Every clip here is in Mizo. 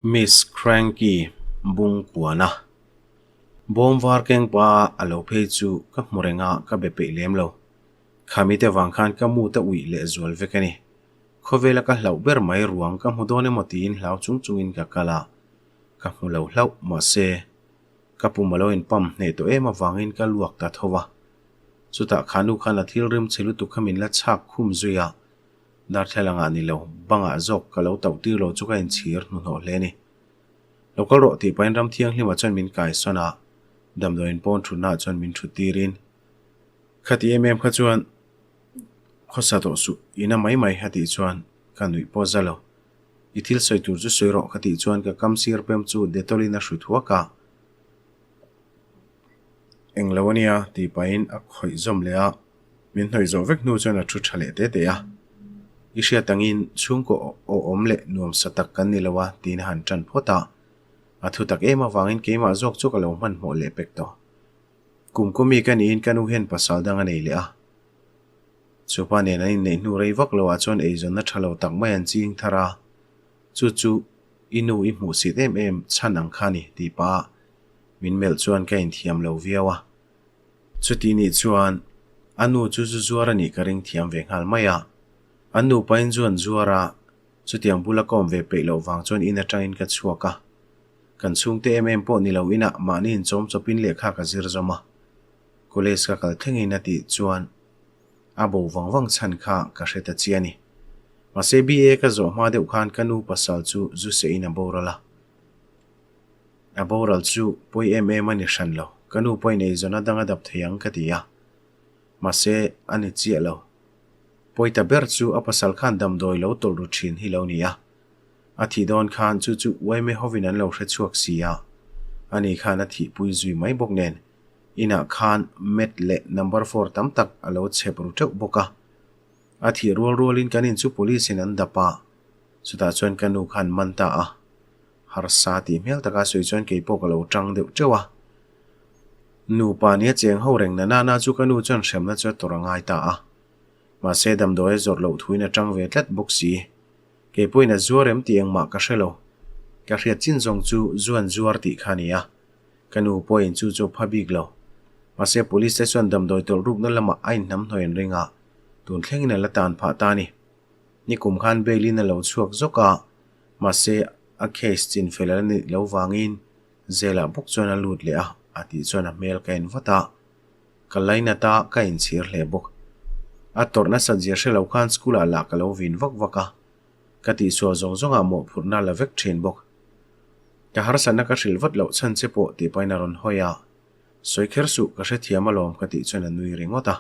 Miss Cranky bung kuan a, bawm var keng pa a lo phei chu ka hmu reng a, ka be peih lem lo. Khami te vang khan ka mu ta uih leh zual vek a ni. Khawvela ka hlauh ber mai ruang ka hmu dawn emaw tiin hlau chung chungin ka kal a, ka hmu lo hlauh mahse ka pum a lo inpump hneh tawh em avangin ka luak ta tho a. Chutah khanu khan a thil rim chhe lutuk kha min la chhak khum zui a, Darthlalang ah ni lo, bang ah zawk ka lo tauh tir lo chu ka inchhir hnuhnawh hle a ni. Lo kal rawh tih pahin ram thianghlim ah chuan min kai sawn a, damdawiin pawn thutna ah chuan min thut tirin, Khati em em kha chuan khawsa tawh suh, ina mai mai a tih chuan ka nuih pawh za lo. I thil sawi tur chu sawi rawh ka tih chuan ka kam sir pem chu Dettol in a hru thuak a. Englo a nia tih pahin a khawih zawm leh a. Min hnawih zawh vek hnu chuan a thu tha leh te te a. I hriat angin chhungkaw awhawm leh nuamsa tak kan ni lo a tiin a han tan phawt a. A thu tak em avangin keimah zawk chu ka lo hmanhmawh leh pek tawh. Kum kawmi ka niin ka nu hian pasal dang a nei leh a. Chupa nen an inneih hnu rei vak loah chuan eizawnna tha lo tak mai an ching thar a. Chu chu i nu i hmuhsit em em chhan ang kha ni tih pah a min melh chuan ka inthiam lo viau a. Chuti nih chuan a nu chu zu zuar a nih ka ring thiam ve nghal mai a. An nupain zu an zuar a, chutiang bula ka awm ve peih loh vang chuan in atangin ka chhuak a. Kan chhungte em em pawh ni lo inah mahni inchawm chawpin lehkha ka zir zawm a. College ka kal thlengin a tih chuan a bo vang vang chhan kha ka hre ta chiah a ni. Mahse BA ka zawh hma deuh khan ka nu pasal chu zu sehin a boral a. A boral chu pawi em em a ni hran lo. Ka nu pawhin eizawn a dang a dap thei ang ka ti a. Mahse, a ni chiah lo. Pawi ta ber chu a pasal khan damdawi lo tawlh ru thin hi lo ni a. A thih dawn khan chu chu uaime hovin an lo hre chhuak si a. Ani khan a thihpui zui mai bawk nen inah khan mat leh number four tam tak a lo chhep ru teuh bawk a. A thih rual rualin kan in chu police in an dap a. Chutah chuan ka nu khan man ta a. Harsa tih hmel taka sawi chuan kei pawh ka lo tang deuh teuh a. Nupa nia cheng ho reng na nana chu ka nu chuan hremna chu a tawrh a ngai ta a. Mahse damdawi a zawrh loh thuin a tang ve tlat bawk si. Kei pawhin a zuar em tih engmah ka hre lo. Ka hriat chin zawng chu zuan zuar tih kha a ni a. Ka nu pawhin chu chu a pha bik lo. Mahse police te chuan damdawi tawlh rukna lamah a inhnamhnawih an ring a, tun thlengin a la tan phah ta a ni. Nikum khan bail in a lo chhuak zawk a. Mahse, a case chin fel a la nih loh vangin Zela bawk chuan a lut leh a, a tih chuan a hmel ka en vat a. Ka lainat a, ka inchhir hle bawk. A tawrh nasat zia hre lo khan school ah lah ka lo vin vak vak a, ka tihsual zawng zawng ah mawhphurhna la vek thin bawk. Ka harsatna ka hrilh vat loh chhan che pawh tih pahin a rawn hawi a, Sawi kher suh, ka hrethiam alawm ka tih chuan a nui ringawt a.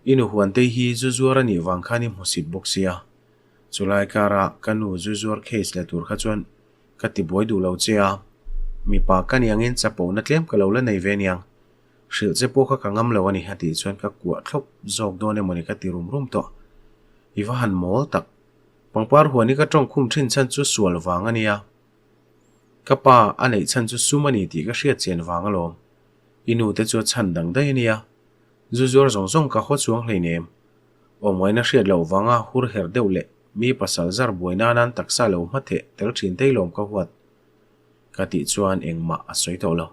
I nu huantei hi zu zuar a nih vang khan i hmusit bawk sia. Chulai kara ka nu zu zuar case la tur kha chuan ka ti buai duh lo che a, mipa ka ni angin chapona tlem ka lo la nei ve aniang. Hrilh che pawh kha ka ngam lo a ni a tih chuan ka kuah thlawp zawk dawn emawni ka ti rum rum tawh. I va han mawl tak. Pangpar huan hi ka tawng khum thin chhan chu sual vang a nia. Ka pa a neih chhan chu sum a ni tih ka hriat chian vang alawm. I nu te chu a chhan dang daih a nia. Zu zuar zawng zawng ka haw chuang hleinem. Awmngaihna hriat loh vanga hur her deuh leh mi pasal zar buai nanan taksa lo hma theh tel thin tei lawm ka huat ka tih chuan engmah a sawi tawh lo.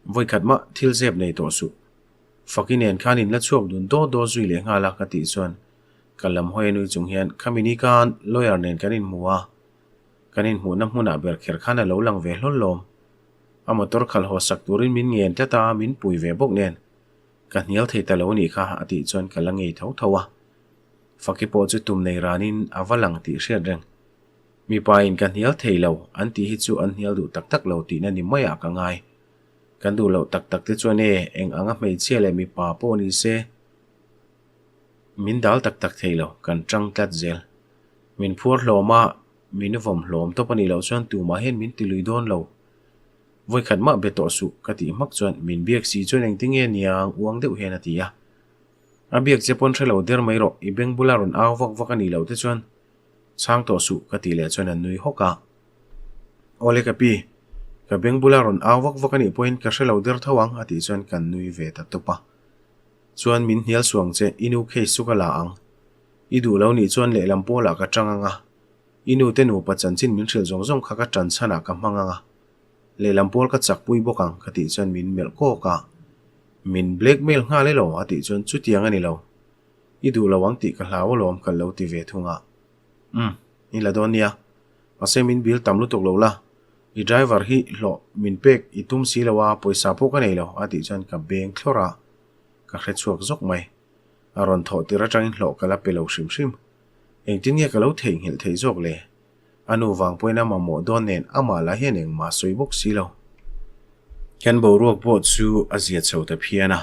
Vawikhat mah thil zep nei tawh suh. Faki nen khan in la chhuak dun daw daw zui leh nghal a ka tih chuan ka lam hawi a nui chung hian khami ni khan lawyer nen kan inhmu a, kan inhmuhna hmunah ber kher khan a lo lang ve hlawl lawm. A motor khalh haw sak turin min ngen tlat a, min pui ve bawk nen. Ka hnial thei ta lo nih kha a tih chuan ka la ngei tho tho a. Faki pawh chu tum nei ranin a va lang tih hriat reng. Mipa in ka hnial thei lo an tih hi chu an hnial duh tak tak lo tihna ni maiah ka ngai. Kan duh loh tak tak te chuan e eng anga hmeichhia leh mipa pawh ni se min dal tak tak thei lo, kan tang tlat zel. Min phuar hlawm a, min vawm hlawm tawp a nih loh chuan tumah hian min ti lui dawn lo. Vawikhat mah be tawh suh ka tih hmak chuan min biak si chuan engtinge niang uang deuh hian a ti a. A biak che pawn hre lo der mai rawh, i beng bula rawn au vak vak a nih loh te chuan chhang tawh suh ka tih leh chuan a nui hawk a. Awle ka pi, ka beng bula rawn au vak vak a nih pawhin ka hre lo der tho ang a tih chuan kan nui ve ta tawp a. Chuan min hnial suang che, i nu case chu ka la ang. I duh lo nih chuan lehlam pawlah ka tang ang a. I nu te nupa chanchin min hrilh zawng zawng kha ka ṭan chhanah ka hmang ang a, lehlam pawl ka chakpui bawk ang ka tih chuan min melh kawk a. Min blackmail nghal elaw a tih chuan chutiang a ni lo. I duh lo ang tih ka hlau alawm ka lo ti ve thung a. Umm, i la dawn nia. Mahse min bill tam lutuk lo la, i driver hi hlawh min pek i tum si lo a, pawisa pawh ka nei lo a tih chuan ka beng thlawrh a, ka hre chhuak zawk mai. A rawn thawh tir atangin hlawh ka la pe lo hrim hrim. Engtin nge ka lo theihnghilh theih zawk le? A nu vang pawhin a mamawh dawn nen amah lah hian engmah sawi bawk si lo. Kan boruak pawh chu a zia chho ta phian a.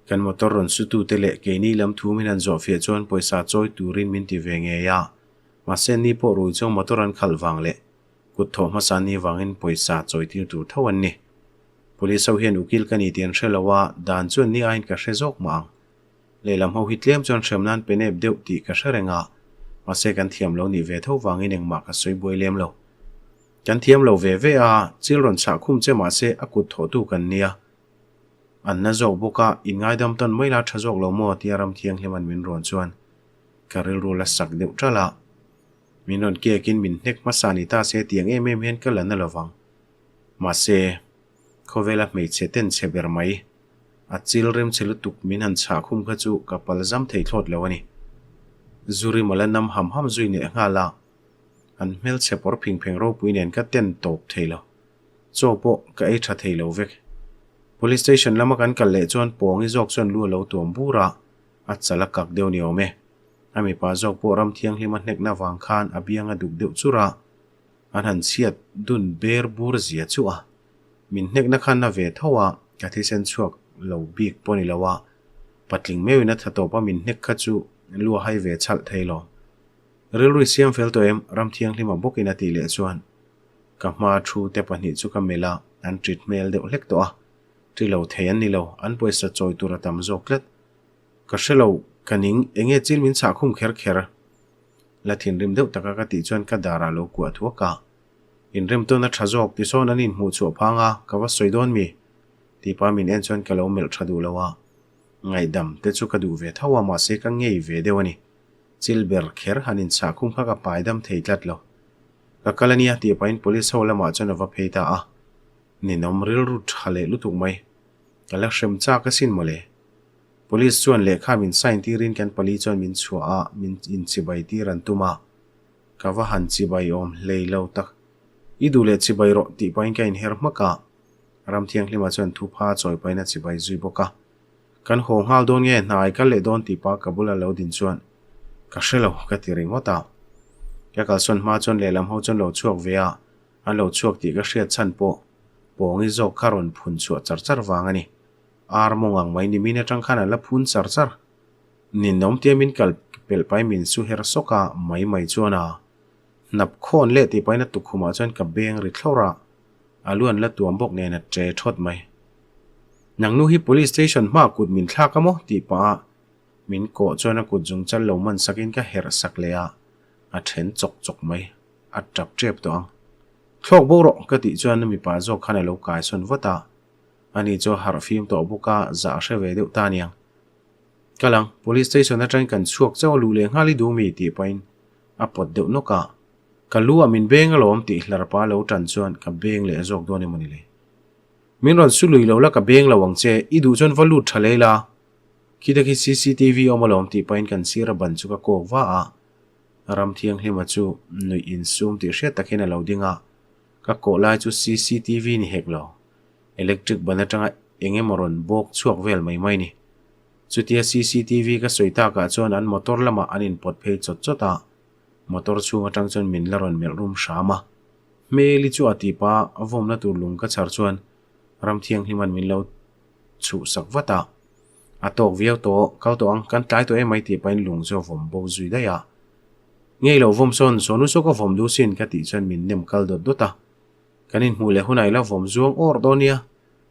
Kan motor rawn sutute leh keini lam thu min han zawhfiah chuan pawisa chawi turin min ti ve ngei a. Mahse ni pawh rui chuang motor an khalh vang leh kut thawh hmasa ni vangin pawisa chawi tir tur tho an ni. Police ho hian ukil ka ni tih an hre lo a, dan chuan ni aiin ka hre zawk mah ang. Lehlam ho hi tlem chuan hrem nan pe nep deuh tih ka hre reng a, mahse kan thiam lo nih ve tho vangin engmah ka sawi buai lem lo. Kan thiam lo ve ve a, chil rawn chhah khum che mahse a kut thawhtu kan nia. An na zawk bawk a, inngaidam tawn mai la tha zawk lo maw tia ram thianghlim an min rawn chuan ka rilru la sak deuh ṭalh a. Min rawn kekin min hnek hmasa ni ta se tiang em em hian ka la na lovang. Mahse, khawvela hmeichhe ten chhe ber mai, a chil rem chhe lutuk min han chhah khum kha chu ka pal zam thei thlawt lo a ni. Zu rim a la nam ham ham zui neh nghal a, an hmelchhe pawr phing pheng ropui nen ka ten tawp thei lo. Chaw pawh ka ei tha thei lo vek. Police station lama kan kal leh chuan Pawngi zawk chuan lu a lo tuam bur a, a chal a kak deuh ni awm e. A mipa zawk pawh ram thianghlim a hnekna vang khan a biang a duk deuh chur a, an han chhiat dun ber bur zia chu a. Min hnekna khan na ve tho a, ka thisen chhuak lo bik pawh ni lo a, patling meuhin a tha tawp a min hnek kha chu lu a hai ve chhalh thei lo. Rilru i siam fel tawh em? Ram thianghlim a bawkin a tih leh chuan Ka hma thu te pahnih chu ka melh a, an ṭit hmel deuh hlek tawh a. Ṭi lo thei an ni lo, an pawisa chawi tur a tam zawk tlat. Ka hre lo, ka ning, eng nge chil min chhah khum kher kher? La thinrim deuh taka ka tih chuan ka darah lo kuah thuak a. Inrem tawn a ṭha zawk, tisawn an inhmuh chhuah phang a, ka va sawi dawn mi? Tipa min en chuan ka lo melh ṭha duh lo a. Ngaihdam te chu ka duh ve tho a, mahse ka ngei ve deuh a ni. Chil ber kher han inchhah khum kha ka pai dam thei tlat lo. Ka kal a nia tih pahin police ho lamah chuan a va phei ta a. Ninawm rilru tha leh lutuk mai. Ka la hrem chak asin mawle. Police chuan lehkha min sign tirin kan pali chuan min chhuah a, min inchibai tir an tum a. Ka va han chibai awm hlei lo tak. I duh leh chibai rawh tih pahin ka inher hmak a. Ramthianghlima chuan thupha chawi pahin a chibai zui bawk a. Kan haw nghal dawn nge hna ai kal leh dawn tih pa ka bula lo din chuan ka hre lo ka ti ringawt a. Ka kalsawn hma chuan lehlam ho chuan lo chhuak ve a, an lo chhuak tih ka hriat chhan pawh Pawngi zawk kha rawn phun chhuah char char vang a ni. Ar mawng ang mai nimin atang khan an la phun char char. Ninawm tia min kal pelh pai min su her sawk a mai mai chuan a hnap khawn leh tih pahin a tukkhumah chuan ka beng ri thlawrh a, a lu an la tuam bawk nen a che thawt mai. Nang nu hi police station hmaah kut min thlak a maw? tih pah a min kawh chuan a kut zung chal lo man sakin ka herh sak leh a, a then chawk chawk mai. A tap tep tawh ang. Thlawk bo rawh ka tih chuan mipa zawk khan a lo kai sawn vat a, ani chu a harh fim tawh bawk a, zah a hre ve deuh ta aniang. Kal ang, police station atangin kan chhuak chauh a luh leh nghal i duh mi? tih pahin a pawt deuh nawk a. Ka lu ah min beng alawm tih hlarpa lo tan chuan ka beng leh zawk dawn emaw ni le. Min rawn su lui lo la ka beng lo ang che, i duh chuan va lut tha lei la. Khita khi cctv awm alawm tih pahin kan sir a ban chu ka kawk va a. Ram Thianghlima chu nuih insum tih hriat tak hian a lo ding a, ka kawh lai chu cctv ni hek lo. Electric ban atanga eng emaw rawn bawk chhuak vel mai mai ni. Chutia cctv ka sawi takah chuan an motor lamah an inpawt phei chawt chawt a, motor chhung atang chuan min la rawn melh rum hram a. Hmeli chu a tipa a vawmna tur lung ka chhar chuan ram thianghliman min lo chhuh sak vat a. A tawk viau tawh, kal tawh ang, kan tlai tawh emai tih pahin lung chu a vawm bo zui daih a. Ngei lo vawm sawn, sawnu saw ka vawm duh sin ka tih chuan min nem kal dawt dawt a. Kan inhmuh leh hunah i la vawm zuang awr dawn nia,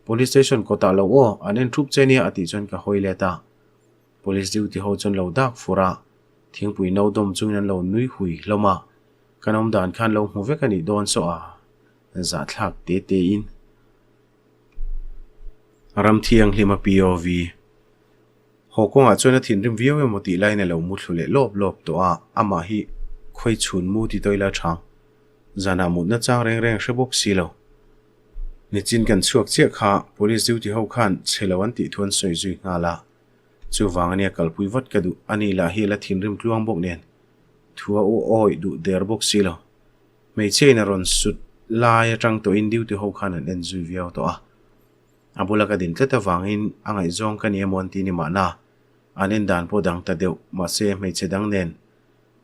Police station kawtah lo aw, an en thup che nia a tih chuan ka hawi let a. Police duty ho chuan lo dak fur a, thingpui no dawm chungin an lo nui hui hlawm a. Kan awm dan khan lo hmu vek a nih dawn saw a, zahthlak te te in. Ram thianghlim a POV. Haw kawngah chuan a thinrim viau emaw tih laiin a lo mu thlu leh lawp lawp tawh a, amah hi Khawi chhun mu ti tawih la chhang. Zanah mutna chang reng reng hre bawk si lo. Nichin kan chhuak chiah kha police duty ho khan chhe lo an tih thu an sawi zui nghal a. Chuvang ania kalpui vat ka duh a nih lah hi a la thinrim tluang bawk nen thu a u awih duh der bawk si lo. Hmeichhia in a rawn sut lai atang tawhin duty ho khan an en zui viau tawh a. A bula ka din tlat avangin a ngaihzawng ka ni emaw an ti ni mahna an en dan pawh dang ta deuh mahse hmeichhe dang nen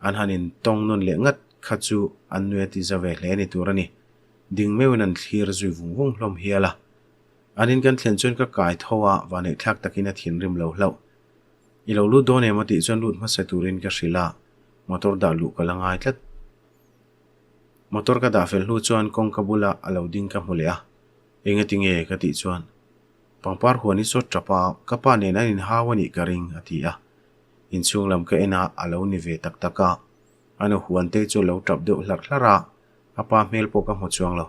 an han in tawng nawn leh ngat kha chu an nui a ti za ve hle ni tur a ni. Ding meuhin an thlir zui vung vung hlawm hial a. An in kan thlen chuan ka kai tho a, vaneihthlak takin a thinrim lo hlauh. I lo lut dawn em a tih chuan lut hmasa turin ka hrilh a, motor dah luh ka la ngai tlat. Motor ka dah fel hnu chuan kawngka bula a lo ding ka hmu leh a, Engati nge? ka tih chuan, Pangpar huan i sawt tap a, ka pa nen an inhau a nih ka ring, a ti a. Inchhung lam ka en a, a lo ni ve tak tak a. A nu huan te chu a lo tap deuh hlarh hlarh a, a pa hmel pawh ka hmu chuang lo.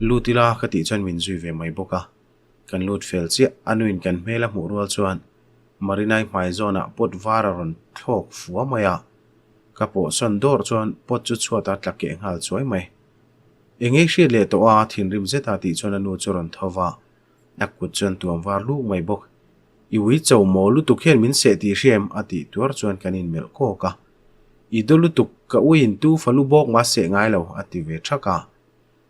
Lut ila ka tih chuan min zui ve mai bawk a. Kan lut fel chiah, a nuin kan hmel a hmuh rual chuan Marinai hmai zawnah pot var a rawn thlawk fua mai a. Ka pawhsawn dawr chuan pot chu chhuatah tla keh nghal chuai mai. Engei hriat leh tawh a, thinrim zeta tih chuan a nu chu rawn tho va, a kut chuan tuam var luk mai bawk. I ui cho maw lutuk hian min seh tih hria em? a tih tuar chuan kan inmelh kawk a. I daw lutuk, ka uiin tu falu bawk mah seh ngai lo, a ti ve thak a.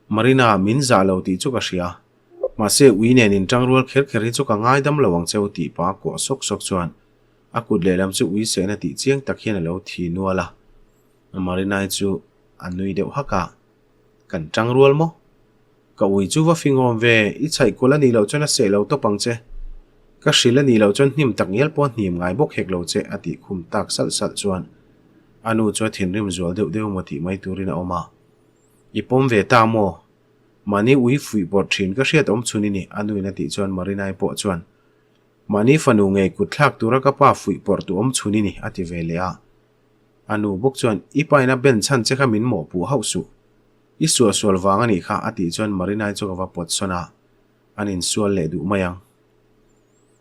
Marina, min zah lo tih chu ka hria. Mahse, ui nen inṭang rual kher kher hi chu ka ngaidam lo ang cheu tih pa kuah sawk sawk chuan a kut lehlam chu ui sehna tih chiang tak hian a lo thi nual a. Marinai chu a nui deuh hak a, Kan ṭang rual maw? Ka ui chu va fingawm ve, i chhaih kual a nih loh chuan a seh lo tawp ang che. Ka hrilh a nih loh chuan hnim tak ngial pawh a hnim ngai bawk hek lo che a tih khum tak salh salh chuan a nu chu a thinrim zual deuh deuh maw tih mai turin a awm a. I pawm ve ta maw? Mahni ui fuih bawrh thin ka hriat awm chhun i ni a nuin a tih chuan Marinai pawh chuan Mahni fanu ngei kut thlak tura ka pa fuih pawrh tu awm chhun i ni a ti ve leh a. A nu bawk chuan I paina ben chhan che kha min mawhpuh hauh suh. I suahsual vang a nih kha a tih chuan Marinai chu ka va pawt sawn a, an insual leh duh mai ang.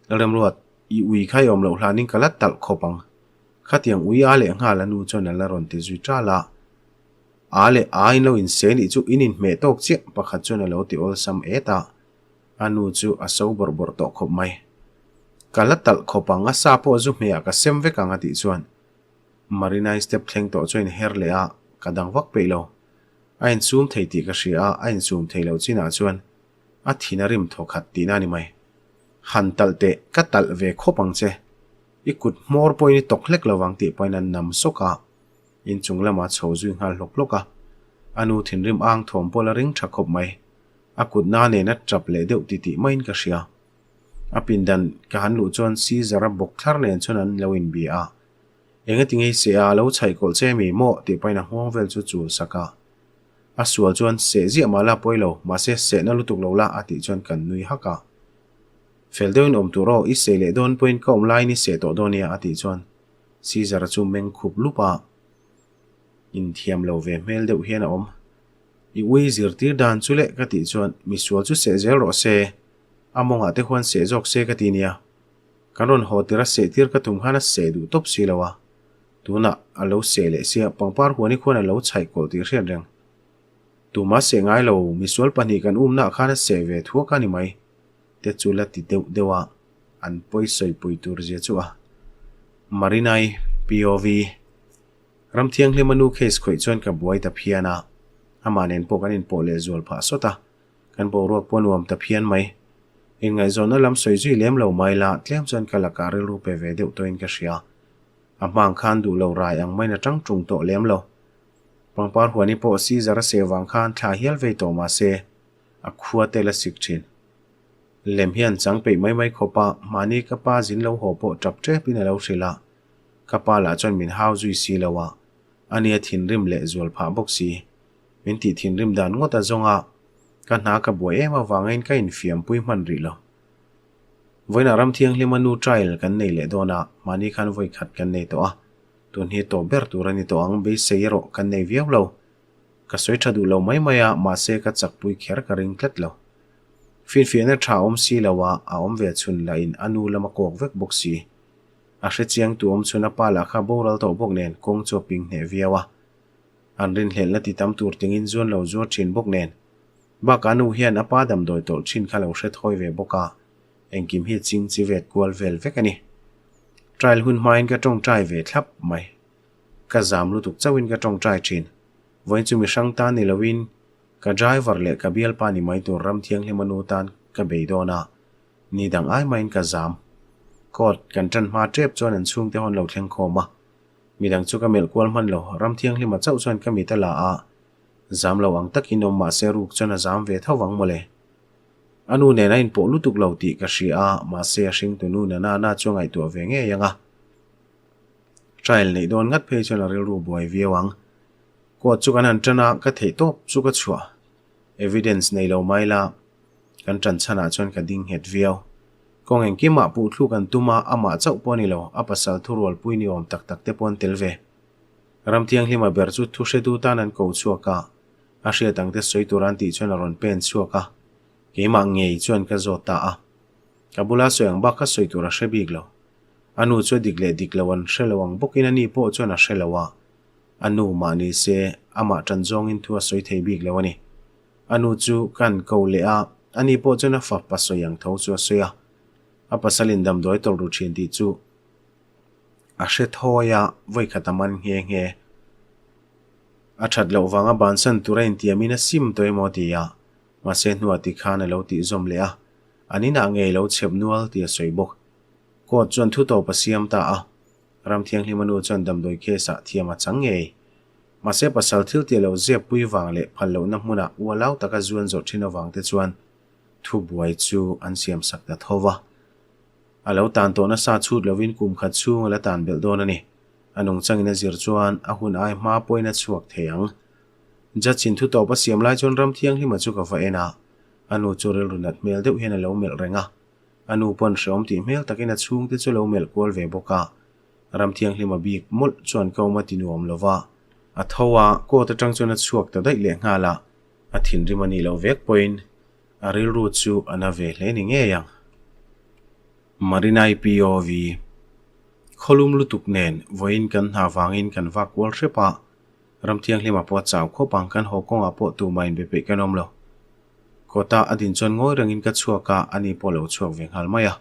Lalremruat, i ui kha i awm loh hlanin ka la talh khawp ang. Khatiang ui a leh nghal a nu chuan a la rawn ti zui ṭal a. A leh a in lo inseh nih chu in inhmeh tawk chiah pakhat chuan a lo ti awlsam et a, a nu chu a so bawrh bawrh tawh khawp mai. Ka la talh khawp ang, a sa pawh zu hmehah ka sem vek ang a tih chuan Marinai step thleng tawh chuan inher leh a, ka dang vak peih lo. A insum thei tih ka hria a, a insum thei loh chinah chuan a thin a rim thaw khat tihna a ni mai. Han talh teh, ka talh ve khawp ang che. I kut hmawr pawhin i tawk hlek lo vang tih pawhin an nam sawk a, inchung lamah chho zui nghal hlawk hlawk a. A nu thinrim ang thawm pawh la ring tha khawp mai. A kutna nen a tap leh deuh titih maiin ka hria. A pindan ka han luh chuan Caesar-a bawk thlar nen chuan an lo inbia a. Engati ngei seh a, a lo chhaih kawlh che mi maw? tih pahin a nghawng vel chu chul sak a. A sual chuan seh ziah mah la pawi lo, mahse sehna lutuk lo la a tih chuan kan nui hak a. Fel deuhin awm tur aw, i seh leh dawn pawhin ka awm laiin i seh tawh dawn nia a tih chuan Caesar-a chu meng khup lup a. Inthiam lo ve hmel deuh hian a awm. I ui zirtir dan chu leh ka tih chuan misual chu seh zel rawh se, a mawngah te khuan seh zawk se ka ti nia. Kan rawn haw tir a seh tir ka tum khan a seh duh tawp si lo a, tunah a lo seh leh sia pangpar huan hi khuan a lo chhaih kawlh tih hriat reng. Tumah seh ngai lo, misual pahnih kan umnaah khan a seh ve thuak a ni mai te chu la ti deuh deuh a, an pawi sawipui tur zia chu a. Marinai POV. Ramthianghlima nu case khawih chuan ka buai ta phian a, amah nen pawh kan inpawh leh zual phah sawt a. Kan boruak pawh nuam ta phian mai. Inngaihzawnna lam sawi zui lem lo mai la, tlem chuan ka lakah rilru pe ve deuh tawhin ka hria. A hmang khan duh lo rai ang maiin a tang tung tawh lem lo. Pangpar huani pawh Caesar a seh vang khan thla hial vei tawh mah se, a khua tel a sik thin. Lem hian chang peih mai mai khawp a, mahni ka pa zin lo haw pawh tap tepin a lo hrilh a. Ka pa lah chuan min hau zui si lo a, ani a thinrim leh zual phah bawk si. Min tih thinrim dan ngawt a zawng a, ka hna ka buai em avangin ka infiampui hman rih lo. Vawiinah Ramthianghlima nu trial kan nei leh dawn a, mahni khan vawi khat kan nei tawh a, tun hi tawp ber tur a ni tawh ang, beisei erawh kan nei viau lo. Ka sawi tha duh lo mai mai a, mahse ka chakpui kher ka ring tlat lo. Finfiahna tha awm si lo a, a awm ve chhun lahin a nu lam a kawk vek bawk si. A hrechiang tu awm chhun a pa lah kha boral tawh bawk nen kawng chu a ping hneh viau a. An rinhlelhna ti tam tur tingin zuan lo zuar thin bawk nen. Bakah nu hian a pa damdawi tawlh thin kha lo hre thawi ve bawk a, engkim hi ching chi vet kual vel vek a ni. Trial hun hmain ka tawngtai ve thlap mai. Ka zam lutuk chauhin ka tawngtai thin. Vawiin chu mi hrang tan ni loin ka driver leh ka bialpa ni mai tur ram thianghlima nu tan ka bei dawn a, ni dang ai maiin ka zam. Court kan tan hma tep chuan an chhungte hawn lo thleng khawm a, midang chu ka melh kual hman lo, ram thianghlima chauh chuan ka mit a la a, zam lo ang takin awm mahse ruk chuan a zam ve tho vang mawle. A nu nen a inpawh lutuk lo tih ka hria a, mahse a hringtu nu nana na chu a ngaihtuah ve ngei ang a. Trial neih dawn ngat phei chuan a rilru buai viau ang. Court chu kan han tan a, ka theih tawp chu ka chhuah. Evidence nei lo mai la, kan tan chhanah chuan ka ding nghet viau. Kawng engkimah puhthluk an tum a, amah chauh pawh a ni lo, a pasal thurualpui ni awm tak tak te pawh an tel ve. Ramthianghlima ber chu thuhretu tan an ko chhuak a, a hriat ang te sawi tur an tih chuan a rawn pen chhuak a, keimah ngei chuan ka zawt ta a. Ka bula sawi ang bak kha sawi tur a hre bik lo. A nu chu a dik leh dik lo an hre lo ang bawkin a ni pawh chuan a hre lo a. A nu mah ni se amah tan zawngin thu a sawi thei bik lo a ni. A nu chu ka han ko leh a, a ni pawh chuan a fapa sawi ang tho chu a sawi a. A pasalin damdawi tawlh ru thin tih chu a hre thawi a, vawikhat a man nghe nghe. A that loh vanga bansan tura intiamin a sim tawh emaw ti a, mahse hnuah tikhan a lo tihzawm leh a, an inah ngei lo chhep nual tih a sawi bawk. Court chuan thu tawp a siam ta a, Ramthianghlima nu chuan damdawi case ah thiam a chang ngei. Mahse pasal thil tih lo zep pui vang leh phal lohna hmunah ualau taka zuan zawh thin avang te chuan thubuai chu an siam sak ta tho va. A lo tan tawh nasa chhut lovin kum khat chhung a la tan belh dawn a ni. A nungchangin a zir chuan a hun ai hma pawhin a chhuak thei ang. Judge in thu tawp a siam lai chuan Ramthianghlima chu ka va en a, a nu chu rilru nat hmel deuh hian a lo melh reng a. A nu pawn hreawm tih hmel takin a chhungte chu lo melh kual ve bawk a. Ramthianghlima bik mawlh chuan ka awm a ti nuam lo va. A tho a, court atang chuan a chhuak ta daih leh nghal a. A thinrim a nih loh vek pawhin a rilru chu a na ve hle ni ngei ang. Marinai POV Khawlum lutuk nen vawiin kan hna vangin kan vak kual hrep a, Ramthianghlima pawh a chau khawp ang, kan haw kawngah pawh tumah inbe peih kan awm lo. Kawta a din chuan ngawi rengin ka chhuak a, ani pawh lo chhuak ve nghal mai a.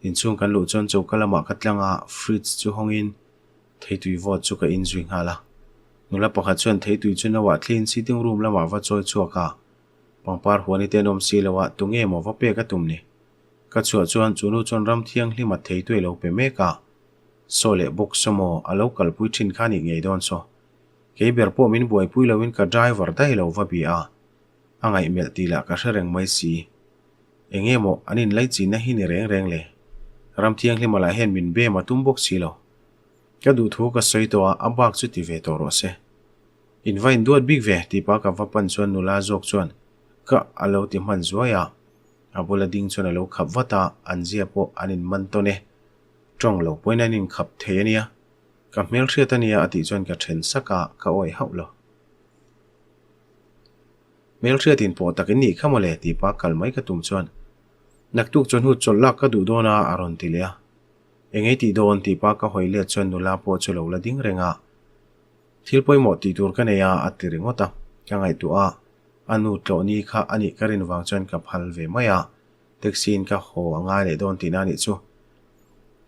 Inchhung kan luh chuan choka lamah ka tlang a, fridge chu hawngin theitui vawt chu ka inzui nghal a. Nula pakhat chuan theitui chu no ah thliin sitting room lamah va chawi chhuak a, pangpar huani te an awm si lo a, tunge maw va pek a tum ni? Ka chhuah chuan chu nu chuan ram thianghlim a theitui a lo pe mek a, saw leh bawk saw maw a lo kalpui thin kha nih ngei dawn saw. Kei ber pawh min buaipui loin ka driver daih lo va bia a, a ngaihmelh tih lah ka hre reng mai si. Eng nge maw an inlai chinna hi ni reng reng le? Ram thianghlima lah hian min bem a tum bawk si lo. Ka duh thu ka sawi tawh a, a bak chu ti ve tawh rawh se. In va induat bik ve tih pa ka va pan chuan nula zawk chuan ka a lo ti hman zuai a. A bula ding chuan a lo khap vat a, an zia pawh an inman tawn e. Tawng lo pawhin an inkhap thei a nia. Ka hmelhriat a nia a tih chuan ka then sak a, ka awih hauh lo. Hmelhriat inpawh tak in nih kha mawle tih pa kal mai ka tum chuan naktuk chawhnu chawlh lak ka duh dawn a a rawn ti leh a. Engei tih dawn tih pa ka hawi let chuan nula pawh chu lo la ding reng a. Thil pawimawh tih tur ka nei a a ti ringawt a. Ka ngaihtuah a, a nu tlawh ni kha a nih ka rin vang chuan ka phal ve mai a. Taxi in ka haw a ngai leh dawn tihna a nih chu.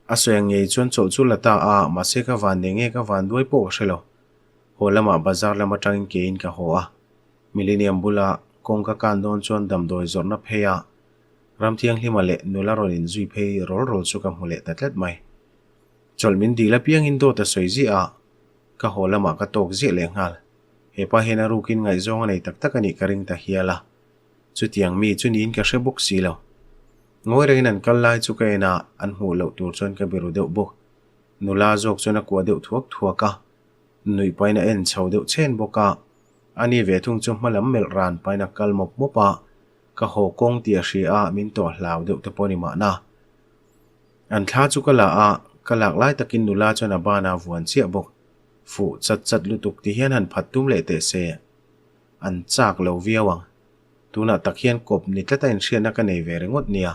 A sawi ang ngei chuan chawlh chu la ta a, mahse ka van nei nge ka van duai pawh ka hre lo. Haw lamah bazar lam atangin keiin ka haw a. Millennium bula kawng ka kan dawn chuan damdawi zawrhna phei a, Ramthianghlima leh nula rawn inzui phei rawl rawl chu ka hmu leh ta tlat mai. Chawlh min dil apiangin dawt a sawi ziah a, ka haw lamah ka tawk ziah leh nghal. He pa hian a rukin ngaihzawng a nei tak tak a nih ka ring ta hial a. Chutiang mi chu niin ka hre bawk si lo. Ngawi rengin an kal lai chu ka en a, an hmuh loh tur chuan ka biru deuh bawk. Nula zawk chuan a kuah deuh thuak thuak a, nuih pahin a en chho deuh chhen bawk a. A ni ve thung chu hma lam melh ran pahin a kal mawp mawp a, ka haw kawng tih a hria a, min tawh hlau deuh te pawh a ni mahna. An thla chu ka la a, ka lak lai takin nula chuan a ban a vuan chiah bawk. Fuh chat chat lutuk ti hian han phat tum leh teh se, an chak lo viau ang. Tunah tak hian kawp ni tlata inhriatna ka nei ve ringawt nia.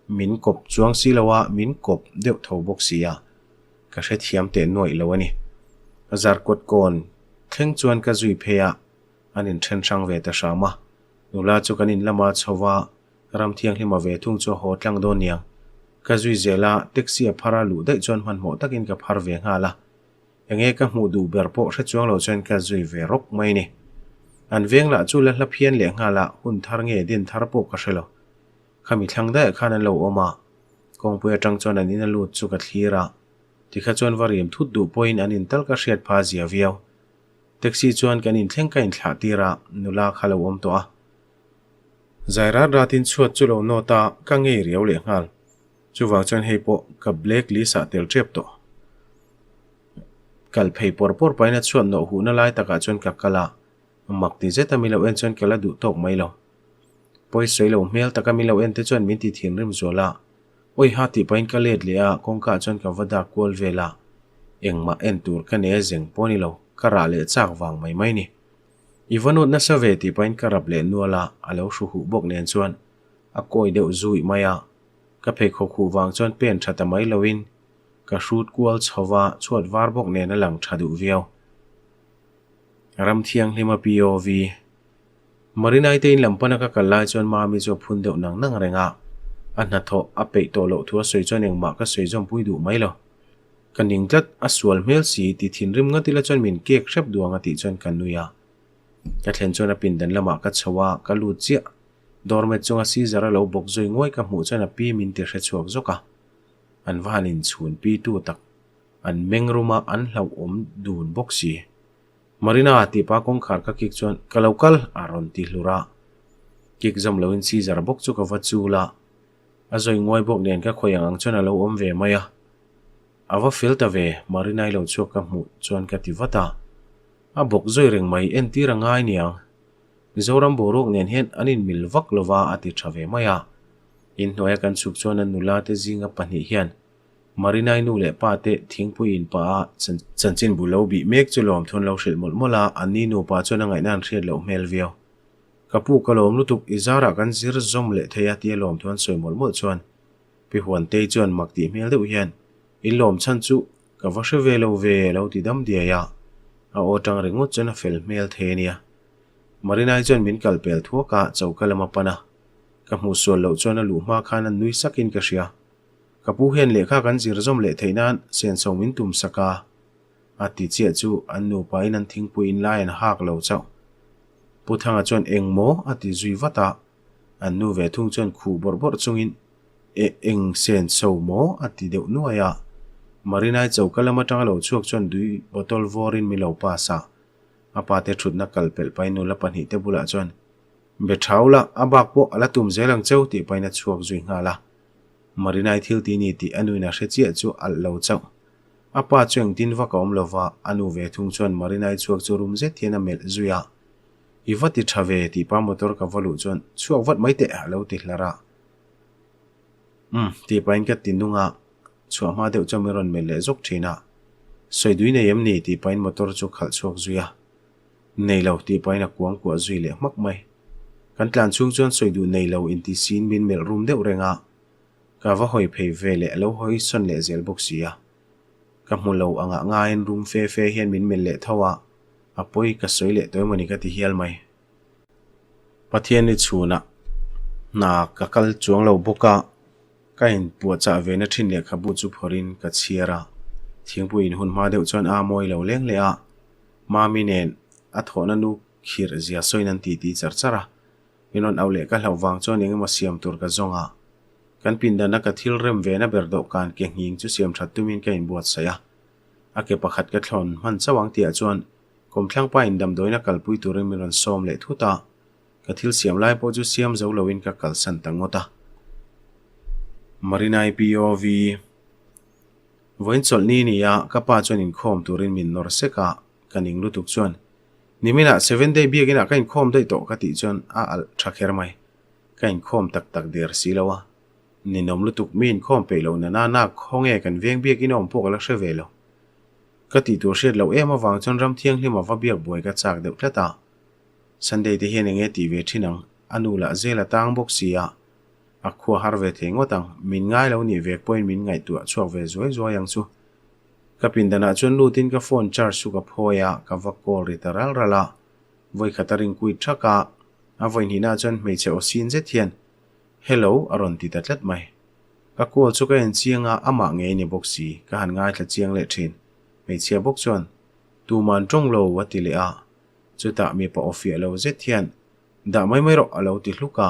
Min kawp chuang si lo a, min kawp deuh tho bawk si a, ka hrethiam teh nuaih lo a ni. Zarkawt kawn thleng chuan ka zui phei a, an inthen hrang ve ta hram a. Nula chu kan in lama chho va, ram thianghlima ve thung chu a haw tlang dawn niang. Ka zui zel a, taxi a phar a luh daih chuan hmanhmawh takin ka phar ve nghal a. Enge ka hmuh duh ber pawh hre chuang lo chuan ka zui ve rawk mai ni. An veng lah chu la hla phian leh nghal a, hun thar nge din thar pawh ka hre lo. Khami thlang daih khan an lo awm a, kawngpui atang chuan an in a lut chu ka thlir a, tikha chuan va rim thut duh pawhin an in tal ka hriat pha zia viau. Taxi chuan kan inthleng ka inthlah tir a, nula kha lo awm tawh a. Zai rat ratin chhuat chu lo nawt a, ka ngei riau leh nghal. Chuvang chuan hei pawh ka black list ah tel tep tawh. Kal phei pawr pawr pahin a chhuat nawh huhna lai takah chuan ka kal a, mak ti zeta min lo en chuan ka la duh tawk mai lo. Pawi sawi lo hmel taka min lo en te chuan min ti thinrim zual a, awi ha tih pahin ka let leh a, kawngka ah chuan ka va dak kual vel a, engmah en tur ka nei a zeng pawh ni lo, ka rah leh chak vang mai mai ni. I va nut nasa ve tih pahin ka rap leh nual a, a lo hru huh bawk nen chuan a kawi deuh zui mai a. Ka pheikhawk huh vang chuan pen tha ta mai loin ka hrut kual chho va, chhuat var bawk nen a lang tha duh viau. Ram thianghlima POV. Marinai te in lam pana ka kal lai chuan Mami chu a phun deuh nang nang reng a, a hnathawh a peih tawh loh thu a sawi chuan engmah ka sawi zawmpui duh mai lo. Ka ning tlat, a sual hmel si, ti thinrim ngat ila chuan min kek hrep duang a tih chuan ka nui a. Ka thlen chuan a pindan lamah ka chho a, ka lut chiah. Doormat chunga Caesar a lo bawk zui nguai ka hmuh chuan a pi min ti hre chhuak zawk a. An va han inchhun pi tu tak. An meng rum a, an hlauhawm dun bawk si. Marina tih pa kawngkhar ka kik chuan ka lo kal a rawn ti hlur a. Kik zawm loin Caesar bawk chu ka va chul a. A zawi nguai bawk nen ka khawi ang ang chuan a lo awm ve mai a. A va fel ta ve, Marina i lo chhuak ka hmuh chuan ka ti vat a. A bawk zawi reng mai, entir a ngai niang. Mizoram boruak nen hian an inmil vak lova a ti tha ve mai a. Inhnuaia kan chhuk chuan an nula te zinga pahnih hian Marinai nu leh pa te thingpui in pah a chanchin bu lo bih mek chu lawmthu an lo hrilh mawlh mawlh a, an ni nupa chuan a ngaihna an hriat loh hmel viau. Ka pu ka lawm lutuk, i zarah kan zir zawm leh thei a tia lawmthu an sawi mawlh mawlh chuan Pi Huantei chuan mak tih hmel deuh hian in lawm chhan chu Ka va hre ve lo ve, lo ti dam diai a, a aw tang ringawt chuan a fel hmel thei a nia. Marinai chuan min kal pel thuak a, choka lam a pan a. Ka hmuh sual loh chuan a luh hma khan a nui sakin ka hria. Ka pu hian lehkha kan zir zawm leh theih nan senso min tum sak a, a ti chiah chu an nupain an thingpui in lai an hak lo chauh. Pu Thanga chuan eng maw a ti zui vat a, an nu ve thung chuan khuh bawrh bawrh chungin E eng sen so maw? a ti deuh nuai a. Marinai choka lam atanga lo chhuak chuan tui bottle vawrin min lo pass a. A pa te thutna kal pelh pahin nula pahnih te bulah chuan, Be thau la, a bak pawh a la tum zel ang cheu tih pahin a chhuak zui nghal a. Marinai thil ti ni tih a nuin a hre chiah chu alh lo chauh. A pa chu engtin vak a awm lo va, a nu ve thung chuan Marinai chhuak chu rum zet hian a melh zui a. I va ti tha ve tih pa motor ka va luh chuan, Chhuak vat mai teh a lo ti hlar a. Umm, tih pahin ka ti nung a, chhuah hma deuh chuan min rawn melh leh zawk thin a. Sawi dui nei em ni? tih pahin motor chu khalh chhuak zui a. Nei lo, tih pahin a kuang kuah zui leh hmak mai. Kan tlan chhung chuan sawi duh nei lo inti siin min melh rum deuh reng a, ka va hawi phei ve leh a lo hawi sawn leh zel bawk si a. Ka hmu lo angah ngaiin rum fe fe hian min melh leh tho a, a pawi ka sawi leh tawh emawni ka ti hial mai. Pathian i chhunah hna ka kal chuang lo bawk a, ka inpuahchah ve na thin lehkhabu chu phawrhin ka chhiar a. Thingpui inhun hma deuh chuan a mawi lo leng leh a, Mami nen a thawhna nu khirh zia sawiin an titi char char a. Min rawn auh leh ka hlauh vang chuan eng emaw siam tur ka zawng a. Kan pindana ka thil rem ve na ber dawhkan ke nghing chu siam that tumin ka inbuatsaih a. A ke pakhat ka thlawn hman chauh ang tihah chuan Kawmthlang pa in damdawiin a kalpui turin min rawn sawm leh thut a, ka thil siam lai pawh chu siam zo loin ka kalsan ta ngawt a. Marinai POV Vawiin chawlh ni ni a, ka pa chuan inkhawm turin min nawr sek a, ka ning lutuk chuan Niminah Seven Day biakinah ka inkhawm daih tawh ka tih chuan a alh tha kher mai. Ka inkhawm tak tak der si lo a, ninawm lutuk mi inkhawm peih lo nana nak khawnge kan veng biakin a awm pawh ka la hre ve lo. Ka tih tur hriat loh em avang chuan ram thianghlim a va biak buai ka chak deuh tlat a. Sunday te hian enge tih ve thin ang, a nu lah zel a tang bawk si a, a khua har ve thei ngawt ang, min ngai lo nih vek pawhin min ngaihtuah chhuak ve zuai zuai ang chu. Ka pindanah chuan lutin ka phone charge chu ka phawi a, ka va call ri ta ral ral a. Vawikhat a ring kuit thak a, a vawihnihna chuan hmeichhe aw sin zet hian, Hello a rawn ti ta tlat mai. Ka call chu ka en chiang a, amah ngei ni bawk si, ka han ngaithla chiang leh thin. Hmeichhia bawk chuan, Tuman tawng lo a ti leh a. Chutah mipa aw fiah lo zet hian, Dah mai mai rawh a lo ti hluk a.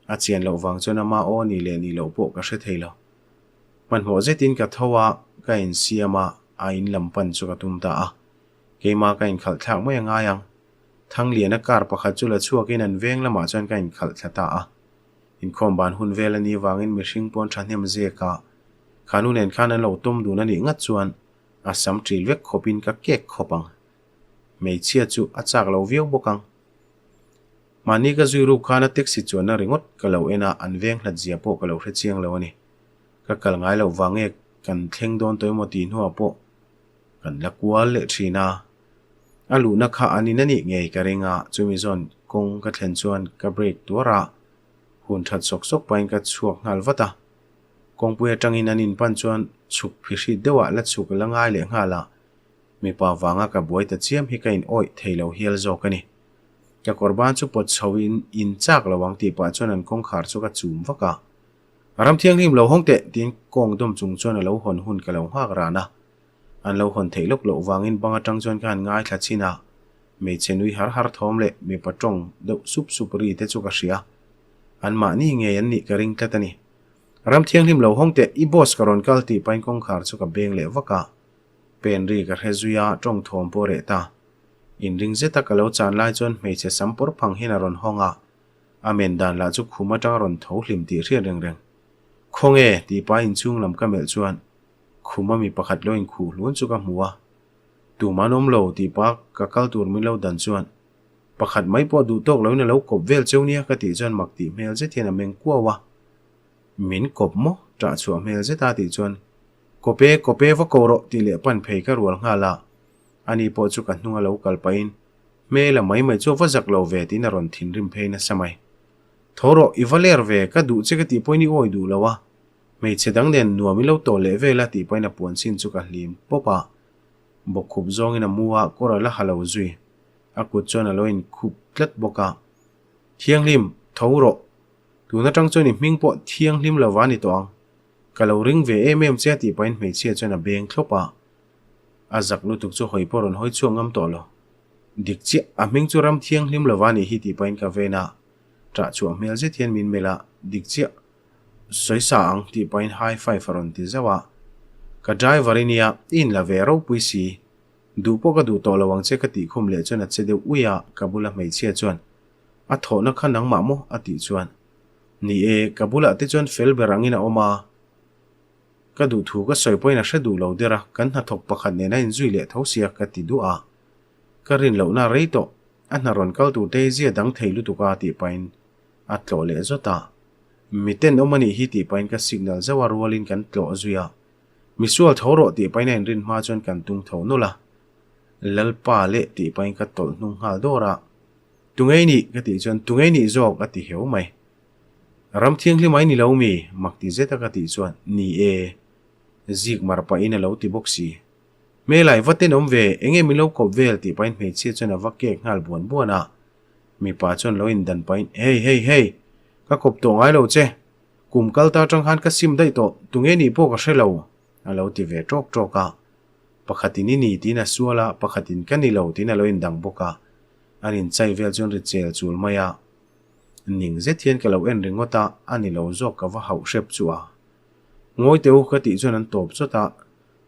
A chian loh vang chuan ama aw ni leh nih loh pawh ka hre thei lo. Hmanhmawh zetin ka tho a, ka insiam a, a in lam pan chu ka tum ta a. Keimah ka inkhalh thlak mai a ngai ang. Thangliana car pakhat chu la chhuakin an veng lamah chuan ka inkhalh thla ta a. Inkhawm ban hun vel a nih vangin mihring pawn thahnem zek a, kha nu nen khan an lo tawm dun a nih ngat chuan a sam ṭil vek khawpin ka kek khawp ang. Hmeichhia chu a chak lo viau bawk ang. Mahni ka zui ruk khan a taxi chuanna ringawt ka lo en a, an veng hlat zia pawh ka lo hre chiang lo a ni. Ka kal ngai loh vang nge kan thleng dawn tawh emaw tih hnuah pawh kan la kual leh thin a. A luhna kha an in a nih ngei ka ring a, chumi zawn kawng ka thlen chuan ka brake tuar a, hun that sawk sawk pahin ka chhuak nghal vat a. Kawngpui atangin an in pan chuan chhuk phihrit deuhah la chhuk la ngai leh nghal a, Mipa vanga ka buai ta chiam hi ka in awih thei lo hial zawk a ni. Ka kawr ban chu pawt chho in in chak lo ang tih pah chuan an kawngkhar chu ka chum vak a. Ram thianghlim lo hawng teh tiin kawng dawm chung chuan a lo hawn hun ka lo nghak ran a. An lo hawn theih lawk loh vangin bang atang chuan ka han ngaithla chin a, hmeichhe nui har har thawm leh mipa tawng deuh sup sup ri te chu ka hria. An mahni ngei an nih ka ring tlat a ni. Ram thianghlim lo hawng teh i boss ka rawn kal tih pahin kawngkhar chu ka beng leh vak a. Pen ri ka hre zui a, tawng thawm pawh reh ta. Inring zeta ka lo chan lai chuan hmeichhe sam pawr phang hian a rawn hawng a, a men dan lah chu khum atang a rawn tho hlim tih hriat reng reng. Khawnge? tih pa inchhung lam ka melh chuan khum a mi pakhat lo inkhuh hlun chu ka hmu a. Tum an awm lo tih pa ka kal tur min lo dan chuan pakhat mai pawh duh tawk loin a lo kawp vel cheu nia ka tih chuan mak tih hmel zet hian a meng kuau a. Min kawp maw? Ṭah chhuah hmel zeta tih chuan Kawp e, kawp e va ko rawh tih leh pan phei ka rual nghal a. Ani pawh chu ka hnung a lo kal pahin hmel a mai mai chu a va zak lo ve tiin a rawn thinrim phei nasa mai. Tho rawh, i va ler ve, ka duh che ka tih pawhin i awi duh lo a. Hmeichhe dang nen nuam i lo tawh leh vel a tih pahin a puan chin chu ka hlim pawp a. Bawkkhup zawngin a mu a, kawr a la ha lo zui. A kut chuan a lo inkhup tlat bawk a. Thianghlim, tho rawh. Tun atang chuan i hming pawh thianghlim lova ni tawh ang. Ka lo ring ve em em che a tih pahin hmeichhia chuan a beng thlawp a. A zak lutuk chu hawi pawh rawn hawi chhuak ngam tawh lo. Dik chiah, a hming chu ram thianghlim lova nih hi tih pahin ka ven a. Ṭah chhuah hmel zet hian min melh a, dik chiah, sawi sa ang tih pahin high five a rawn ti zauh a. Ka driver i nia, i inla ve ropui si. Duh pawh ka duh tawh lo ang che ka tih khum leh chuan a che deuh uih a, ka bula hmeichhia chuan, A thawhna kha nangmah maw? a tih chuan, Ni e, ka bulah te chuan fel ber angin a awm a. Ka duh thu ka sawi pawhin a hre duh lo der a, kan hnathawk pakhat nen a inzui leh tho sia ka ti duah a. Ka rin lohna a rei tawh, a hna rawn kal tur te hi zia dang thei lutuk a tih pahin a tlawh leh zawt a. Mi tenawm a nih hi tih pahin ka signal zauh a rualin kan tlawh zui a. Misual tho rawh tih pahin a inrin hma chuan kan tung tho nawlh a. Lalpa leh tih pahin ka tawlh hnung nghal dawr a. Tungei nih? ka tih chuan Tungei nih zawk a ti heu mai. Ram thianghlim ai ni lo mi? mak ti zet a ka tih chuan Ni e. Zik mar pahin a lo ti bawk si. Hmelai va tenawm ve, enge min lo kawp vel tih pahin hmeichhia chuan a va kek nghal buan buan a. Mipa chuan lo indan pahin Hey hey hey! Ka kawp tawh ngai lo che. Kum kal ta atang khan ka sim daih tawh, tunge nih pawh ka hre lo a lo ti ve tawk tawk a. Pakhatin i ni tiin a sual a, pakhatin ka ni lo tiin a lo indang bawk a. An inchai vel chuan ri chel chul mai a. Ning zet hian ka lo en ringawt a, a ni lo zawk ka va hauh hrep chu a. Ngawi teh u ka tih chuan an tawp chawt a,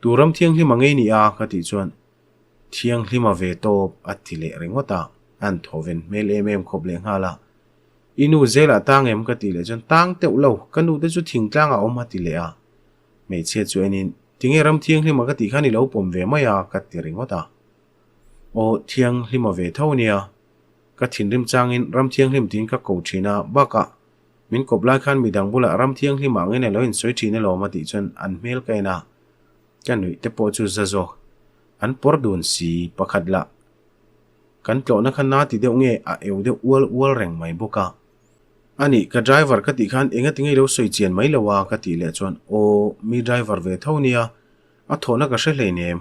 Tu ram thianghlim a ngei ni a ka tih chuan Thianghlim a ve tawp a ti leh ringawt a, an thaw ven hmel em em khawp leh nghal a. I nu zelah tang em ka tih leh chuan tang teuh lo, ka nu te chu thingtlang a awm a ti leh a. Hmeichhia chu enin Tinge ram thianghlim a ka tih khan i lo pawm ve mai a ka ti ringawt a. Aw thianghlim a ve tho nia. Ka thinrim changin ram thianghlim tiin ka ko thin a, bakah min kawp lai khan midang bulah ram thianghlim ah ngei lo insawi thin alawm a tih chuan an hmel ka en a, ka nuih te pawh chu za zawk. An pawr dun si pakhat lah kan tlawhna kha na ti deuh nge a eu deuh ual ual reng mai bawk a. Ani, ka driver ka tih khan enga tinge i lo sawi chian mai lo a ka tih leh chuan aw mi driver ve tho nia. A thawhna ka hre hleinem.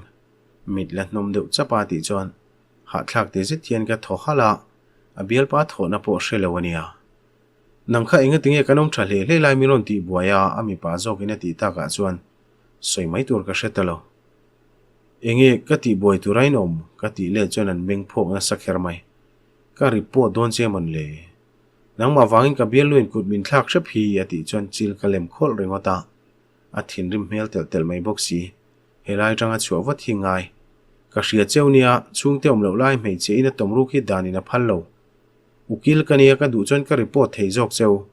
Mit la hnawm deuh chap a tih chuan hahthlak teh zet hian ka thaw halh a, a bialpa thawhna pawh hre lo a nia. Nang kha engatinge kan awm tha hle hle lai min rawn tih buai a, a mipa zawkin a tih takah chuan sawi mai tur ka hre ta lo. Enge ka tih buai tur a inawm? Ka tih let chuan an meng phawk nasa kher mai. Ka report dawn che mawn le? Nangmah vangin ka bialnuin kut min thlak hrep hi a tih chuan chil ka lem khawlh ringawt a, a thinrim hmel telh telh mai bawk si. Helai atanga chhuah vat hi ngai. Ka hria cheu nia, chhungte awm loh lai hmeichhia in a tawm ruk hi dan in a phal lo. Ukil ka nia ka duh chuan ka report thei zawk cheu.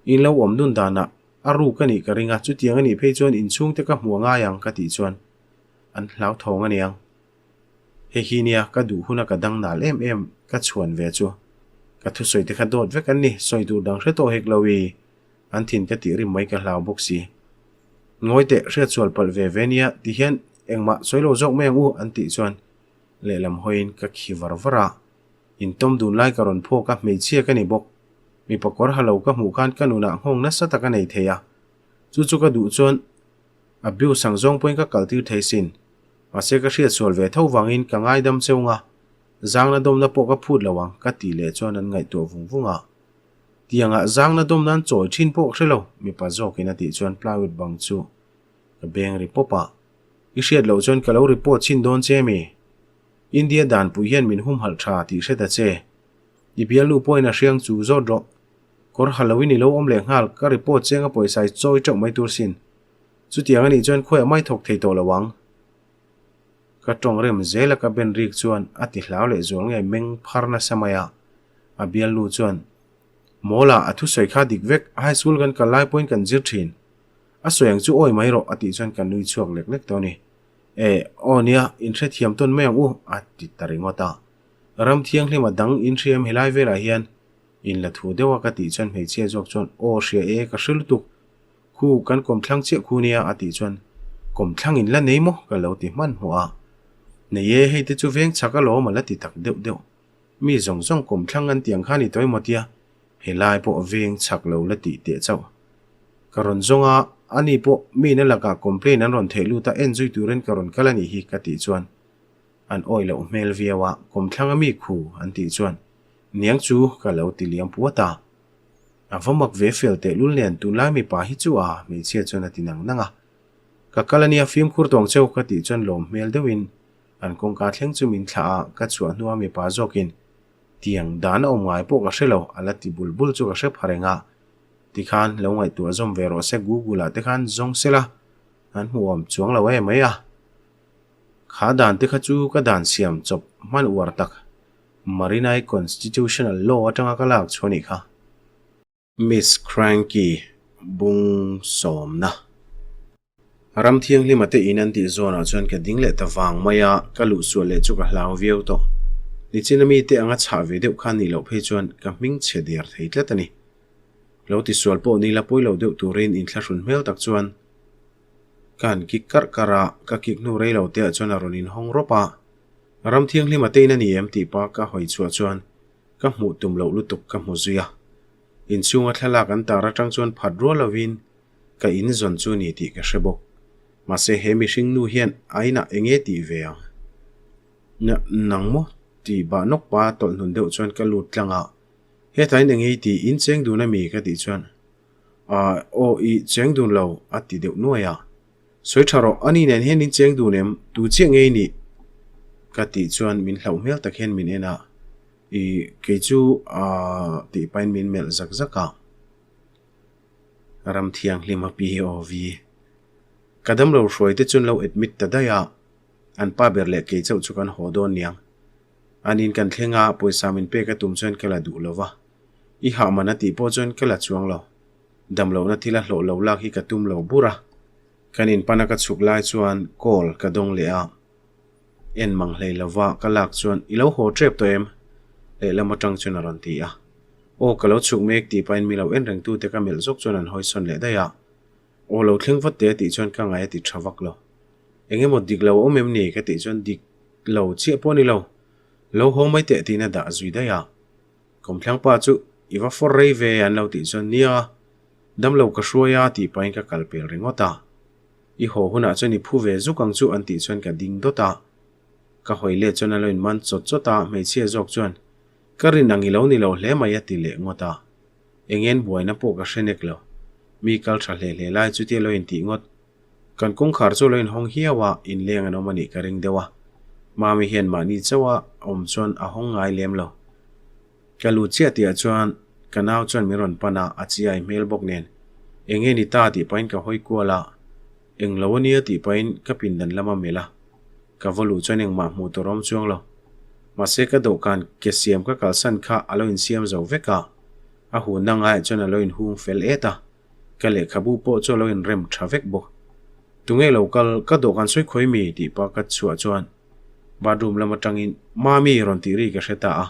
In lo awm dun danah a ruk a nih ka ring a, chutiang a nih phei chuan inchhungte ka hmu a ngai ang ka tih chuan an hlauthawng a niang. Hei hi nia ka duh huna ka dang nal em em ka chhuan ve chu. Ka thusawi te kha dawt vek an ni, sawi tur dang hre tawh hek lo i. An thin ka tih rim mai ka hlau bawk si. Ngawi teh hriatsual palh ve ve nia ti hian engmah sawi lo zawk mai ang u an tih chuan lehlam hawiin ka khi var var a. Intawm dun lai ka rawn phawk a, hmeichhia ka ni bawk. Mipa kawr ha lo ka hmuh khan ka nunah nghawng nasa tak a nei thei a. Chu chu ka duh chuan abuse ang zawng pawhin ka kaltir thei sin. Mahse ka hriatsual ve tho vangin ka ngaidam cheu nga, zangna dawmna pawh ka phut lo ang ka tih leh chuan an ngaihtuah vung vung a. Tiangah zangna dawm nan chawi thin pawh ka hre lo, mipa zawkin a tih chuan plywood bang chu ka beng ri pawp a. I hriat loh chuan ka lo report chhin dawn che mi? India danpui hian min humhalh tha tih hre ta che. I bialnu pawhin a hriang chu zawt rawh. Kawr ha loin i lo awm leh nghal, ka report cheng a pawisa i chawi teuh mai tur sin. Chutiang a nih chuan khawiah mai thawk thei tawh lo ang. Ka tawng rem zel a ka ben rik chuan a ti hlau leh zual nge meng phar nasa mai a. A bialnu chuan, Mawla, a thusawi kha dik vek, high school kan kal lai pawhin kan zir thin. A sawi ang chu awi mai rawh a tih chuan ka nui chhuak lek lek tawh a ni. E, aw nia, inhrethiam tawn mai ang u a ti ta ringawt a. Ram thianghlim a dang inhriam helai velah hian in la thu deuh a ka tih chuan hmeichhia zawk chuan, Aw hria e, ka hre lutuk. Khu, kan kawmthlang chiah khu nia a tih chuan, Kawmthlang in la nei maw? ka lo ti hmanhmawh a. Nei e, hei te chu veng chak alawm a la ti tak deuh deuh. Mi zawng zawng kawmthlang an tiang khan i tawi maw tia, helai pawh veng chak lo la tih teh chauh. Ka rawn zawng a, ani pawh mi na lakah complain an rawn theih lut a, en zui turin ka rawn kal a nih hi ka tih chuan an awih loh hmel viau a, kawmthlang a mi khu an tih chuan niang chu ka lo ti liam puat a. A va mak ve fel tehlul nen tunlai mipa hi chu a, hmeichhia chuan a ti nang nang a. Ka kal a nia fimkhur tawng cheu ka tih chuan lawm hmel deuhin An kawngka thleng chu min thlah a, ka chhuah hnua mipa zawkin tiang dan a awm ngai pawh ka hre lo, a la ti bul bul chu ka hre pha reng a. Tikhan lo ngaihtuah zawm ve rawh se Google ah te khan zawng se la, an hmuh awm chuang lo em mai a. Kha dan te kha chu ka dan siam chawp hman uar tak Marinai Constitutional Law atanga ka lak chu a nih kha. Miss Cranky bung sawmna. Ram thianghlima te in an tih zawnah chuan ka ding leh ta vang mai a, ka luh sual leh chu ka hlau viau tawh. Nichina mite anga chhah ve deuh kha nih loh phei chuan ka hming chhe der thei tlat a ni. Lo tisual pawh ni la pawi lo deuh turin inthlahrun hmel tak chuan ka han kik karh karh a, ka kik hnu rei lo te ah chuan a rawn inhawng rawp a. Ram thianghlima te in a ni em tih pa ka hawi chhuah chuan Ka hmuh tum loh lutuk ka hmu zui a. Inchhunga thlalak an tar atang chuan phat rual lovin ka in zawn chu ni tih ka hre bawk. Mahse he mihring nu hian a inah eng nge tih ve ang? Na, nang maw? tih bah nawk pa tawlh hnun deuh chuan ka lut tlang a. Hetah in eng nge i tih? In cheng dun ami? ka tih chuan Aah, aw i cheng dun lo a ti deuh nuai a. Sawi tha rawh, ani nen hian in cheng dun em? Tu chiah ngei nih? Ka tih chuan min hlauh hmel tak hian min en a, I kei chu aah tih pahin min melh zak zak a. Ram thianghlim a POV. Ka damlo hruai te chuan lo admit ta daih a, an pa ber leh kei chauh chu kan haw dawn niang. An in kan thleng a, pawisa min pek a tum chuan ka la duh lo va. I hah man a tih pawh chuan ka la chuang lo. Damlohna thil a hlawh lo lak hi ka tum lo bur a. Kan inpana ka chhuk lai chuan call ka dawng leh a. En mang hlei lova ka lak chuan i lo haw tep tawh em? Lehlam atang chuan a rawn ti a. Aw ka lo chhuk mek tih pahin mi lo en reng tute ka melh zawk chuan an hawi sawn leh daih a. Aw lo thleng vat teh a tih chuan ka ngai a ti tha vak lo. Eng emaw dik lo a awm em ni ka tih chuan dik lo chiah pawh a ni lo. Lo haw mai teh tiin a dah zui daih a. Kawmthlang pa chu i va fawr rei ve an lo tih chuan nia damlo ka hruai a tih pahin ka kal pel ringawt a. I haw hunah chuan i phu ve zuk ang chu an tih chuan ka ding dawt a. Ka hawi let chuan a lo inman chawt chawt a, hmeichhia zawk chuan, Ka rin ang i lo ni lo hle mai a ti leh ngawt a. Engen buaina pawh ka hre nek lo. Mi kal tha hle hle lai chutia lo intih ngawt. Kan kawngkhar chu lo inhawng hiau a, inleng an awm a nih ka ring deuh a. Mami hian mahni chauha awm chuan a hawng ngai lem lo. Ka lut chiah tihah chuan ka nau chuan min rawn pan a, a chiai hmel bawk nen. Enge ni ta tih pahin ka hawi kual a, eng lo a nia tih pahin ka pindan lam a melh a. Ka va luh chuan engmah hmuh tur a awm chuang lo. Mahse ka dawhkan ke siam ka kalsan kha a lo insiam zo vek a, a hunna ngaiah chuan a lo inhung fel et a, ka lehkhabu pawh chu a lo inrem tha vek bawk. Tunge lo kal, ka dawhkan sawi khawi mi tih pah ka chhuah chuan bathroom lam atangin Mami rawn tih ri ka hre ta a.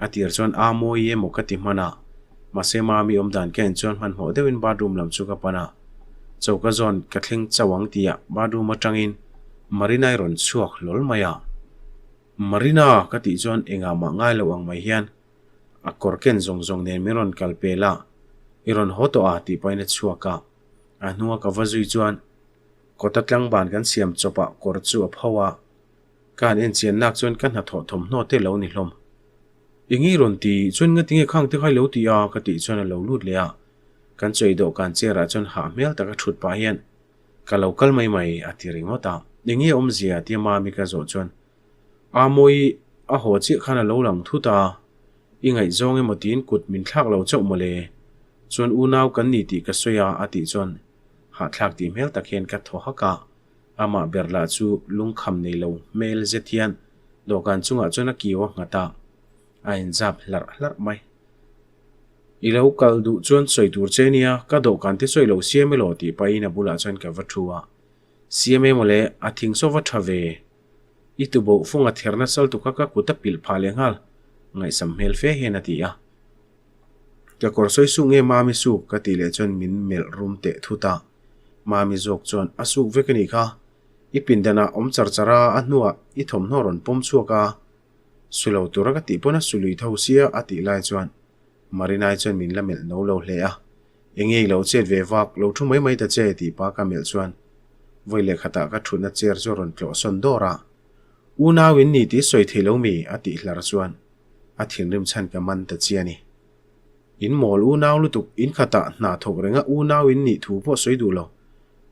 A tir chuan a mawi emaw ka ti hman a, mahse Mami awm dan ka en chuan hmanhmawh deuhin bathroom lam chu ka pan a. Choka zawn ka thleng chauh ang tihah bathroom atangin Marina-i rawn chhuak hlawl mai a. Marina! ka tih chuan engah mah ngai lo ang mai hian a kawr ken zawng zawng nen min rawn kal pel a, I rawn haw tawh a tih pahin a chhuak a. A hnunga ka va zui chuan kawta tlangban kan siam chawpah kawr chu a pho a. Ka han en chian nak chuan ka hnathawh thawmhnaw te lo ni hlawm. Eng nge rawn ti chuan nga tinge khang te kha i lo ti a ka tih chuan a lo lut leh a. Kan chawi dawhkan chair ah chuan hah hmel taka thut pah hian ka lo kal mai mai a ti ringawt a. Eng nge awmzia tia Mami ka zawh chuan a mawi a haw chiah khan a lo lang thut a. I ngaihzawng emaw tiin kut min thlak lo chauh mawle. Chuan unau kan ni tih ka sawi a a tih chuan hahthlak tih hmel tak hian ka thaw hak a. Amah ber lah chu lungkham nei lo hmel zet hian dawhkan chungah chuan a kiu a nghat a, a inzap hlarh hlarh mai. I lo kal duh chuan sawi tur che nia, ka dawhkan te sawi lo siam elaw tih pahin a bulah chuan ka va thu a. Siam emaw le, a thing saw va tha ve. I tuboh fung a ther nasal tuk a ka kut a pilh phah leh nghal, ngaihsam hmel fe hian a ti a. Ka kawr sawi suk nge Mami suk ka tih leh chuan min melh rum teh thut a. Mami zawk chuan a suk vek a nih kha. I pindanah awm char char a, a hnuah i thawmhnaw rawn pawm chhuak a. Su lo tura ka tih pawn a su lui tho sia a tih lai chuan Marinai chuan min la melh no lo hle a. Enge i lo chet ve vak, lo thu mai mai ta che tih pa ka melh chuan vawi leh khatah ka thutna chair chu a rawn tlawh sawn dawr a. Unau in ni tih sawi thei lo mi a tih hlar chuan a thinrim chhan ka man ta chi a ni. In mawl unau lutuk, in khatah hna thawk renga unau in nih thu pawh sawi duh lo.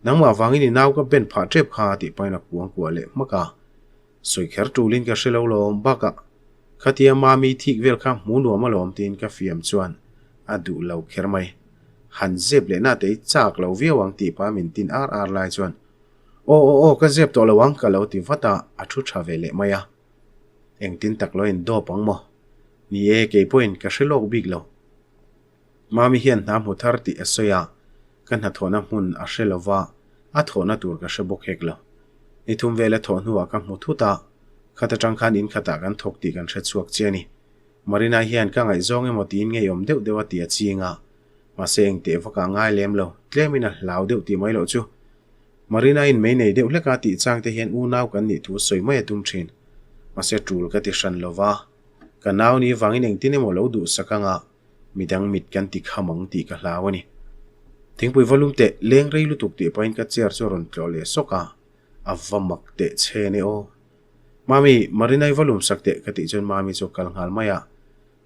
Nangmah vangin i nau ka ben phah tep kha tih pahin a kuang kuah leh hmak a. Sawi kher tulin ka hre lo lawm bakah khatia mami thik vel kha hmu nuam alawm tiin ka fiam chuan a duh lo kher mai. Han zep leh na te i chak lo viau ang tih paha min tin ar ar lai chuan Aw aw aw ka zep tawh lo ang ka lo ti vat a, a thu tha ve leh mai a. Engtin tak lo in dawp ang maw? Ni e, kei pawhin ka hre lawk bik lo. Mami hian hna hmu thar tih a sawi a, ka hnathawhna hmun a hre lo va, a thawhna tur ka hre bawk hek lo. Ni thum vela thawh hnuah ka hmu thut a, khat atang khan in khatah kan thawk tih kan hre chhuak chiah a ni. Marina hian ka ngaihzawng emaw tiin ngeiawm deuh deuh a ti a ching a, mahse engteh vakah ngai lem lo, tlemin a hlau deuh tih mai loh chu. Marina in mei nei deuh hleka tih chang te hian unau kan nih thu sawi mai a tum thin. Mahse tul ka ti hran lo va, ka nau ni vangin engtin emaw lo duhsak anga midang mit kan ti kham ang tih ka hlau a ni. Thingpui va lum teh leng rei lutuk tih pahin ka chair chu a rawn tlawh leh sawk a, a va mak teh che ne aw. Mami, Marina i va lum sak teh ka tih chuan Mami chu a kal nghal mai a.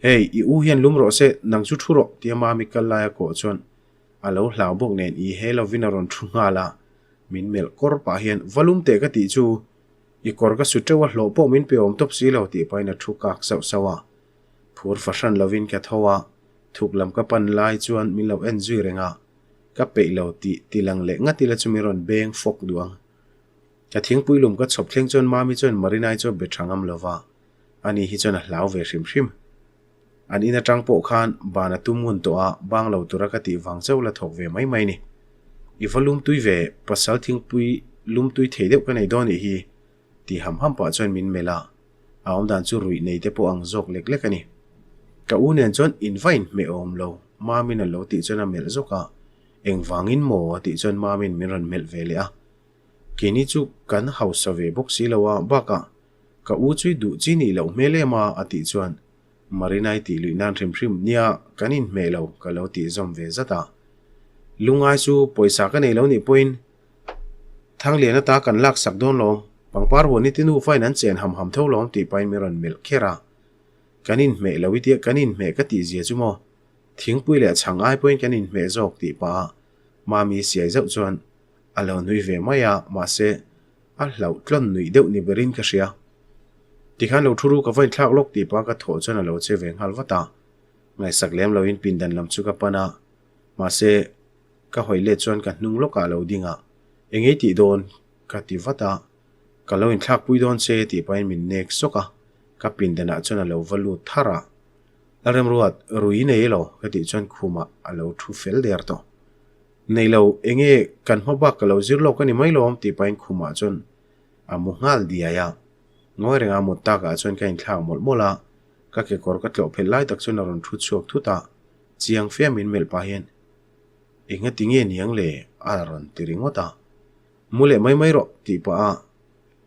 Hey, i u hian lum rawh se, nang chu thu rawh tia Mami kal laia kawh chuan A lo hlau bawk nen i he lovin a rawn thu nghal a, min melh kawr pah hian va lum teh ka tih chu i kawr ka su teuh a hlawh pawh min pe awm tawp si lo tih pahin a thu kak sauh sauh a. Phur fahran lovin ka tho a, thuk lam ka pan lai chuan min lo en zui reng a, ka peih lo tih ti lang leh ngat ila chu min rawn beng fawk duh ang. Ka thingpui lum ka chhawp thleng chuan Mami chuan Marinai chu a be tha ngam lova, ani hi chuan a hlau ve hrim hrim. An in atang pawh khan ban a tum ngun tawh a, bang lo tura ka tih vang chauh la thawk ve mai mai ni. I va lum tui ve, pasal thingpui lum tui thei deuh ka nei dawn nih hi, ti ham ham pah chuan min melh a, a awmdan chu ruih nei te pawh ang zawk lek lek a ni. Ka u nen chuan in va inhmeh awm lo, Mamin a lo tih chuan a melh zawk a, engvangin maw a tih chuan Mamin min rawn melh ve leh a. Keini chu kan hausa ve bawk si lo a, bakah Ka u chu i duh chi nih loh hmel em a? a tih chuan Marina-i tih luih nan hrim hrim, Nia, kan inhmeh lo, ka lo tih zawm ve zat a. Lungai chu pawisa ka nei lo nih pawhin. Thanglian ata kan laksak dawn lawm, pangpar huan i ti nufa in an chen ham ham tho lawm tih pahin min rawn melh kher a. Kan inhmeh lo i tia kan inhmeh ka tih zia chu maw? Thingpui leh chhang ai pawhin kan inhmeh zawk tih pah a Mami siai zauh chuan a lo nui ve mai a, mahse a hlauh tlawn nuih deuh ni berin ka hria. Tikhan lo thu ru ka va inthlak lawk tih pah ka thawh chuan a lo che ve nghal vat a. Ngaihsak lem loin pindan lam chu ka pan a, mahse ka hawi let chuan ka hnung lawkah a lo ding a, Eng ei tih dawn? ka ti vat a, Ka lo inthlak pui dawn che tih pahin min nek sawk a, ka pindanah chuan a lo va lut thar a. Lalremruat, rui nei elo? ka tih chuan khumah a lo thu fel der tawh. Nei lo, enge kan hma bak ka lo zir lawk a ni mai lawm tih pahin khumah chuan a mu nghal diai a. Ngawi renga mut takah chuan ka inthlak mawlh mawlh a, ka kekawr ka tlawh phelh lai tak chuan a rawn thu chhuak thut a, chiang fe min melh pah hian, Enga ti nge niang le? a rawn ti ringawt a. Mu leh mai mai rawh tih pah a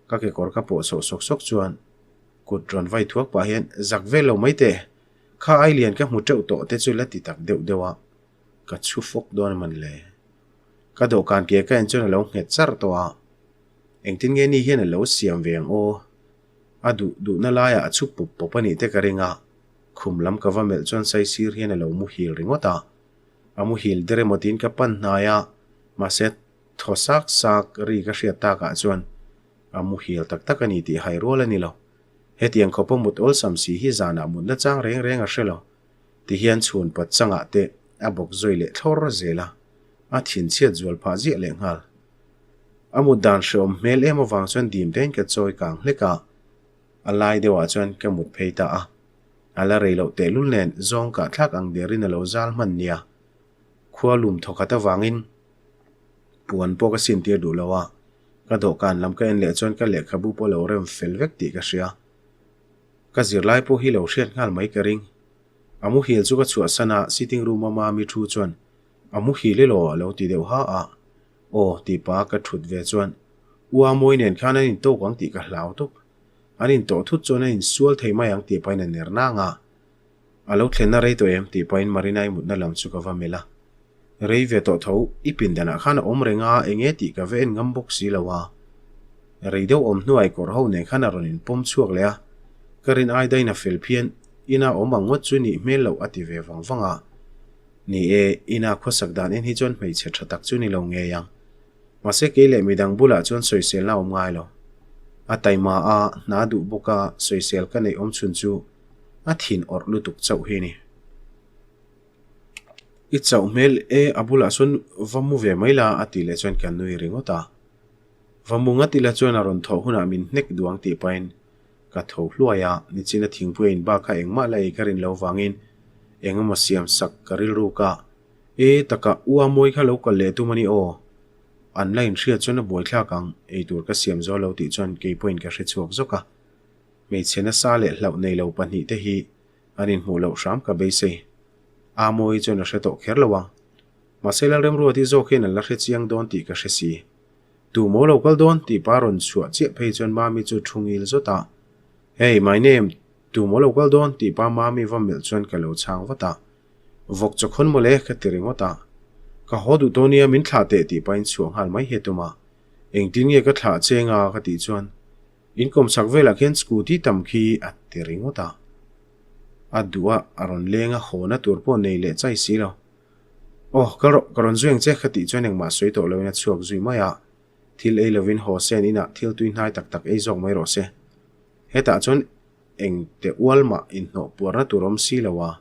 ka kekawr ka pawh chhoh sawk sawk chuan kut rawn vai thuak pah hian zak vel lo mai teh, kha ai lian ka hmu teuh tawh te chu la ti tak deuh deuh a, ka chhu fawk dawn a man le. Ka dawhkan ke ka en chuan a lo nghet char tawh a, engtin nge ni hian a lo siam ve ang aw? A duh duhna laiah a chhu pawp pawp a nih te ka ring a, khum lam ka va melh chuan saisir hian a lo muhil ringawt a, a muhil der emaw tiin ka pan hnai a, mahse thaw sak sak ri ka hriat takah chuan a muhil tak tak a ni tih hai rual a ni lo. Hetiang khawpa mut awlsam si hi zanah mutna chang reng reng a hre lo. Tihian chhun pat changah te a bawk zui leh thlawr zel a, a thinchhiat zual phah ziah leh nghal. A mut dan hreawm hmel em avang chuan dim tein ka chawi kang hlek a, a lai deuhah chuan ka mut phei ta a. A la rei loh tehlul nen zawng kah thlak ang derin a lo zal hman nia. Khua lum thawkhat avangin puan pawh ka sintir duh lo a, ka dawhkan lam ka en leh chuan ka lehkhabu pawh lo rem fel vek tih ka hria. Ka zirlai pawh hi lo hriat nghal mai ka ring. A muhil chu ka chhuahsan a, sitting room a mami thu chuan a muhil elaw a lo ti deuh ha a. Aw tih pah ka thut ve chuan U Amawi nen khan an intawk ang tih ka hlau tawp. An intawh thut chuan an insual thei mai ang tih pahin a ner nang a. A lo thlenna rei tawh em tih pahin Marina-i mutna lam chu ka va melh a. Rei ve tawh tho, i pindanah khan a awm reng a, eng nge tih ka va en ngam bawk si lo a. Rei deuh awm hnuai kawr ho nen khan a rawn inpawm chhuak leh a, ka rin ai dain a fel phian, ina awm ang ngawt chu nih hmel loh a ti ve vang vang a. Ni e, ina khawsak dan en hi chuan hmeichhe tha tak chu ni lo ngei ang. Mahse kei leh midang bulah chuan sawiselna a awm ngai lo. A taima a, hna duh bawk a, sawisel ka neih awm chhun chu a thin awrh lutuk chauh hi a ni. I chauh hmel e a bulah chuan va mu ve mai la a tih leh chuan ka nui ringawt a. Va mu ngat ila chuan a rawn thawh hunah min hnek duh ang tih pahin ka tho hluai a, nichina thingpui a inbak kha engmah la ei ka rin lo vangin eng emaw siam sak ka rilruk a, E taka u a mawi kha lo kal leh tum a ni aw. An la inhriat chuan a buaithlak ang, eitur ka siam zo lo tih chuan keipawhin ka hrechhuak zawk a. Hmeichhe nasa leh hlauh nei lo pahnihte hi An inhmuh loh hram ka beisei. Amawi chuan a hre tawh kher lo ang. Mahse Lalremruati zawk hian an la hre chiang dawn tih ka hre si. Tu maw lo kal dawn? tih pa rawn chhuah chiah phei chuan Mami chu thu ngil zawt a. Hey, my name, tu maw lo kal dawn? tih pa Mami va melh chuan ka lo chhang vat a. Vawk chawkhawn mawle ka ti ringawt a. Ka haw duh tawh nia min thlah teh tih pahin chhuah nghal mai hi a tum a. Engtin nge ka thlah cheng a ka tih chuan In kawmchhak velah khian scooty tam khi a ti ringawt a. A duh a, a rawn leng a, hawna tur pawh nei leh chai si lo. Aw, kal rawh, ka rawn zui ang che ka tih chuan engmah sawi tawh loin a chhuak zui mai a. Thil ei lovin haw sen inah thil tui hnai tak tak ei zawk mai rawh se. Hetah chuan eng teh ual mah inhnawh puarna tur awm si lo a.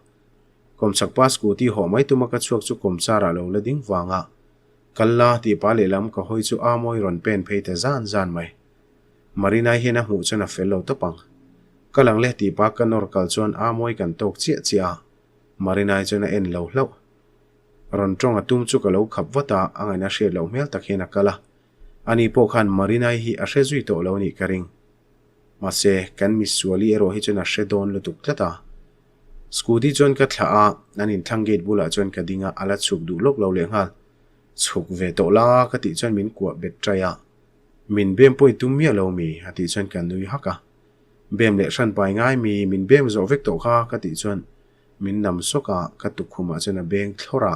Kawmchhak pa scooty hawh mai tuma ka chhuak chu kawmchar ah lo la ding vang a. Kal la tih pa lehlam ka hawi chu Amawi rawn pen phei ta zan zan mai. Marina hian a hmuh chuan a fel lo tawp ang. Ka lang leh tih pa ka nawr kal chuan Amawi kan tawk chiah chiah a, Marina-i chuan a en lo hlauh. Rawn tawng a tum chu ka lo khap vat a, a ngaihna hriat loh hmel tak hian a kal a. Ani pawh khan Marina-i hi a hre zui tawh lo nih ka ring. Mahse, kan misuali erawh hi chuan a hre dawn lutuk tlat a. Scooty chuan ka thlah a, an inthlang gate bulah chuan ka ding a, a la chhuk duh lawk lo lehnghal. Chhuk ve tawh la ka tih chuan min kuah bet ṭai a. Min bem pawh i tum miah lo mi? a tih chuan ka nui hak a. Bem leh hran pai ngai mi, min bem zawh vek tawh kha ka tih chuan min nam sawk a, ka tukkhumah chuan a beng thlawr a,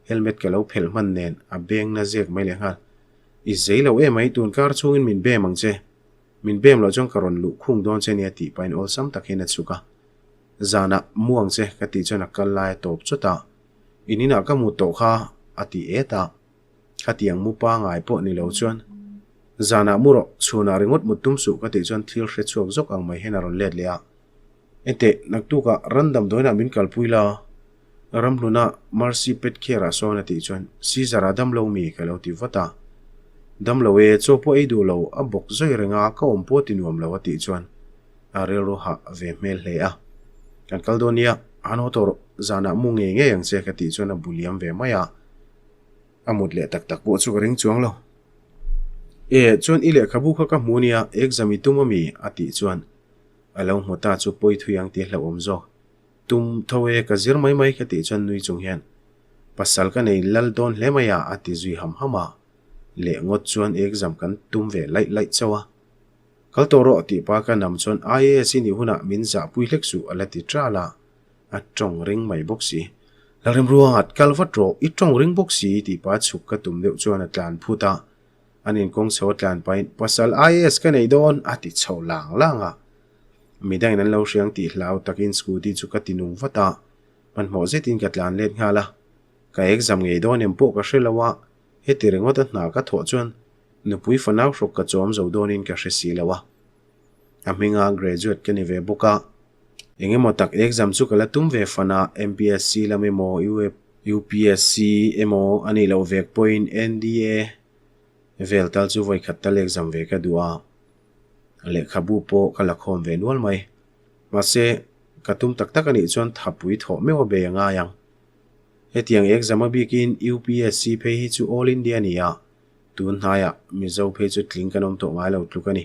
helmet ka lo phelh hman nen a beng na zek mai lehnghal. I zei lo emai, tun kar chhungin min bem ang che. Min bem loh chuan ka rawn luh khung dawn che nia tih pahin awlsam tak hian a chhuk a. Zanah mu ang che ka tih chuan a kal lai a tawp chawt a. In inah ka mu tawh kha a ti et a. Khatiang mu pangai pawh ni lo chuan zanah mu rawh, chhunah ringawt mut tum suh ka tih chuan thil hre chhuak zawk ang mai hian a rawn let leh a. Enteh, naktukah ran damdawiinah min kalpui la, Ramhluna Mercy Pet Care-ah sawn a tih chuan Caesar-a damlo mi ka lo ti vat a. Damlo e, chaw pawh ei duh lo, a bawk zawi reng a, ka awm pawh ti nuam lo a tih chuan a rilru hah ve hmel hle a. Kan kal dawn nia, han haw tawh rawh, zanah mu ngei ngei ang che ka tih chuan a bu liam ve mai a. A mut leh tak tak pawh chu ka ring chuang lo. E, chuan i lehkhabu kha ka hmu nia, exam i tum ami? a tih chuan a lo hmu ta chu pawi thui ang tih a hlauhawm zawk. Tum tho e, ka zir mai mai ka tih chuan nui chung hian pasal ka nei lal dawn hle mai a, a ti zui ham ham a. Leh ngawt chuan exam kan tum ve laih laih chauh a. Kal tawh rawh tih pa ka nam chuan IAS i nih hunah min zahpui hlek suh a la ti ṭal a. A tawng ring mai bawk si. Lalremruangat, kal vat rawh, i tawng ring bawk si tih pa chhuk ka tum deuh chuan a tlan phut a. An inkawng chho a tlan pahin, Pasal IAS ka nei dawn a ti chho lang lang a. Midangin an lo hriang tih hlau takin scooty chu ka ti nung vat a. Hmanhmawh zetin ka tlan let nghal a. Ka exam ngei dawn em pawh ka hre lo a, heti ringawt a hna ka thawh chuan nupui fanau hrawk ka chawm zo dawnin ka hre si lo a. A hminga graduate ka ni ve bawk a. Eng emaw tak exam chu ka la tum ve fan a, MPSC lam emaw, UPSC emaw a nih loh vek pawhin NDA vel tal chu vawikhat tal exam ve ka duh a, lehkhabu pawh ka la khawm ve nual mai. Mahse, ka tum tak tak a nih chuan thapui thawh meuh a bei a ngai ang. Hetiang exam a bikin UPSC phei hi chu All India a ni a, tun hnaiah Mizo phei chu tling kan awm tawh ngai lo tluk a ni.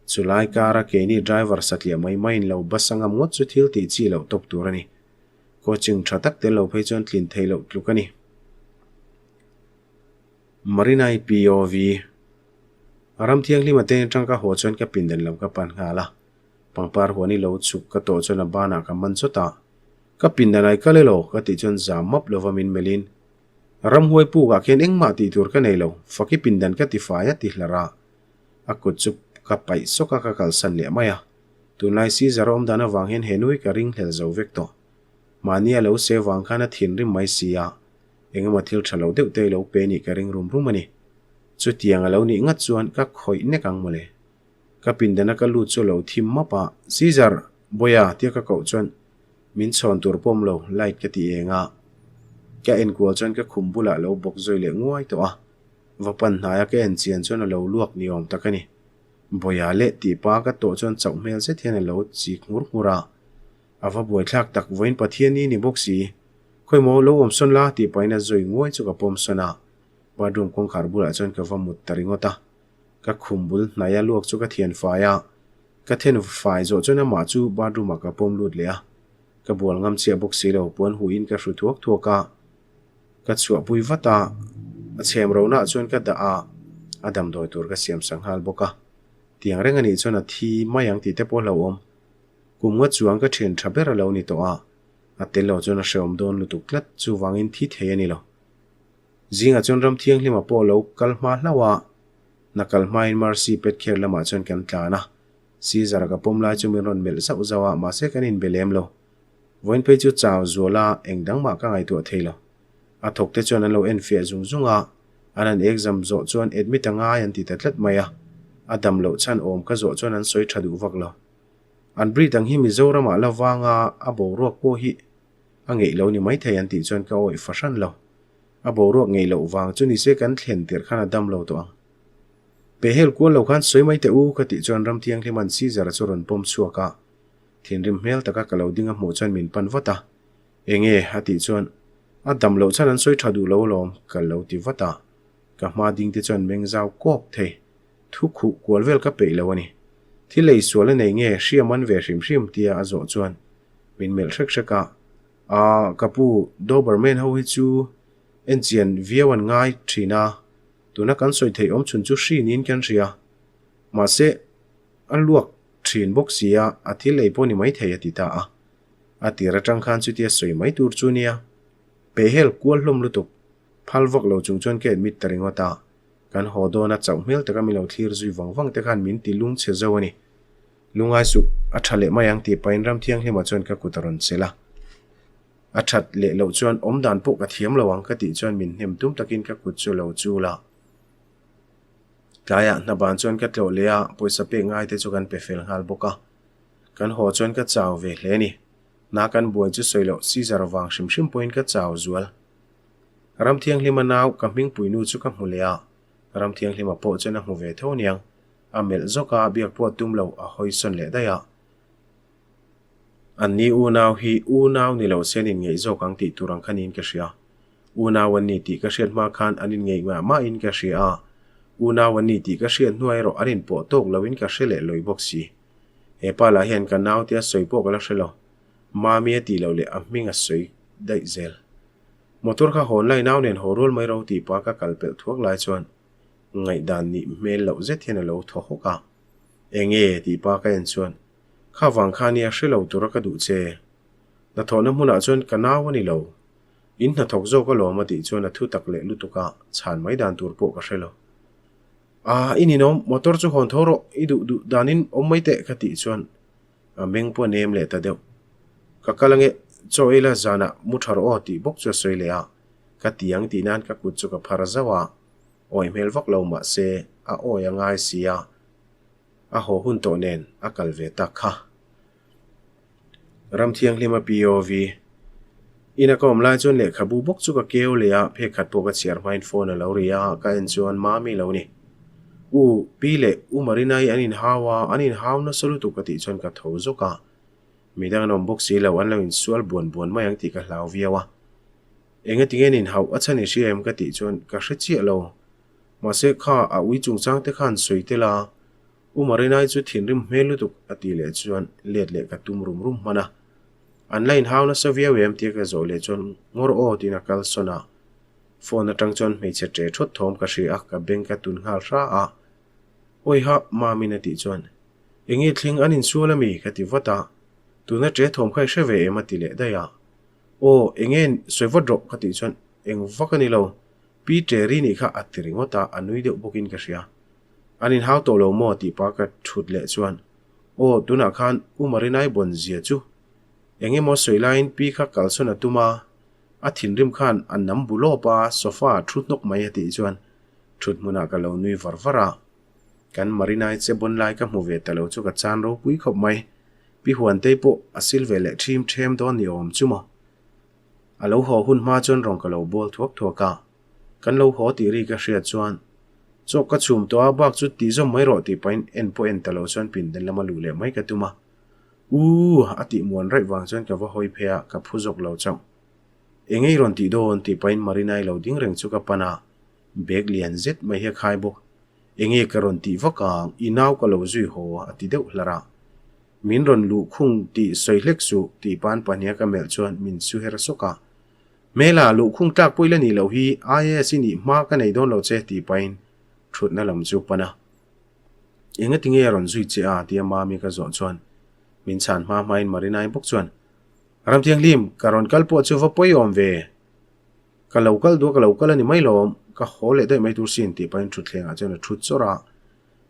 Chulai kara keini driver satliah mai maiin lo bus a ngam ngawt chu thil tih chi loh tawp tur a ni. Coaching tha tak tel lo phei chuan tlin theih loh tluk a ni. Marinai POV Ram thianghlima te atang ka haw chuan ka pindan lam ka pan nghal a. Pangpar huan i lo chhuk ka tawh chuan a banah ka man chawt a. Ka pindan ai kal elaw ka tih chuan zam map lova min melhin Ramhuai pukah khian engmah tih tur ka nei lo, faki pindan ka ti fai a ti hlar a. A kut chu ka paih sawk a, ka kalsan leh mai a. Tunlai Caesar a awm dan avang hian he nui ka ringhlel zo vek tawh. Mahni a lo se vang khan a thinrim mai si a, engemaw thil tha lo deuh te i lo pe nih ka ring rum rum a ni. Chutiang a lo nih ngat chuan ka khawih nek ang mawle. Ka pindana ka lut chu a lo thim map a, Caesar! Bawiha! tia ka koh chuan min chhawn tur pawm lo, light ka ti eng a. Ka enkual chuan ka khum bulah a lo bawk zawi leh nguai tawh a. Va pan hnaia ka en chian chuan a lo luak ni awm tak a ni. Bawiha leh tih pa ka tawh chuan chauh hmel zet hian a lo chik nghur nghur a. A va buaithlak tak vawiin Pathian ni ni bawk si. Khawimaw lo awm sawn la tih pahin a zawi nguai chu ka pawm sawn a. Bathroom kawngkhar bulah chuan ka va mut ta ringawt a. Ka khum bul hnaia luak chu ka thian fai a. Ka then fai zawh chuan amah chu bathroom ah ka pawm lut leh a. Ka bual ngam chiah bawk si lo, puan huiin ka hru thuak thuak a. Ka chhuahpui vat a, a chhem rohnaah chuan ka dah a, a damdawi tur ka siam sak nghal bawk a. Tiang reng a nih chuan a thi mai ang tih te pawh hlauhawm. Kum nga chuang ka thian tha ber a lo ni tawh a, a tel lo chuan a hrehawm dawn lutuk tlat, chuvangin thi thei a ni lo. Zingah chuan ram thianghlima pawh lo kal hma hlauh a, hna kal hmain Mercy pet kher lamah chuan kan tlan a. Caesar-a ka pawm lai chu min rawn melh zauh zauh a, mahse kan inbe lem lo. Vawiin phei chu chau zual a, eng dang mah ka ngaihtuah thei lo. A thawk te chuan an lo en fiah zung zung a, an han exam zawh chuan admit a ngai an ti ta tlat mai a, a dam loh chhan awm ka zawh chuan an sawi tha duh vak lo. An breed ang hi Mizoramah la vang a, a boruak pawh hi a ngeih lo ni maithei an tih chuan ka awih fahran lo. A boruak ngeih loh vang chu nise kan thlen tirh khan a dam lo tawh ang. Pehhel kual lo khan sawi mai teh u ka tih chuan Ramthianghlima'n Caesar-a chu rawn pawm chhuak a, Thinrim hmel taka ka lo ding a hmuh chuan min pan vat a, Enge? a tih chuan, A dam loh chuan an sawi tha duh lo alawm, ka lo ti vat a. Ka hma ding te chuan meng zau kawk thei. Thu khuh kual vel ka peih lo a ni. Thil ei sual a nei nge hria man ve hrim hrim tia a zawh chuan min melh hrek hrek a, Aa, ka pu, Doberman ho hi chu enchian viau an ngai thin a, tuna kan sawi theih awm chhun chu hri niin kan hria. Mahse, a luak Thin bawk si a, a thil ei pawh ni mai thei a ti ta a. A tir atang khan chutia sawi mai tur chu nia. Pehhel kual hlawm lutuk, phal vak lo chung chuan ka admit ta ringawt a. Kan haw dawn a chauh hmel taka min lo thlir zui vang vang te khan min ti lungchhe zo a ni. Lungai suh, a tha leh mai ang tih pahin Ramthianghlima chuan ka kut a rawn chelh a. A that leh loh chuan awm dan pawh ka thiam lo ang ka tih chuan min hnem tum takin ka kut chu lo chul a. Tlaiah hna ban chuan ka tlawh leh a, pawisa pek ngai te chu kan pe fel nghal bawk a. Kan haw chuan ka chau ve hle a ni. Hna kan buai chu sawi loh Caesar vang hrim hrim pawhin ka chau zual. Ramthianghlima nau ka hmingpui nu chu ka hmu leh a, Ramthianghlima pawh chuan a hmu ve tho aniang. A melh zawk a, biak pawh a tum lo, a hawi sawn leh daih a. Anni unau hi unau ni lo se an inngeih zawk ang tih tur ang kha niin ka hria. Unau an ni tih ka hriat hma khan an inngeih mah mahin ka hria a, unau an ni tih ka hriat hnuah erawh an inpawh tawk loin ka hre leh lawi bawk si. He pa lah hian ka nau tia sawi pawh ka la hre lo. Mami a tih loh leh a hming a sawi daih zel. Motor kha hawn lai nau nen haw rual mai ro tih pa ka kal pelh thuak lai chuan ngaihdan nih hmel loh zet hian a lo thaw hawk a. Enge tih pa ka en chuan Kha vang kha nia hre lo tura ka duh che. Hnathawhna hmunah chuan ka nau a ni lo. In hnathawk zawk alawm a tih chuan a thu tak leh lutuk a, chhan mai dan tur pawh ka hre lo. Aa, i ninawm, motor chu hawn tho rawh, i duh duh danin awm mai teh ka tih chuan a meng pawh a nem leh ta deuh. Ka kal ange, chaw ei la zanah mu tha rawh aw tih bawk chu a sawi leh a, ka ti ang tih nan ka kut chu ka phar zauh a, awi hmel vak lo mahse a awi a ngai si a. A haw hun tawh nen a kal ve tak kha. Ramthianghlima POV. Ina ka awm lai chuan lehkhabu bawk chu ka keu leh a, phek khat pawh ka chhiar hmain phone a lo ri a, ka en chuan Mami lo ni. U, Pi leh U Marinai an inhau a, an inhau nasa lutuk ka tih chuan ka tho zawk a. Midang an awm bawk si lo, an lo insual buan buan mai ang tih ka hlau viau a. Engati nge an inhauh a chhan i hria em ka tih chuan ka hre chiah lo. Mahse kha a ui chungchang te khan sawi tel a, U Marinai chu thinrim hmel lutuk a tih leh chuan let leh ka tum rum rum hman a. An la inhau nasa viau em tia ka zawh leh chuan ngawr aw tiin a kal sawn a. Phone atang chuan hmeichhe ṭe ṭhawt thawm ka hria a, ka beng ka tun nghal hra a. Awiha Mamin a tih chuan Enge thleng an insual ami? ka ti vat a. Tuna ṭe thawm kha i hre ve em a ti leh daih a. Aw enge sawi vat rawh ka tih chuan eng vak a ni lo. Pi Terry nih kha a ti ringawt a, a nui deuh bawkin ka hria. An inhau tawh lo maw tih pa ka thut leh chuan, Aw, tunah khan U Marinai bawn zia chu eng emaw sawi laiin Pi kha kalsawn a tum a, a thinrim khan a nam bu lawp a, sofa a thu hnawk mai a tih chuan thut hmunah ka lo nui var var a. Kan Marinai che bawn lai ka hmu ve ta lo chu ka chan ropui khawp mai. Pi Huantei pawh a sil ve leh ṭhim ṭhem dawn ni awm chu maw. A lo haw hun hma chuan rawn ka lo bawl thuak thuak a, kan lo haw tih ri ka hriat chuan chaw ka chhum tawh a, bak chu tih zawm mai rawh tih pahin en pawh en ta lo chuan pindan lama luh leh mai ka tum a. Uuh a tih muan raih vang chuan ka va hawi phei a, ka phu zawk lo chauh. Eng ei rawn tih dawn tih pahin Marinai lo ding reng chu ka pan a, bag lian zet mai hi a khai bawk. Enge ka rawn tih vak ang, i nau ka lo zui haw a ti deuh hlar a. Min rawn luh khung tih sawi hlek suh tih pan pahniha ka melh chuan min su her sawk a. Hmela, luh khung tlak pawh i la nih loh hi IAS i nih hma ka nei dawn lo che tih pahin thutna lam chu pan a. Engati nge a rawn zui che a? tia Mami ka zawh chuan min chhan hma hmain Marinai bawk chuan, Ramthianghlim, ka rawn kal pawh chu va pawiawm ve. Ka lo kal duh a, ka lo kal a ni mai lawm, ka haw leh daih mai tur sin tih pahin thutthlengah chuan a thut chawrh a.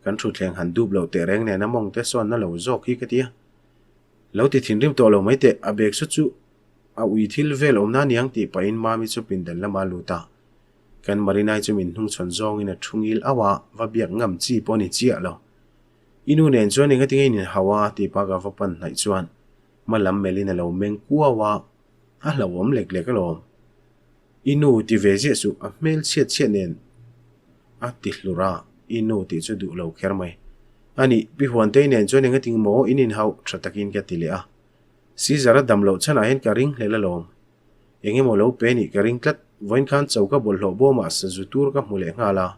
Kan thutthleng han dup loh teh reng nen a mawng te sawn na lo zawk hi ka ti a. Lo ti thinrim tawh lo mai teh, a bag chu chu a ui thil vel awmna aniang tih pahin Mami chu pindan lama lut a. Kan Marinai chu min hnungchhawn zawngin a thu ngil auh a, va biak ngam chi pawh a ni chiah lo. I nu nen chuan engati nge in inhau a tih pa ka va pan hnaih chuan hma lam melhin a lo meng kuau a, a hlauhawm lek lek alawm. I nu ti ve ziah suh, a hmel chhiat chhiat nen a ti hlur a, i nu tih chu duh lo kher mai. A nih, Pi Huantei nen chuan engating maw in inhauh tha takin ka ti leh a. Caesar a dam loh chhanah hian ka ring hlel alawm. Eng emaw lo pe nih ka ring tlat, vawiin khan choka bawlhhlawh bawmah sazu tur ka hmu leh nghal a.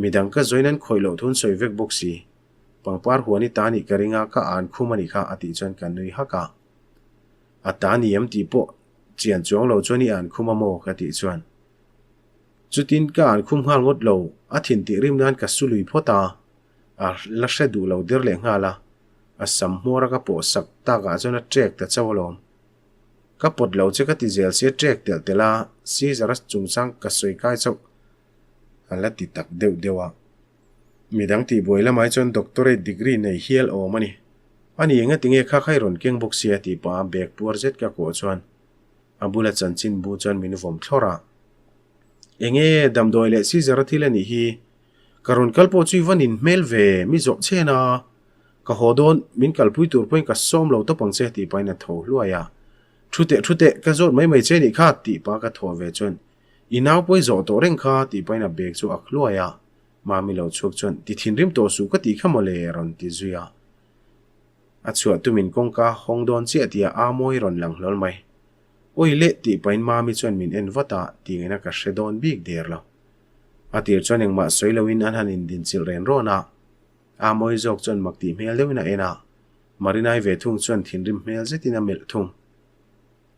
Midang ka zawin an khawih loh thun sawi vek bawk si. Pangpar huan i ta nih ka ring a, ka an khum a nih kha a tih chuan ka nui hak a. A ta ni em tih pawh Chian chuang lo chuan i an khum a maw? ka tih chuan. Chutin ka an khum nghal ngawt lo, a thin tih rim nan ka su lui phawt a, a la hre duh lo der leh nghal a, a sam hmawr a ka pawh sak tak ah chuan a trek ta chauh alawm. Ka pawt lo che ka ti zel sia trek telh telh a, Caesar-a chungchang ka sawi kai chauh. A la ti tak deuh deuh a. Midang tihbuai lamah hi chuan doctorate degree nei hial awm a ni. A ni engati nge kha kha i rawn keng bawk sia tih pah a bag puar zet ka kawh chuan a bula chanchin bu chuan min vawm thlawrh a. Enge damdawi leh scissor a thil a nih hi? Ka rawn kal pawh chu i va nin hmel ve, mi zawh chen a. Ka haw dawn, min kalpui tur pawhin ka sawm lo tawp ang che tih pahin a tho hluai a. Thu teh thu teh, ka zawt mai mai che nih kha tih pah ka thaw ve chuan I nau pawh i zawh tawh reng kha tih pahin a bag chu a hluai a. Mami lo chhuak chuan ti thinrim tawh suh ka tih kha mawle rawn ti zui a. A chhuah tumin kawngka hawng dawn chiah tih a Amawi rawn lang hlawl mai. Awi leh tih pahin Mami chuan min en vat a, tih ngaihna ka hre dawn bik der lo. A tir chuan engmah sawi loin an han indinchilh ren rawn a. Amawi zawk chuan mak tih hmel deuhin a en a, Marinai ve thung chuan thinrim hmel zetin a melh thung.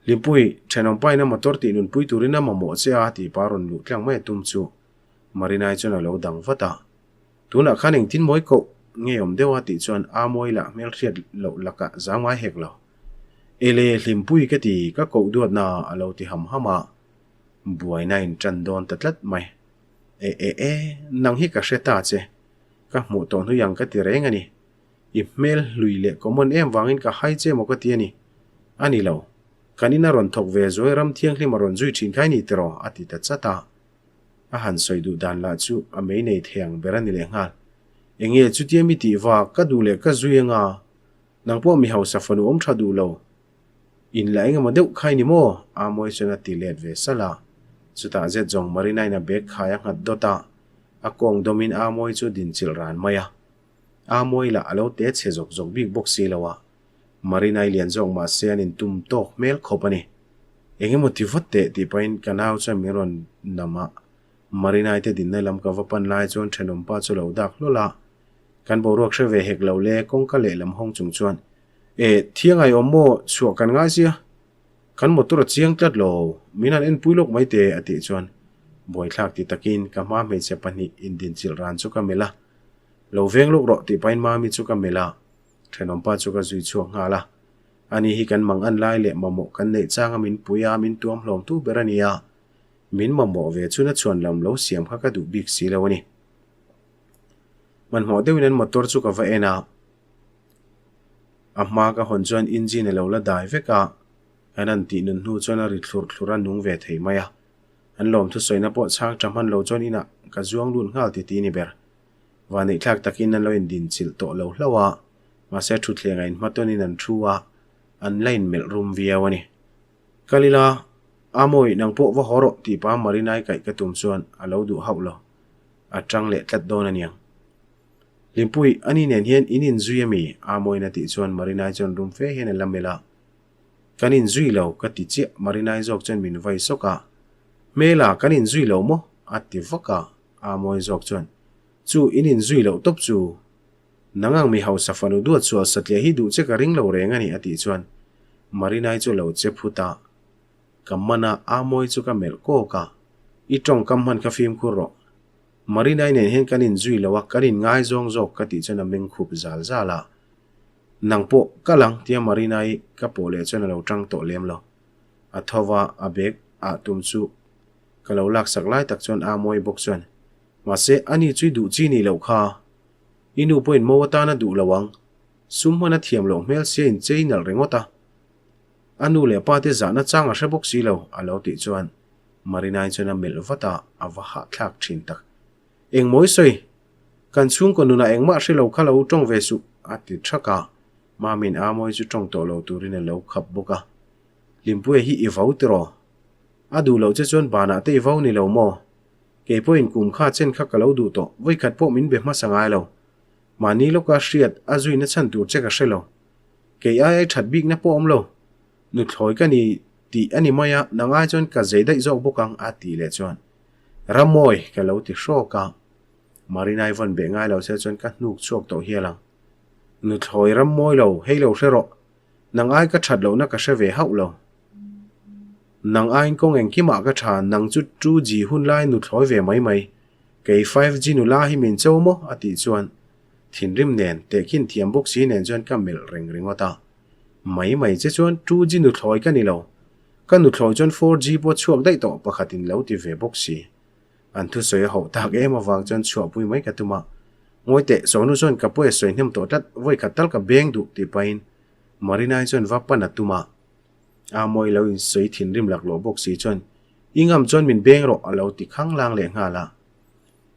Hlimpui, thenawmpain a motor tih nunpui turin a mamawh che a tih pa rawn luh tlang mai a tum chu Marinai chuan a lo dang vat a. Tunah khan engtin mawi koh nge awm deuh a tih chuan Amawi lah hmelhriat loh lakah zau ngai hek lo. Ele, Hlimpui ka ti, ka koh duatna a lo ti ham ham a, buaina in ṭan dawn ta tlat mai. E e e, nang hi ka hre ta che. Ka hmuh tawh hnui ang ka ti reng a ni. I hmel hlui leh common em vangin ka hai che maw ka ti a ni. A ni lo. Kan in a rawn thawk ve zuai ram thianghlim a rawn zui thin kha i ni tiraw? a ti ta chat a. A han sawi duh dan lah chu a mei nei thei ang ber a ni lehnghal. Enge chutia mi tih va ka duh leh ka zui anga nang pawh mi hausa fanu awm tha duh lo. In la engemaw deuh kha i ni maw? Amawi chuan a ti let ve salh a. Chutah zet zawng Marina-in a bag khai a nghat dawt a. A kawng dawmin Amawi chu dinchilh ran mai a. Amawi lah a lo te chhe zawk zawk bik bawk si lo a. Marina-i lian zawk mah se an intum tawk hmel khawp a ni. Engemaw ti vat teh tih pahin ka nau chuan min rawn nam a. Marina-i te dinna lam ka va pan lai chuan thenawmpa chu lo dak hlawl a. Kan boruak hre ve hek lo le kawngka lehlam hawng chung chuan E, thiangai awm maw? Chhuah kan ngai sia. Kan motor a chiang tlat lo. Min han enpui lawk mai teh a tih chuan buaithlak ti takin ka hma hmeichhe pahnih indinchilh ran chu ka melh a. Lo veng lawk rawh tih pahin Mami chu ka melh a. Thenawmpa chu ka zui chhuak nghal a. Ani hi kan mang an lai leh mamawh kan neih changa min pui a, min tuam hlawm tu ber a ni a. Min mamawh ve chuna chuan lam lo siam kha ka duh bik si lo a ni. Hmanhmawh deuhin an motor chu ka va en a. A hma ka hawn chuan engine a lo la dai vek a, kan han tih nun hnu chuan a ri thlurh thlurh a nung ve thei mai a. An lawmthu sawina pawh chhang tha hman lo chuan inah ka zuang lut nghal ti ti ni ber. Vaneihthlak takin an lo indinchilh tawh lo hlauh a, mahse thutthleng a inhmatawnin an thu a, an la inmelh rum viau a ni. Kal ila, Amawi, nang pawh va haw rawh tih pa Marinai kaih ka tum chuan a lo duh hauh lo. A tang leh tlat dawn a niang. Hlimpui, ani nen hian in inzui a mi? Amawiin a tih chuan Marinai chuan rum fe hian a la melh a. Kan inzui lo, ka ti chiah, Marinai zawk chuan min vai sawk a. Hmela, kan inzui lo maw? a ti vak a, Amawi zawk chuan, Chu, in inzui loh tawp chu. Nang ang mi hausa fanu duat sual satliah hi duh che ka ring lo reng a ni, a tih chuan Marinai chu a lo che phut a. Ka man a, Amawi chu ka melh kawk a, I tawngkam hman kha fimkhur rawh. Marinai nen hian kan inzui lo a, kan inngaizawng zawk ka tih chuan a meng khup zal zal a. Nang pawh kal ang tia Marinai ka pawh leh chuan a lo tang tawh lem lo. A tho va, a bag ah tum chu ka lo laksak lai tak chuan a mawi bawk chuan, Mahse, ani chu i duh chi nih loh kha. I nu pawhin mo atan a duh lo ang. Sum hman a thiam loh hmel sia inchei nalh ringawt a. A nu leh pa te zahna chang a hre bawk si lo, a lo tih chuan Marinai chuan a melh vat a, a va hahthlak thin tak. Engmawi sawi? Kan chhungkaw nunah engmah hre lo kha lo tawng ve suh, a ti thak a. Mami'n Amawi chu tawng tawh lo turin a lo khap bawk a. Hlimpuia hi i vo tiraw? A duh loh che chuan banah te i vo ni lo maw? Kei pawhin kum kha chen kha ka lo duh tawh, vawikhat pawh min be hmasa ngai lo. Mahni lawka hriat a zuina chhan tur che ka hre lo. Kei ai ai that bikna pawh awm lo. Nuthlawi ka ni tih a ni mai a, nang ai chuan ka zei daih zawk bawk ang a tih leh chuan Ramawi ka lo ti hrawk a. Marinai vawn beh ngai lo se chuan ka hnuk chhuak tawh hial ang. Nuthlawi Rammawi lo, hei lo hre rawh. Nang ai ka that lohna ka hre ve hauh lo. Nang aiin kawng engkimah ka tha, nang chu 2G hun lai nuthlawi ve mai mai. Kei 5G nula hi min cho maw? a tih chuan thinrim nen, tehkhin thiam bawk si nen chuan ka melh reng ringawt a. Mai mai che chuan 2G nuthlawi ka ni lo. Ka nuthlawi chuan 4G pawh chhuak daih tawh pakhatin lo ti ve bawk si. An thusawi a hauh tak em avang chuan chhuahpui mai ka tum a. Ngawi teh, Sonu chuan ka pawi a sawi hnem tawh tlat, vawi khat tal ka beng duh tih pahin Marina-i chuan va pan a tum a. A mawi lo insawi thinrim laklawh bawk si chuan, I ngam chuan min beng rawh a lo ti khang lang leh nghal a.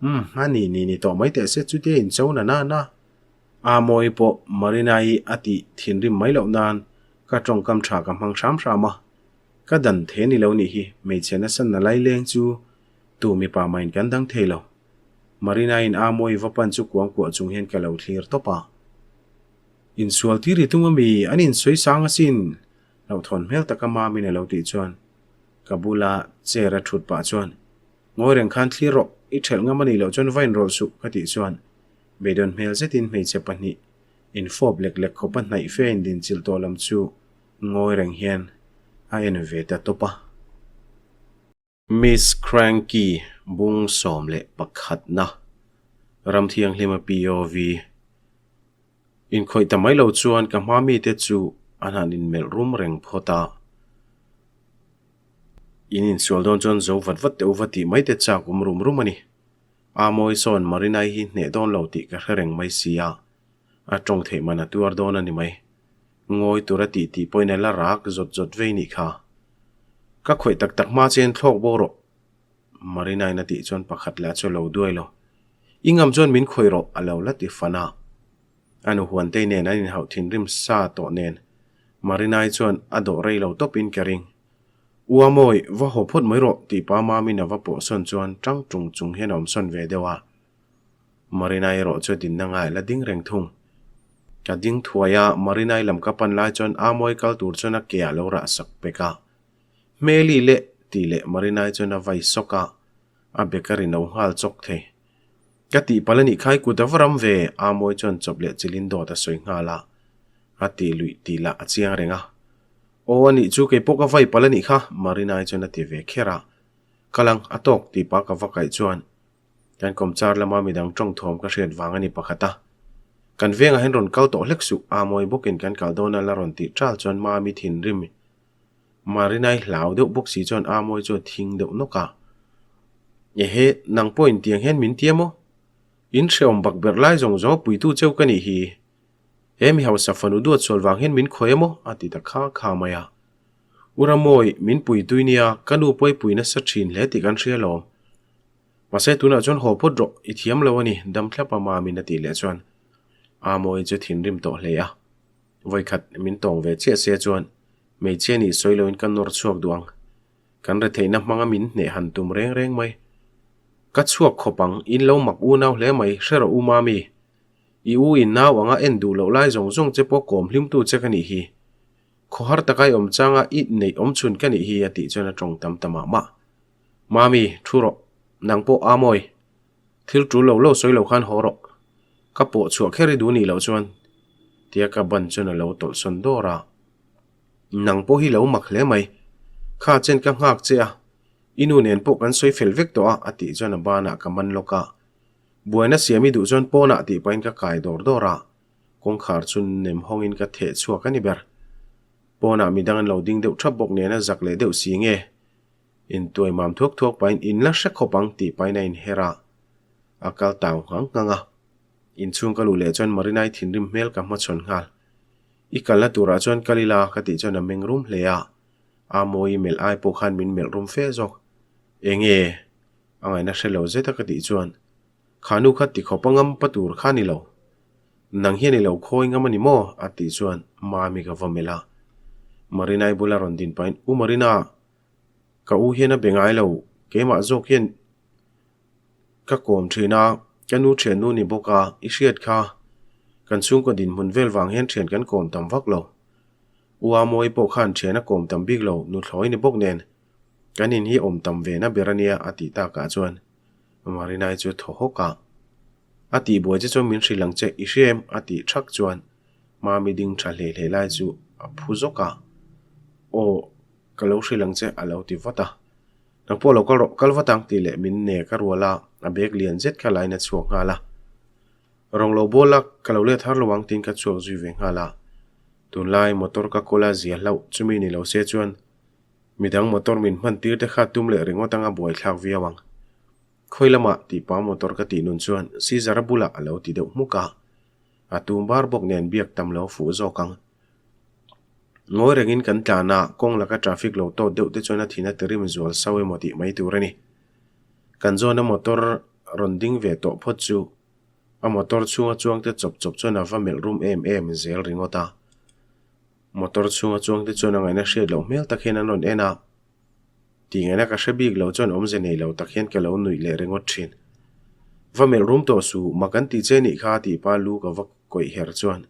Umm, a ni ni ni tawh mai teh se chutia incho na na na. A mawi pawh Marina-i a tih thinrim mai loh nan ka tawngkam tha ka hmang hram hram a. Ka dan thei a ni lo nih hi, hmeichhe nasa na lai leng chu tu mipa mahin kan dang thei lo. Marina-in a mawi va pan chu kuang kuah chung hian ka lo thlir tawp a. Insual tir i tum ami? An insawi sang asin! Hlauhthawn hmel taka Mamin a lo tih chuan ka bula chair a thut pah chuan Ngawi reng khan thlir rawh, i ṭhelh ngam a nih loh chuan va inrawlh suh ka tih chuan beidawn hmel zetin hmeichhe pahnih infawp lek lek khawpa hnaih fe indinchilh tawh lam chu ngawi reng hian a en ve ta tawp a. Miss Cranky bung 11 na Ramthianghlima POV Inkhawih ta mai lo chuan ka hma mite chu an han inmelh rum reng phawt a. In insual dawn chuan zo vat vat teh u va tih mai te chak awm rum rum a ni. A mawi sawn Marinai hi hneh dawn lo tih ka hre reng mai si a, a tawng theih man a tuar dawn a ni mai. Ngawi tura tih tih pawhin a la rak zawt zawt vei nih kha. Ka khawih tak tak hma chian thlawk bo rawh. Marinain a tih chuan pakhat lah chu a lo duai lo. I ngam chuan min khawih rawh a lo la ti fan a. A nu Huantei nen an inhauh thinrim sa tawh nen Marinai chuan a dawh rei lo tawpin ka ring. U Amawi, va haw phawt mai rawh tih pa Mamin a va pawh sawn chuan tang tung chung hian a awm sawn ve deuh a. Marinai erawh chu a dinna ngai la ding reng thung. Ka ding thuai a, Marinai lam ka pan lai chuan Amawi kal tur chuan a ke ah lo rah sak pek a. Hmeli leh tih leh Marinai chuan a vai sawk a, a bek a ri no nghal chawk thei. Ka tihpalh a nih khai kut a va ram ve, Amawi chuan chawp leh chilhin dawt a sawi nghal a, a tih luih tih lah a chiang reng a. Aw a nih chu kei pawh ka vai palh a nih kha, Marinai chuan a ti ve kher a. Kal ang, a tawk tih pa ka va kaih chuan kan kawmchar lama midang tawng thawm ka hriat vang a ni pakhat a. Kan vengah hian rawn kal tawh hlek suh, Amawi bawkin kan kal dawn a la rawn tih ṭal chuan Mami thinrim Marinai hlau deuh bawk si chuan Amawi chu a thing deuh nawk a. Ehe, nang pawhin tiang hian min tia maw? In hrehawm bak berh lai zawng zawng a puitu cheu ka nih hi. He mi hausa fanu duat sual vang hian min khawi emaw? a ti ta kha kha mai a. U Ramawi, min pui tui nia, ka nu pawh i pui nasa thin hle tih kan hria lawm. Mahse tunah chuan haw phawt rawh, i thiam lo a ni, dam thlap a Mamin a tih leh chuan Amawi chu thinrim tawh hle a. Vawikhat min tawng ve chiah se chuan hmeichhia nih sawi loin ka nawr chhuak duh ang. Kan retheihna hmanga min hneh han tum reng reng mai. Ka chhuak khawp ang, in lo mak unau hle mai, hre rawh u Mami. I u in nau anga en duh loh lai zawng zawng che pawh kawm hlimtu che ka nih hi. Khawhar taka i awm changa i neih awm chhun ka nih hi a tih chuan a tawng tam ta mah mah. Mami, thu rawh. Nang pawh a mawi. Thil tul lo lo sawi lo khan haw rawh. Ka pawh chhuah kher i duh nih loh chuan tia ka ban chuan a lo tawlh sawn dawr a. Nang pawh hi lo mak hle mai. Kha chen ka nghak che a, i nu nen pawh kan sawi fel vek tawh a a tih chuan a banah ka man lawk a. Buaina siam i duh chuan pawnah tih pahin ka kai dawr dawr a, kawngkhar chu nem hawngin ka theh chhuak a ni ber. Pawnah midang an lo ding deuh thap bawk nen a zak leh deuh si nge. Intuai mam thuak thuak pahin in la hre khawp ang tih pahin a inher a, a kal tau nghang nghang a. Inchhung ka luh leh chuan Marinai thinrim hmel ka hmachhawn nghal. I kalna turah chuan kal ila ka tih chuan a meng rum hle a, a mawi melh ai pawh khan min melh rum fe zawk. Enge? A ngaihna hre lo zet a ka tih chuan, Kha nu kha ti khawp a ngam pa tur kha ni lo. Nang hian i lo khawi ngam a ni maw? a tih chuan Mami ka va melh a. Marinai bula rawn din pahin, U Marina, ka u hian a be ngai lo, keimah zawk hian ka kawm thin a, ka nu thiannu ni bawk a, i hriat kha. Kan chhungkaw dinhmun vel vang hian thian kan kawm tam vak lo. U Amawi pawh khan thian a kawm tam bik lo, nuthlawi ni bawk nen. Kan in hi awm tam ve na ber a nia a tih takah chuan Marinai chu thaw hawk a. A tih buai che chuan min hrilh ang che i hria em a tih thak chuan Mami ding tha hlei hlei lai chu a phu zawk a. Aw ka lo hrilh ang che a lo ti vat a. Nang pawh lo kal rawh kal vat ang tih leh min nek a rual a, a bag lian zet kha lain a chhuak nghal a. Rawng lo bawl a ka lo let har lo ang tiin ka chhuak zui ve nghal a. Tunlai motor ka kawl a zia hlauh chumi ni lo se chuan Midang motor min hman tir te kha tum leh ringawt anga buaithlak viau ang. Khawi lamah tih pa motor ka tih nun chuan Caesar-a bulah a lo ti deuh hmuk a. A tum bar bawk nen biak tam lo fuh zawk ang. Ngawi rengin kan tlan a, kawng laka traffic lo tawt deuh te chuan a thin a tirim zual sau emaw tih mai tur a ni. Kan zawna motor rawn ding ve tawh phawt chu a motor chhunga chuangte chawp chawp chuan a va melh rum em em zel ringawt a. Motor chhunga chuangte chuan a ngaihna hriat loh hmel tak hian an rawn en a. Tih ngaihna ka hre bik lo chuan awmze nei lo tak hian ka lo nuih leh ringawt thin. Va melh rum tawh suh, mak an tih che nih kha tih pa lu ka va kawih her chuan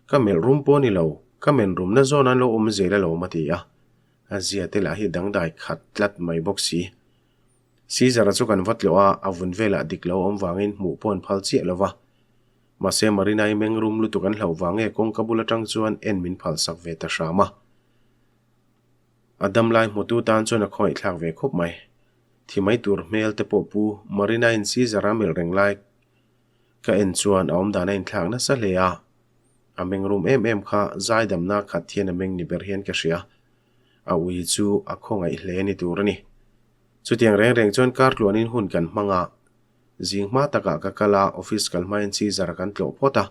ka melh rum pawh ni lo, ka men rumna zawn an lo awm zel alawm a ti a. A zia te lah hi dangdai khat tlat mai bawk si. Caesar-a chu kan va tlawh a, a vun velah dik lo awm vangin hmuh pawh an phal chiah lo va. Mahse Marina-i meng rum lutuk an hlauh vang nge kawngka bul atang chuan en min phal sak ve ta hram a. A dam lai hmutu tan chuan a khawngaihthlak ve khawp mai. Thi mai tur hmel te pawh pu Marina-in Caesar-a melh reng lai ka en chuan a awmdan a inthlak nasa hle a. A meng rum em em kha zaidamna khat hian a meng ni ber hian ka hria. A ui chu a khawngaih hle ni tur a ni. Chutiang reng reng chuan kar tluanin hun kan hmang a, zing hma takah ka kal a, office kal hmain Caesar-a kan tlawh phawt a.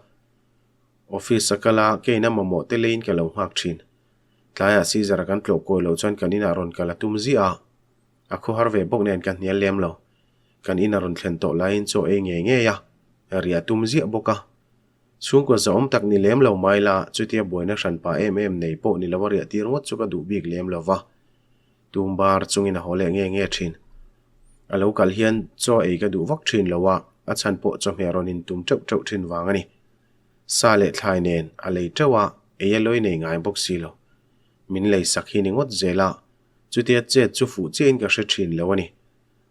Office a kal a, keina mamawh te leiin ka lo nghak thin. Tlaiah Caesar-a kan tlawh kawi loh chuan kan inah rawn kal a tum ziah a, a khawhar ve bawk nen ka hnial lem lo. Kan ina rawn thlen tawh laiin chaw ei ngei ngei a, riah tum ziah bawk a. Chhungkaw zahawm tak ni lem lo mai la, chutia buaina hran pah em em nei pawh ni lo a riah tir ngawt chu ka duh bik lem lo va. Tum bar chungin a haw leh nge nge thin. A lo kal hian chaw ei ka duh vak thin lo a, a chhan pawh chawhmeh rawn in tum teuh teuh thin vang a ni. Sa leh thlai nen a lei teuh a, ei a lawi nei ngai bawk si lo. Min lei sak hi ni ngawt zel a, chutia chet chu fuh chiahin ka hre thin lo a ni.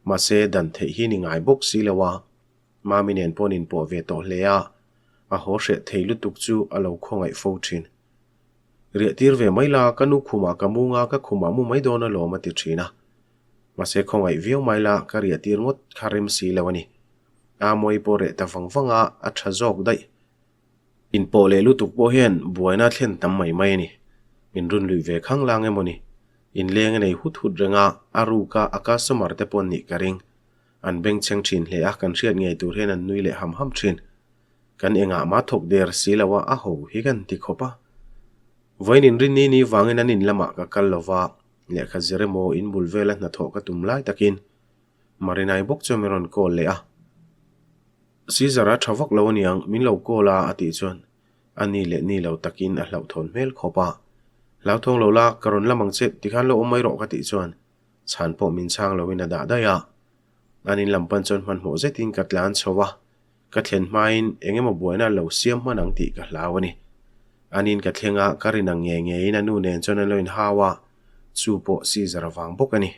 Mahse dan theih hi ni ngai bawk si lo a, Mami nen pawh an inpawh ve tawh hle a, a haw hreh thei lutuk chu a lo khawngaih fo thin. Riah tir ve mai la, ka nu khumah ka mu nga, ka khumah mu mai dawn alawm a ti thin a. Mahse khawngaih viau mai la, ka riah tir ngawt kha rem si lo a ni. Amawi pawh reh ta vang vang a, a tha zawk daih. Inpawh leh lutuk pawh hian buaina thlen tam mai mai a ni. Min run luih ve khang lang emaw ni? Inleng a nei hut hut reng a, a ruka a customer te pawh an nih ka ring. An bengchheng thin hle a, kan hriat ngei tur hian an nui leh ham ham thin. Kan engah mah thawk der si lo a, a ho hi kan ti khawp a. Vawiin inrinni ni vangin an in lamah ka kal lo va, lehkha zir emaw in bul vela hnathawh ka tum lai takin Marinai bawk chuan min rawn call leh a. Caesar a tha vak lo aniang, min lo call a a tih chuan a ni leh ni lo takin a hlauhthawn hmel khawp a. Hlauthawng lo la, ka rawn lam ang che, tikhan lo awm mai rawh ka tih chuan chhan pawh min chhang loin a dah daih a. An in lam pan chuan hmanhmawh zetin ka tlan chho a. Ka thlen hmain eng emaw buaina lo siam hman ang tih ka hlau a ni. An in ka thleng a, ka rin ang ngei ngeiin a nu nen chuan an lo inhau a, chu pawh Caesar vang bawk a ni.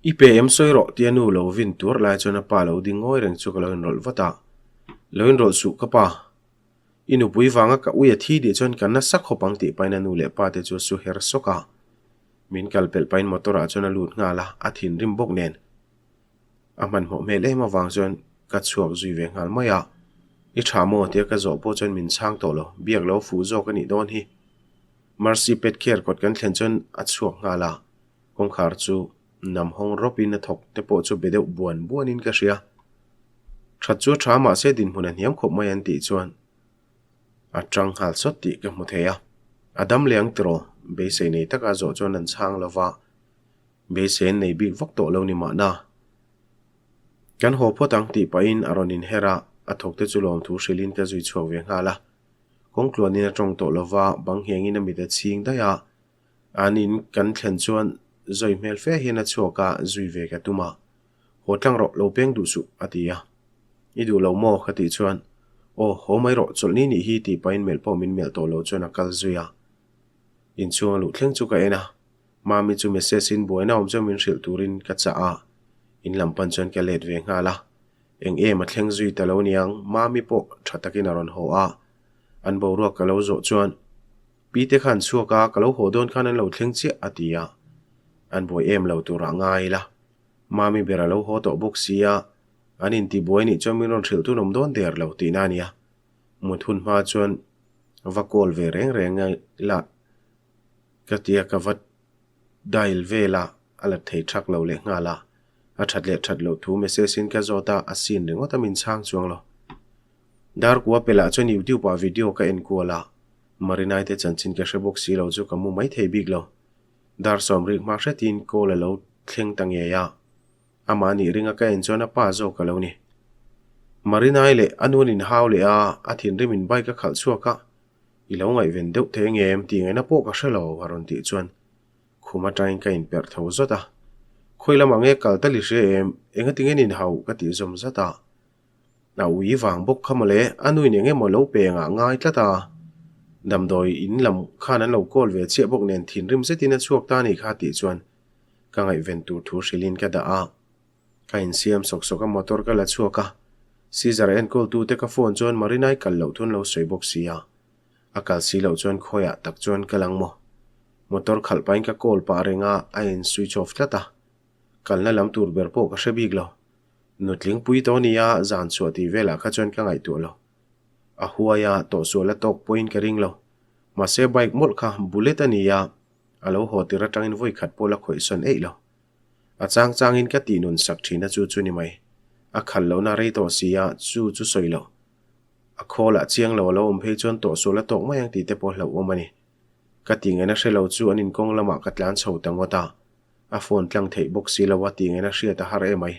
I pe em sawi rawh tia nu lo vin tuar lai chuan a pa lo ding ngawi reng chu ka lo inrawlh vat a. Lo inrawlh suh ka pa. I nupui vanga ka ui a thi tih chuan ka nasa khawp ang tih pahin a nu leh pa te chu a su her sawk a. Min kal pelh pahin motor ah chuan a lut nghal a, a thinrim bawk nen. A hmanhmawh hmel em avang chuan ka chhuak zui ve nghal mai a. I tha maw tia ka zawh pawh chuan min chhang tawh lo, biak lo fuh zawk a nih dawn hi. Mercy Pet Care kawt kan thlen chuan a chhuak nghal a, kawngkhar chu nam hawng rawp in a thawk te pawh chu be deuh buan buan in ka hria. That chu a tha mahse dinhmun a hniam khawp mai an tih chuan a tang nghal sawt tih ka hmu thei a. A dam leh ang tiraw? Beisei nei taka zawh chuan an chhang lova. Beisei an nei bik vak tawh lo ni mahna. Kan haw phawt ang tih pahin a rawn inher a, a thawkte chu lawmthu hrilhin ka zui chhuak ve nghal a. Kawngtluanin a tawng tawh lova, bang nghengin a mit a chhing daih a. An in kan thlen chuan zawi hmel fe hian a chhuak a, zui ve ka tum a. Haw tlang rawh, lo peng duh suh, a ti a. I duh lo maw? ka tih chuan, Aw, haw mai rawh, chawlhni nih hi tih pahin melh pawh min melh tawh lo chuan a kal zui a. Inchhung a luh thleng chu ka en a. Mami chu message in buaina awm chuan min hrilh turin ka chah a, in lam pan chuan ka let ve nghal a. Eng em a thleng zui ta lo niang, Mami pawh tha takin a rawn haw a. An boruak ka lo zawh chuan, Pi te khan chhuak a, ka lo haw dawn khan an lo thleng chiah a ti a. An buai em lo turah ngai ila. Mami ber a lo haw tawh bawk si a, an intibuai nih chuan min rawn hrilh tun awm dawn der lo tihna a nia. Mut hun hma chuan va call ve reng reng ila. Ka tia ka va dial vel a, a la thei thak lo leh nghal a. A that leh that loh thu message in ka zawt a, a scene ringawt a min chhang chuang lo. Darkua pelah chuan YouTube ah video ka en kual a, Marinai te chanchin ka hre bawk si lo chu ka mu mai thei bik lo. Dar sawmrik hma hretin call a lo thleng ta ngei a. Amah nih ringa ka en chuan a pa zawk a lo ni. Marinai leh a nuan in hau leh a, a thinrim in bike a khalh chhuak a, I lo ngaihven deuh thei angem tih ngaihna pawh ka hre lo a rawn tih chuan khum atangin ka inperh tho zawt a. Khawi lamah nge kal tal i hria em? Engatinge nin hau ka tih zawm zat a. A ui vang bawk kha mawle, a nuin eng emaw lo pengah ngai tlat a. Damdawi in lam khan an lo call ve chiah bawk nen thinrim zetin a chhuak ta a nih kha tih chuan ka ngaihven tur thu hrilhin ka dah a. Ka insiam sawk sawk a motor ka la chhuak a, Caesar enkawl tute ka phone chuan Marinai kal loh thun lo sawi bawk si a. A kal si loh chuan khawiah tak chuan kal ang maw? Motor khalh pahin ka call pah reng a, a in switch off tlat a. Kalna lam tur ber pawh ka hre bik lo. Nutling pui tawh nia zan chhuah tih velah kha chuan ka ngaihtuah lo. A huai a, tawhsual a tawk pawhin ka ring lo. Mahse bike mawlh kha bullet a ni a, a lo haw tir atangin vawi khat pawh la khawih sawn eih lo. A chang changin ka tih nun sak thin a chu chu ni mai. A khalh lohna rei tawh si a, chu chu sawi lo. A khawlah chiang lo a lo awm phei chuan tawhsual a tawk mai ang tih te pawh hlauhawm a ni. Ka tih ngaihna hre lo chu an inkawng lamah ka tlan chho ta ngawt a, a phone tlang theih bawk si lo a tih ngaihna hriat a har em mai.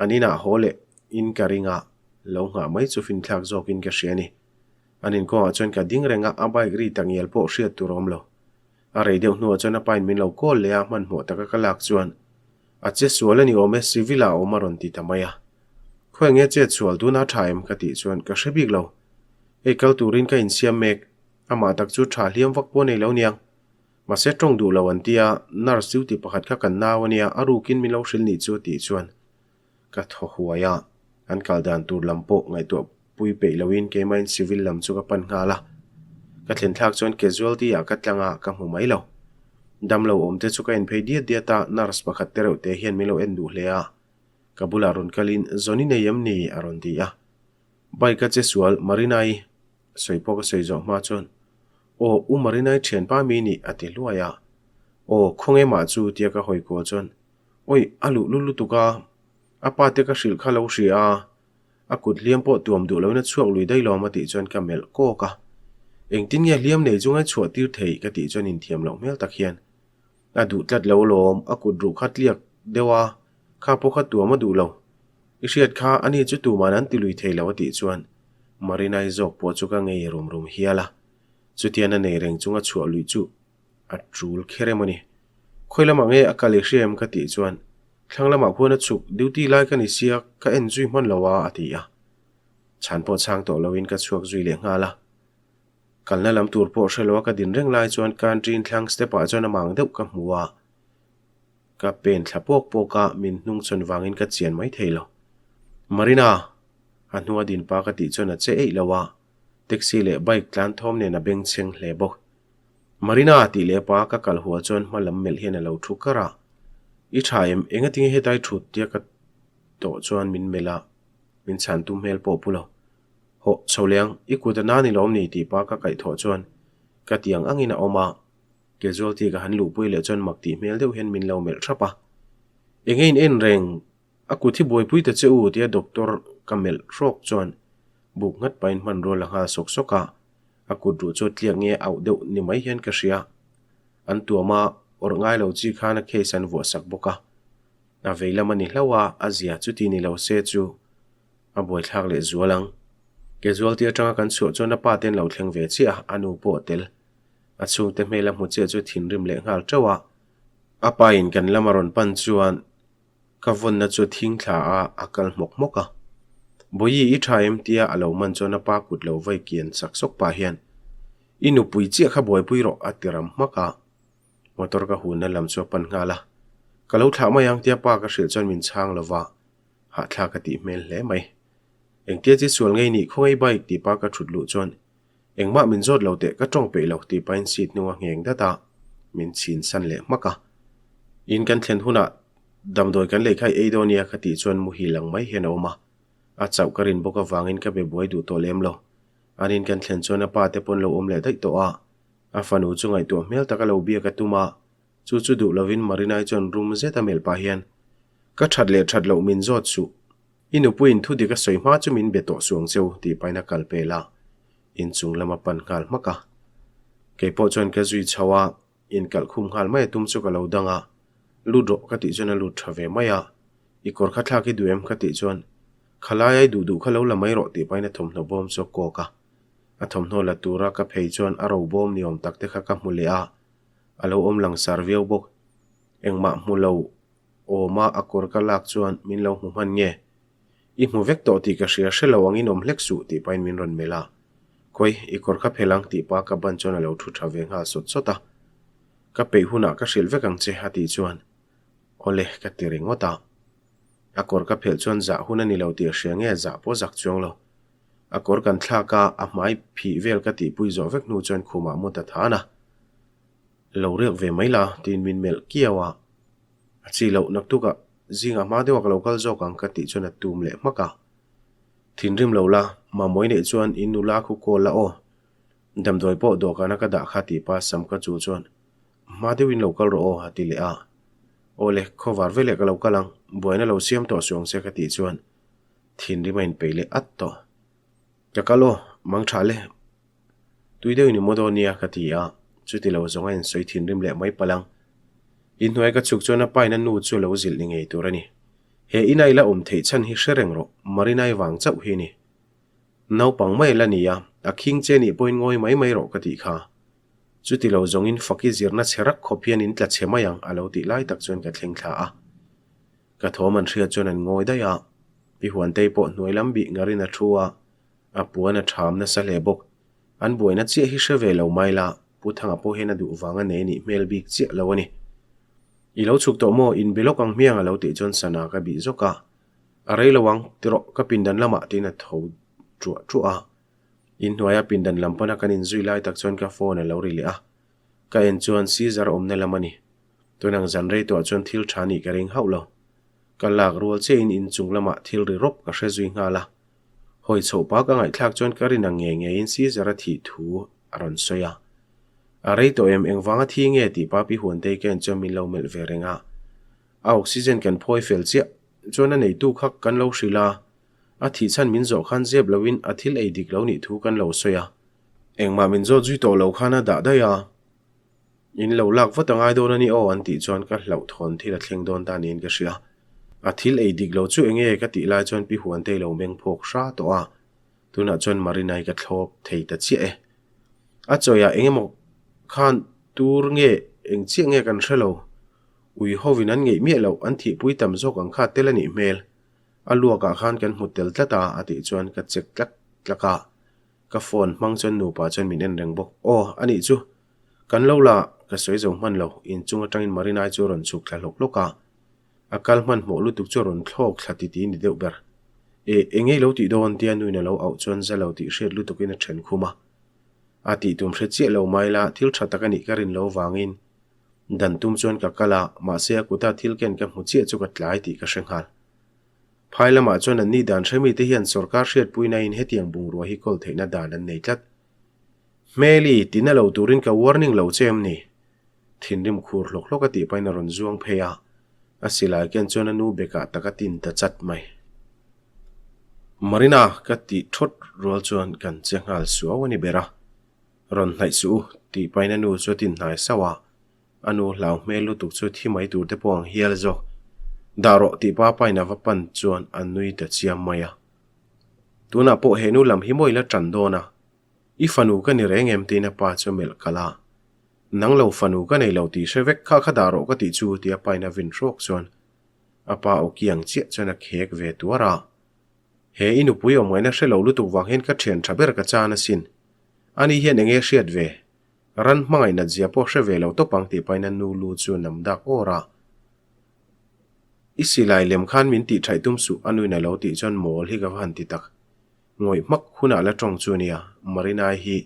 An inah haw leh in ka ring a, lo nghah mai chu finthlak zawkin ka hria a ni. An inkawngah chuan ka ding reng a, a bike ri tak ngial pawh hriat tur a awm lo. A rei deuh hnuah chuan a pain min lo call leh a, hmanhmawh taka ka lak chuan a che sual a ni awm e, civil ah a awm a rawn ti ta mai a. Khawi nge chet sual tuna tha em ka tih chuan ka hre bik lo. Hei kal turin ka insiam mek, amah tak chu tha hliam vak pawh nei lo niang. Mahse tawng duh lo an tia, nurse duty pakhat kha kan nau a nia, a rukin min lo hrilh nih chu a tih chuan Ka thaw huai a, an kal dan tur lam pawh ngaihtuah pui peih loin keimahin civil lam chu ka pan nghal a. Ka thlen thlak chuan casualty ah ka tlang a, ka hmu mai lo. Damlo awm te chu ka en phei diat diat a, nurse pakhat te reuh te hian min lo en duh hle a. Ka bulah rawn kalin, Zawn i nei em ni? a rawn ti a. Bike a che sual, Marina-i sawi pawh ka sawi zawh hma chuan, Aw, u Marina-i thianpa mi nih? a ti hluai a. Aw, khawnge mah chu? tia ka hawi kual chuan, Awi, a luh lut lutuk a, a pa te ka hrilh kha lo hria a, a kut hliam pawh tuam duh loin a chhuak lui daih lawm a tih chuan ka melh kawk a. Engtin nge hliam nei chunga chhuah tir theih ka tih chuan inthiam loh hmel tak hian a duh tlat lo lawm, a kut ruh kha tliak deuh a, kha pawh kha tuam a duh lo. I hriat kha ani chu tuman an ti lui thei lo a tih chuan Marinai zawk pawh chu ka ngei rum rum hial a, chutian a nei reng chunga chhuah luih chu A tul kher em a ni. Khawi lamah nge a kal i hria em ka tih chuan thlang lamah khuan a chhuk duty lai ka ni sia ka en zui hman lo a a ti a. Chhan pawh chhang tawh loin ka chhuak zui leh nghal a. Kalna lam tur pawh hre lo a ka din reng lai chuan canteen thlang step ah chuan a mang deuh ka hmu a. Ka pen thla pawk pawk a min hnung chhawn vangin ka chian mai thei lo. Marina! A hnua din pa ka tih chuan a che eih lo a. Taxi leh bike tlan thawm nen a bengchheng hle bawk. Marina tih leh pa ka kal hual chuan hma lam melh hian a lo thu kar a, I tha em, engatinge hetai thut tia ka tawh chuan min melh a, min chhan tum hmel pawh pu lo. Hawh, chho leh ang, i kut a na ni lawm ni tih pa ka kaih thawh chuan ka ti ang angin a awm a, casualty ka han luhpui leh chuan mak tih hmel deuh hian min lo melh thap a. Enge in en reng, a kut hi buaipui ta che u tia doctor ka melh hrawk chuan buk nghat pahin hmanrua la nghal sawk sawk a, A kut ruh chu tliak nge auh deuh ni mai hian ka hria. An tuam a, awrh ngai lo chi khan a case an vuah sak bawk a. A vei lam a ni hlauh a, a zia chuti ni lo se chu a buaithlak leh zual ang. Casualty atanga kan chhuah chuan a pa te an lo thleng ve chiah a, a nu pawh a tel. A chhungte hmel a hmu chiah chu thinrim leh nghal teuh a. A pa in kan lam a rawn pan chuan Ka vawnna chu thing thla a, a kal hmawk hmawk a. Bawihi i tha em tia a lo man chuan a pa kut lo vai kian sak sawk pah hian, I nupui chiah kha buaipui rawh a ti ram hmak a. Motor ka hunna lam chu a pan nghal a. Ka lo thlah mai ang tia pa ka hrilh chuan min chhang lo va, hahthlak a tih hmel hle mai. Engtia chi sual ngei nih khawngaih bike tih pa ka thut luh chuan Engmah min zawt lo teh ka tawng peih lo tih pahin seat hnung a ngheng dat a, min chhin san leh hmak a. In kan thlen hunah damdawi kan lei kha i ei dawn nia ka tih chuan muhil ang mai hian a awm a. A chauh ka rin bawk avangin ka be buai duh tawh lem lo. An in kan thlen chuan a pa te pawn lo awm leh daih tawh a. A fanu chu ngaihtuah hmel taka lo biak a tum a, chu chu duh lovin Marinai chuan rum zet a melh pah hian. Ka that leh that loh min zawt suh. I nupuiin thu dik a sawi hma chu min be tawh suh ang cheu tih pahin a kal pel a, inchung lam a pan nghal hmak a. Kei pawh chuan ka zui chho a, inkalh khum nghal mai a tum chu ka lo dang a, lut rawh ka tih chuan a lut tha ve mai a. I kawr kha thlak i duh em ka tih chuan, Khalai ai duh duh kha lo la mai rawh tih pahin a thawmhnaw bawm chu a kawk a. A thawmhnaw la tura ka phei chuan a ro bawm ni awm tak te kha ka hmu leh a, a lo awm langsar viau bawk. Engmah hmu lo awma a kawr ka lak chuan min lo hmu hman nge? I hmu vek tawh tih ka hria hre lo angin awm hlek suh tih pahin min rawn melh a. Khawi, i kawr kha phel ang tih pa ka ban chuan a lo thu tha ve nghal sawt sawt a. Ka peih hunah ka hrilh vek ang che a tih chuan Awle ka ti ringawt a. A kawr ka phelh chuan zah hun a ni lo tih a hria nge zah pawh zak chuang lo. A kawr kan thlak a, a hmai phih vel ka tihpui zawh vek hnu chuan khumah mu ta than a. Lo riak ve mai la tiin min melh kiau a. A chi loh naktukah zingah hma deuhah ka lo kal zawk ang ka tih chuan a tum leh hmak a. Thinrim lo la, Mamawi neih chuan in nula khu call la aw. Damdawi pawh dawhkana ka dah kha tih pa sam ka chu chuan hma deuhin lo kal rawh aw a ti leh a. Aw le, khawvar veleh ka lo kal ang, buaina lo siam tawh suh ang che ka tih chuan thinrim a inpeih leh at tawh. Ka kal aw, mang tha le. Tui deuhin i maw dawn nia ka ti a, chuti lo zawng a insawi thinrim leh mai palh ang. Inhnuai ka chhuk chuan a pain a nu chu lo zilh ni ngei tur a ni. He ina i la awm theih chhan hi hre reng rawh, Marinai vang chauh hi ni. Naupang mai la ni a, a khing che nih pawhin ngawi mai mai rawh ka tih kha. Chuti lo zawngin faki zirna chhe rak khawp hian in tla chhe mai ang a lo tih lai tak chuan ka thleng thla a. Ka thawm an hriat chuan an ngawi daih a, Pi Huantei pawh hnuai lam bih ngarin a thu a, A puan a ṭham nasa hle bawk. An buaina chiah hi hre ve lo mai la, Pu Thanga pawh hian a duh vang a nei nih hmel bik chiah lo a ni. I lo chhuk tawh maw? Inbe lawk ang hmiang a lo tih chuan sana ka bih zawk a. A rei lo ang, ti rawh, ka pindan lamah tiin a tho ṭuah ṭuah a. Inhnuaia pindan lam pana kan inzui lai tak chuan ka phone a lo ri leh a. Ka en chuan Caesar awmna lam a ni. Tunang zan rei tawh chuan thil ṭha nih ka ring hauh lo. Ka lak rual chiahin inchung lamah thil ri rawp ka hre zui nghal a. Hawi chhoh pa ka ngaihthlak chuan ka rin ang ngei ngeiin Caesar a thih thu a rawn sawi a. A rei tawh em, engvanga thi nge tih pa Pi Huantei ka en chuan min lo melh ve reng a. A oxygen kan phawi fel chiah chuan a neitu kha kan lo hrilh a, a thih chhan min zawh khan zep loin a thil ei dik lo nih thu kan lo sawi a. Engmah min zawt zui tawh lo khan a dah daih a. In lo lak vat a ngai dawn a ni aw an tih chuan ka hlauhthawn thil a thleng dawn ta niin ka hria. A thil ei dik lo chu enge ka tih lai chuan Pi Huantei lo meng phawk hra tawh a, tunah chuan Marinai ka thlawp thei ta chiah e. A chawiah eng emaw khan tur nge eng chiah nge kan hre lo. Ui hovin an ngeih miah loh an thihpui tam zawk ang kha tel a nih hmel. A luakah khan kan hmu tel tlat a a tih chuan ka chek tlak tlak a. Ka phone hmang chuan nupa chuan min en reng bawk. Aw, a nih chu. Kan lo la, ka sawi zo hman lo. Inchung atangin Marinai chu a rawn chhuk thla hlawk hlawk a. A kal hmanhmawh lutuk chu a rawn thlawk thla ti ti ni deuh ber. E, eng ei lo tih dawn tia nuin a lo auh chuan za lo tih hriat lutukin a then khum a. A tih tum hre chiah lo mai la, thil tha tak a nih ka rin lo vangin dan tum chuan ka kal a, mahse a kuta thil ken ka hmu chiah chu ka tlai tih ka hre nghal. Phai lamah chuan an nih dan hremite hian sorkar hriatpuinain hetiang bungrua hi kawl theihna dan an nei tlat. Hmeli, tina lo turin ka warning lo che em ni? Thinrim khur hlawk hlawk a tih pahin a rawn zuang phei a, a silai ken chuan a nu bekah tak a tin ta chat mai. Marina ka tih thawt rual chuan kan che nghal suau a ni ber a, rawn hnaih suh u tih pahin a nu chu a tin hnai sauh a, A nu hlau hmel lutuk chu thi mai tur te pawh ang hial zawk. Dah rawh tih pa pain a va pan chuan a nui ta chiam mai a. Tunah pawh he nu lam hi maw i la tan dawn a? I fanu ka ni reng em tiin a pa chu a melh kalh a. Nang lo fanu ka nei lo tih hre vek kha kha dah rawh ka tih chu ti a pain a vin hrawk chuan a pa aw kiang chiah chuan a khek ve tuar a. He i nupui awm ngaihna hre lo lutuk vang hian ka thian tha ber ka chan asin. Ani hian enge hriat ve? Ran hmangaih nat zia pawh hre ve lo tawp ang tih pahin a nu lu chu nam dak awr a. I silai lem khan min tih thaih tum suh a nuin a lo tih chuan mawl hi ka va han ti tak. Ngawih hmak hunah la tawng chu nia, Marinai hi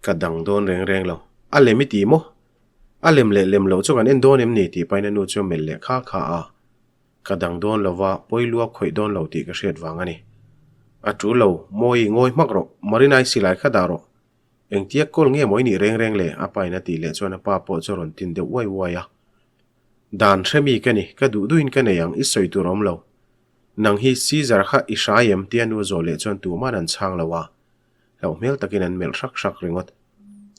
ka dang dawn reng reng lo. A lem i ti maw? A lem leh lem loh chu kan en dawn em ni tih pahin a nu chu a melh leh kha kha a. Ka dang dawn lo va, pawi lua khawih dawn lo tih ka hriat vang a ni. A tul lo, Mawi ngawi hmak rawh, Marinai silai kha dah rawh. Engtia kawl nge maw i nih reng reng le? A pa in a tih leh chuan a pa pawh chu a rawn tin deuh uai uai a. Dan hre mi ka ni, ka duh duhin ka nei ang, i sawi tur awm lo. Nang hi Caesar kha i hrai em? tia nu zawh leh chuan tuman an chhang lo a, hlauh hmel takin an melh hrak hrak ringawt.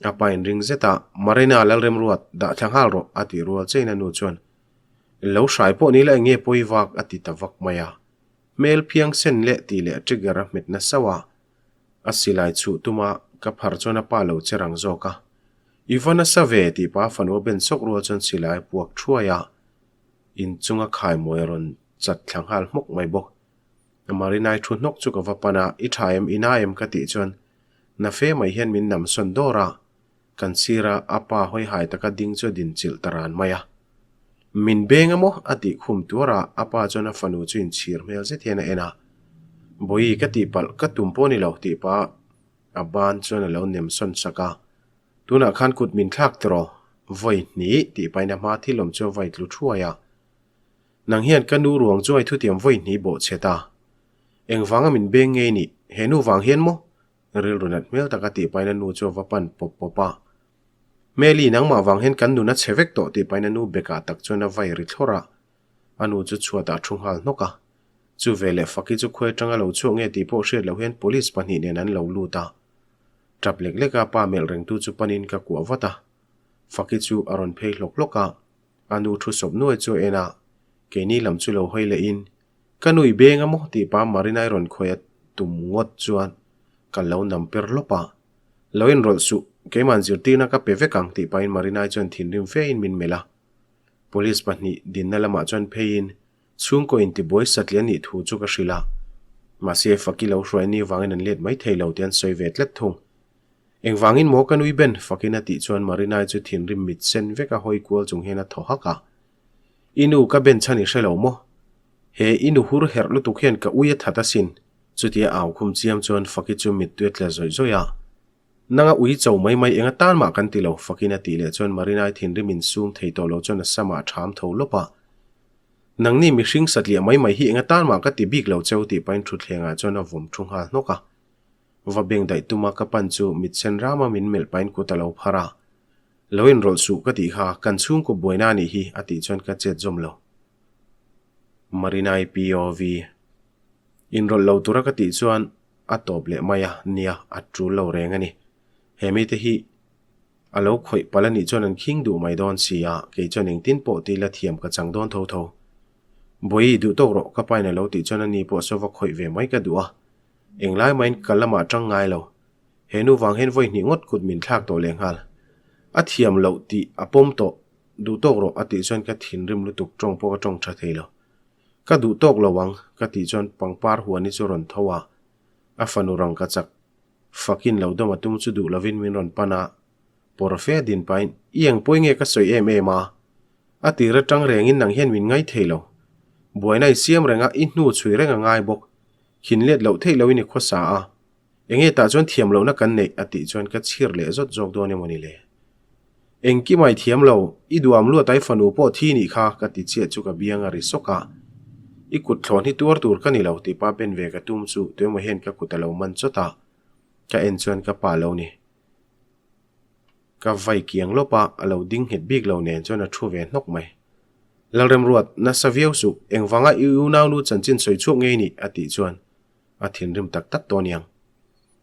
A pa inring zet a, Marina Lalremruat, dah thla nghal rawh, a tih rual chein a nu chuan, Lo hrai pawh ni la eng nge pawi vak? a ti ta vak mai a. Hmel phiang sen leh tih leh trigger a hmet nasa a, a silai chhuh tuma ka phar chuan a pa lo che rang zawk a. I va nasa ve tih pa fanu a ben sawk rual chuan silai a puak thuai a, inchunga khaimawi a rawn chat thla nghal hmawk mai bawk. Marinai thu hnawk chu ka va pan a, I tha em, i na em ka tih chuan na fe mai hian min nam sawn dawr a, Kan sira a pa hawi hai taka ding chu a din chilh ta ran mai a. Min beng a maw? a tih khum tuar a, a pa chuan a fanu chu inchhir hmel zet hian a en a. Bawihi ka tihpalh ka tum pawh ni lo tih pah a ban chuan a lo nem sawn sak a. Tunah khan kut min thlak tiraw? Vawi hnih tih pahin a hma thil awm chu a vai tlu thuai a. Nang hian ka nu ruang chu ai thutiam vawi hnih bawh chhe ta. Engvanga min beng ngei nih? He nu vang hian maw? Rilru nat hmel taka tih pahin a nu chu a va pan pawp pawp a. Meli, nangmah vang hian kan nun a chhe vek tawh tih pahin a nu bekah tak chuan a vai ri thlawrh a. A nu chu chhuatah a thu nghal hnawk a. Chu veleh Faki chu khuai atanga lo chhuak nge tih pawh hriat loh hian police pahnih nen an lo lut a. Tap lek lek a pa melh rengtu chu panin ka kuah vat a. Faki chu a rawn phei hlawk hlawk a. A nu thu sawp nuai chu a en a. Keini lam chu lo hawi lehin Ka nui beng a maw tih pa Marinai rawn khawih a tum ngawt chuan ka lo nam per lawp a. Lo inrawlh suh, keimahn zirtirna ka pe vek ang tih pahin Marinai chuan thinrim fe in min melh a. Police pahnih dinna lamah chuan pheiin chhungkaw intibuai satliah nih thu chu ka hrilh a. Mahse Faki lo hruai ni vangin an let mai thei lo tih an sawi ve tlat thung. Engvangin maw ka nui ben Fakin a tih chuan Marinai chu thinrim mit sen vek a hawi kual chung hian a thaw hak a. I nu ka ben chhan i hre lo maw? He i nu hur herh lutuk hian ka ui a that asin. Chutia au khum chiam chuan Faki chu mittui a tla zawih zawih a. Nanga ui cho mai mai enga tan mah kan ti lo, Fakin a tih leh chuan Marinai thinrim in sum thei tawh lo chuan a samah a ṭham tho lawp a. Nangni mihring satliah mai mai hi enga tan mah ka ti bik lo cheu tih pahin thutthlengah chuan a vawm thu nghal hnawk a. Va beng daih tuma ka pan chu mitsen rama min melh pahin kut a lo phar a. Lo inrawlh suh ka tih kha, kan chhungkaw buaina a nih hi a tih chuan ka chet zawm lo. Marinai POV. Inrawlh lo tura ka tih chuan a tawp leh mai a, nia, a tul lo reng a ni. He mite hi a lo khawih palh a nih chuan an khing duh mai dawn si a, kei chuan engtin pawh ti la thiam ka chang dawn tho tho. Bawihi duh tawk rawh ka pain a lo tih chuan a ni pawh saw va khawih ve mai ka duh a, englai mahin ka lamah tang ngai lo. He nu vang hian vawi hnih ngawt kut min thlak tawh leh nghal. A thiam loh tih a pawm tawh, duh tawk rawh a tih chuan ka thinrim lutuk tawng pawh ka tawng tha thei lo. Ka duh tawk lo ang ka tih chuan pangpar huan hi chu rawn tho a, a fanu rang ka chak fakin lo dawm a tum chu duh lovin min rawn pan a, pawr fe din pahin i eng pawi nge ka sawi em em a, a tir atang rengin nang hian min ngai thei lo. Buaina i siam reng a, i hnu chhui reng a ngai bawk. Khin let loh theih loin i khawsa a. Enge tah chuan thiam lohna kan neih a tih chuan ka chhir leh zawt zawk dawn emaw ni le? Engkim ai thiam lo, i duam luat ai fanu pawh thi nih kha ka ti chiah chu ka biang a ri sawk a. I kut thlawn hi tuar tur ka ni lo tih pa ben ve ka tum chu tuemaw hian ka kut a lo man chawt a, ka en chuan ka pa lo ni. Ka vai kiang lawp a, a lo ding nghet bik lo nen chuan a thu ve hnawk mai. Lalremruat, nasa viau suh, engvanga i unaunu chanchin sawi chhuak ngei nih a tih chuan A thinrim tak tak tawh aniang.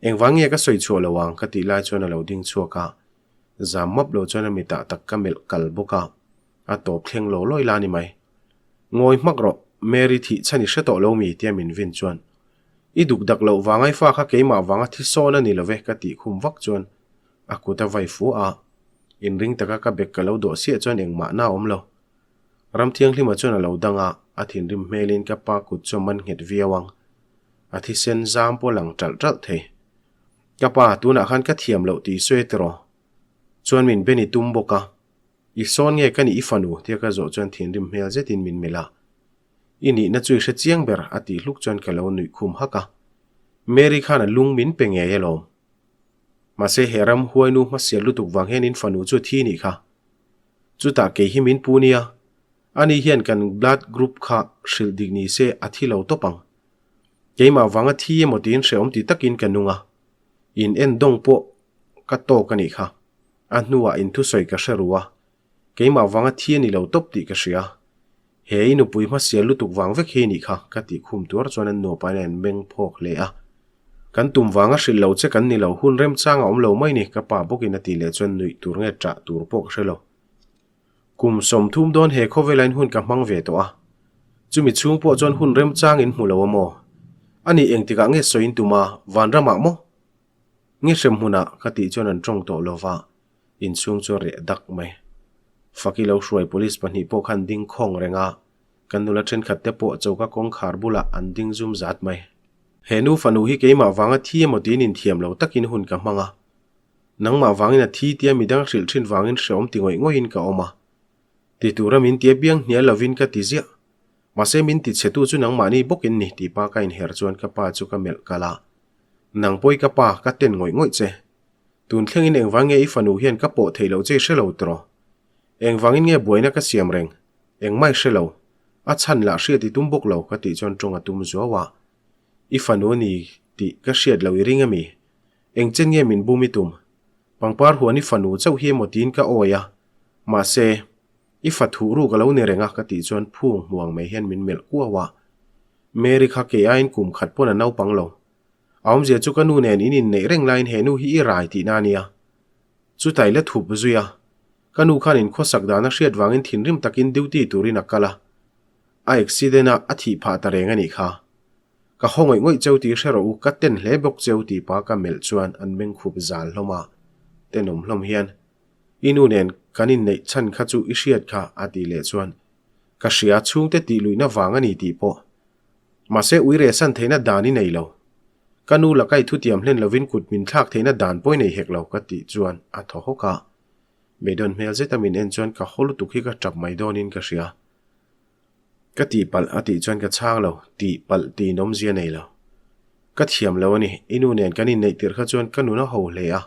Engvang nge ka sawi chhuah lo ang ka tih lai chuan a lo ding chhuak a, zam map lo chuan a mitah tak ka melh kal bawk a, a tawp thleng lo lawi la ni mai. Ngawi hmak rawh, Mary thih chhan i hre tawh lo mi tia min vin chuan. I duk dak loh vang ai fa kha keimah vanga thi sawn a ni lo ve ka tih khum vak chuan a kut a vai fu a, inring taka ka bag ka lo dawh siah chuan engmah na awm lo. Ramthianghlima chuan a lo dang a, a thinrim hmelin ka pa kut chu a man nghet viau ang. A thisen zam pawh lang ṭalh ṭalh thei. Ka pa, tunah khan ka thiam loh tih i sawi tiraw? Chuan min ben i tum bawk a. I sawn nge ka nih i fanu? tia ka zawh chuan thinrim hmel zetin min melh a. I nihna chu i hre chiang ber, a tih hluk chuan ka lo nuih khum hak a. Mary khan a lung min pe ngei alawm. Mahse he ram huainu hmasial lutuk vang hian in fanu chu a thi nih kha. Chutah kei hi min pu nia, ani hian kan blood group kha hrilh dik ni se a thi lo tawp ang. Keimah vanga thi emaw tiin hrehawm ti takin ka nung a, in en dawng pawh ka tawk a nih kha. A hnuah in thusawi ka hre ru a. Keimah vanga thi a ni lo tawp tih ka hria. He i nupui hmasial lutuk vang vek hi nih kha, ka tih khum tuar chuan an nuapain a inmeng phawk hle a. Kan tum vanga hrilh lo che kan ni lo, hun remchang a awm lo mai ni, ka pa bawkin a tih leh chuan nuih tur nge ṭah tur pawh ka hre lo. Kum 30 dawn he khawvelain hun ka hmang ve tawh a, chumi chhung pawh chuan hun remchang in hmu lo a maw? A nih engtikah nge sawiin tum a, vanramah maw? Nge hrem hmunah ka tih chuan an ṭawng tawh lo va, inchhung chu a reh dak mai. Faki lo hruai police pahnih pawh khan ding khawng reng a, kan nula thenkhat te pawh choka kawngkhar bulah an ding zum zat mai. He nu fanu hi keimah vanga thi emaw tiin inthiam lo takin hun ka hmang a, nangmah vangin a thi tia midang hrilh thin vangin hreawm ti ngawih ngawih in ka awm a. Ti tura min tia biang hnial lovin ka ti ziah. Mahse min ti chhetu chu nangmahni bawkin ni tih pa ka inher chuan ka pa chu ka melh kalh a. Nang pawi ka pa, ka ten ngawih ngawih che. Tun thlengin engvang nge i fanu hian ka pawh theih loh che i hre lo tiraw? Engvangin nge buaina ka siam reng? Engmah i hre lo. A chhan lah hriat i tum bawk lo ka tih chuan tawng a tum zuau a. I fanu a ni tih ka hriat loh i ring a mi? Eng chen nge min bum i tum? Pangpar huan i fanu chauh hi emaw tiin ka awi a. Mahse, i fa thuh ruk a lo ni reng a ka tih chuan phung hmuang mai hian min melh kuau a. Mary kha kei aiin kum khat pawn a naupang lo. A awmzia chu ka nu nen in inneih reng laiin he nu hi i rai tihna a nia. Chutai la thup zui a, ka nu khan inkhawsak dan a hriat vangin thinrim takin duty turin a kal a. A accident a, a thih phah ta reng a nih kha. Ka haw ngawih ngawih cheu tih hre rawh u, ka ten hle bawk cheu tih pa ka melh chuan an meng khup zal hlawm a. Tenawm hlawm hian, I nu nen kan inneih chhan kha chu i hriat kha a tih leh chuan, Ka hria chhungte tih luihna vang a ni tih pawh Mahse ui rehsan theihna dan i nei lo. Ka nu laka i thutiam hlen lovin kut min thlak theihna dan pawh i nei hek lo ka tih chuan a thaw hawk a. Beidawn hmel zeta min en chuan ka haw lutuk hi ka tap mai dawnin ka hria. Ka tihpalh a tih chuan ka chhang lo, tihpalh tiin awmzia nei lo. Ka thiam lo a ni, i nu nen kan inneih tirh kha chuan ka nun a ho hle a.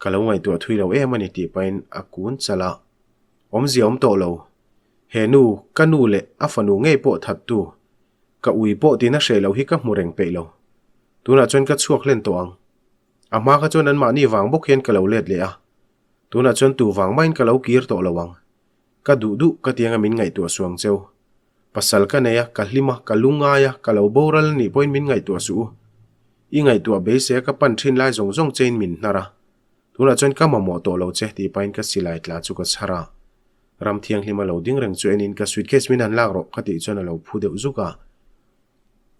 Ka lo ngaihtuah thui lo em a ni tih pahin a kun chalh a. Awmzia awm tawh lo, He nu, ka nu leh a fanu ngei pawh thattu, ka ui pawh tina hreh loh hi ka hmu reng peih lo. Tunah chuan ka chhuak hlen tawh ang. A hma kha chuan anmahni vang bawk hian ka lo let leh a. Tunah chuan tu vang mahin ka lo kir tawh lo ang. Ka duh duh ka tianga min ngaihtuah suh ang cheu. Pasal ka nei a, ka hlim a, ka lungngai a, ka lo boral a nih pawhin min ngaihtuah suh u. I ngaihtuah beisei a ka pan thin lai zawng zawng chein min hnar a. Tunah chuan ka mamawh tawh lo che tih pahin ka silai tla chu ka chhar a. Ram thianghlim a lo ding reng chu enin ka suitcase min han lak rawh ka tih chuan a lo phu deuh zuk a.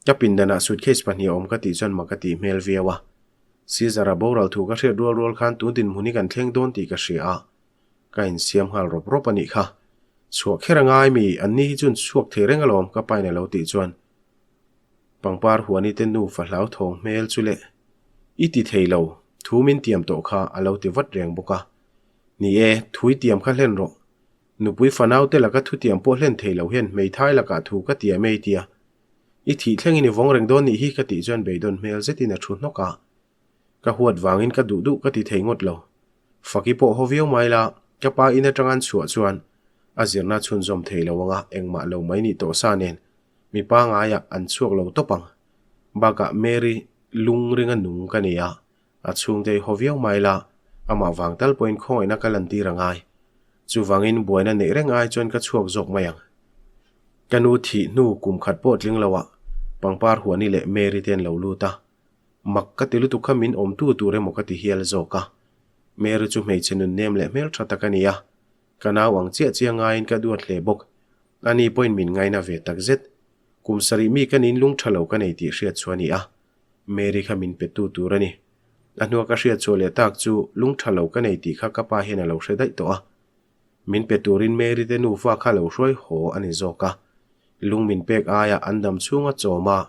Ka pindanah suitcase pahnih a awm ka tih chuan mak a tih hmel viau a. Caesar a boral thu ka hriat rual rual khan tun dinhmun hi kan thleng dawn tih ka hria a. Ka insiam nghal rawp rawp a nih kha. Chhuah kher a ngai mi, an ni hi chuan chhuak thei reng alawm ka pain a lo tih chuan Pangpar huani te nufa hlauthawng hmel chu leh i ti thei lo, thu min tiam tawh kha a lo ti vat reng bawk a. Ni e, thui tiam kha hlen rawh. Nupui fanau te laka thu tiam pawh hlen thei lo hian hmeithai lakah thu ka tiam e i tia. I thih thlengin i vawng reng dawn nih hi ka tih chuan beidawn hmel zetin a thu hnawk a. Ka huat vangin ka duh duh ka ti thei ngawt lo. Faki pawh haw viau mai la, ka pa in atanga an chhuah chuan a zirna chhunzawm thei lo anga engmah lo mai nih tawh sa nen mi pangaiah an chhuak lo tawp ang. Bakah Mary lung ringa nung ka ni a, a chhungte i haw viau mai la, amah vang tal pawhin khawngaihna ka lantir a ngai. Chuvangin buaina neih reng ai chuan ka chhuak zawk mai ang. Ka nu thih hnu kum khat pawh tling loah pangpar huani leh Mary te an lo lut a. Mak ka ti lutuk kha min awmtu tur emaw ka ti hial zawk a. Mary chu hmeichhe nunnem leh hmeltha tak a ni a. Ka nau ang chiah chiah ngaiin ka duat hle bawk. Ani pawhin min ngaina ve tak zet. Kum sarih mi ka nin lung tha lo ka nei tih hriat chu a ni a. Mary kha min pe tu tur a ni. A hnua ka hriat chhuah leh tak chu lung tha lo ka nei tih kha ka pa hian a lo hre daih tawh a. Min pe turin Mary te nufa kha lo hruai haw a ni zawk a. Lung min pek aia an dam chhunga chawm a,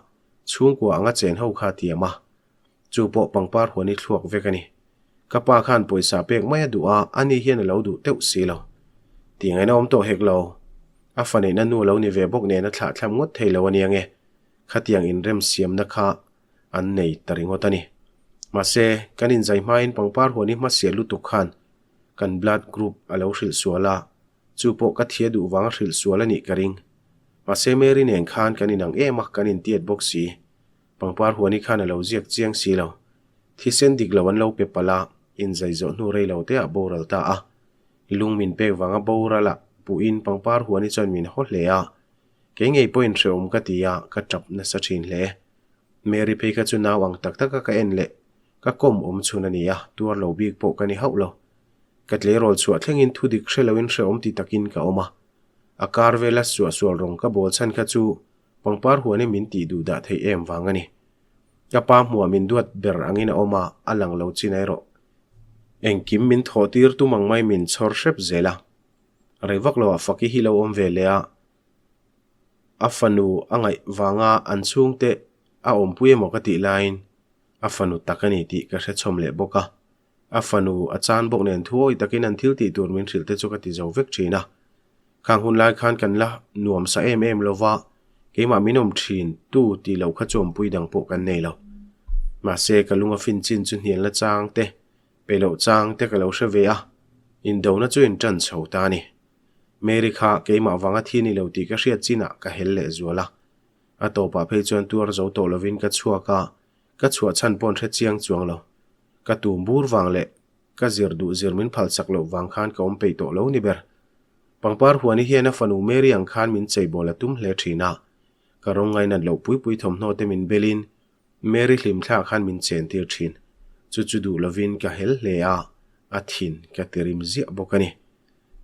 chhungkua anga chen ho kha a tiam a. Chu pawh pangpar huan i thluak vek a ni. Ka pa khan pawisa pek mai a duh a, ani hian a lo duh teuh si lo. Tih ngaihna awm tawh hek lo. A fa neihna nu a lo ni ve bawk nen a thlah thlam ngawt thei lo a nia nge. Khatiang inremsiamna kha an nei ta ringawt a ni. Mahse, kan inzai hmain pangpar huan i hmasial lutuk khan kan blood group a lo hrilh sual a, chu pawh ka thia duh vanga hrilh sual a nih ka ring. Mahse, Mary nen khan kan inang em a, kan intiat bawk si. Pangpar huani khan a lo ziak chiang si lo. Thisen dik lo an lo pe palh a, inzai zawh hnu rei lo te ah boral ta a. Lung min pek vanga boral a puhin pangpar huan hi chuan min haw hle a, kei ngei pawhin hrehawm ka ti a, ka tap nasa thin hle. Mary phei kha chu nau ang tak taka ka en leh ka kawm awm chhun a ni a, tuar lo bik pawh ka ni hauh lo. Ka tleirawl chhuah thlengin thu dik hre loin hrehawm ti takin ka awm a. A kar vela suahsual rawng ka bawl chhan kha chu pangpar huan hi min tih duh dah theih em vang a ni. Ka pa hmuah min duat ber angin a awm a, a lang lo chin erawh engkim min thawh tir tum ang mai min chhawr hrep zel a. Rei vak loah Faki hi lo awm ve leh a, a fanu a ngaih vanga an chhungte a awmpui emaw ka tih laiin a fanu tak a ni tih ka hre chhawm leh bawk a. A fanu a chan bawk nen thuawi takin an thil tih tur min hrilh te chu ka ti zo vek thin a. Khang hun lai khan kan la nuam sa em em lo va, keimah min awm thin tu tih loh kha chu awmpui dang pawh kan nei lo. Mahse ka lung a fin chin chu hnialna chang te, pe loh chang te ka lo hre ve a, indona chu in tan chho ta a ni. Mary kha keimah vanga thi ni lo tih ka hriat chinah ka hel leh zual a. A tawpah phei chuan tuar zo tawh lovin ka chhuak a, Ka chhuah chhan paw'n hre chiang chuang lo. Ka tum bur vang leh ka zir duh zir min phal sak loh vang khan ka awm peih tawh lo ni ber. Pangpar Huani hian a fanu Mary ang khan min cheibawl a tum hle thin a. Ka rawng ngainat loh pui pui thawmhnaw te min belin Mary hlimthla khan min chen tir thin. Chu chu duh lovin ka hel hle a, a thin ka ti rim ziah bawk a ni.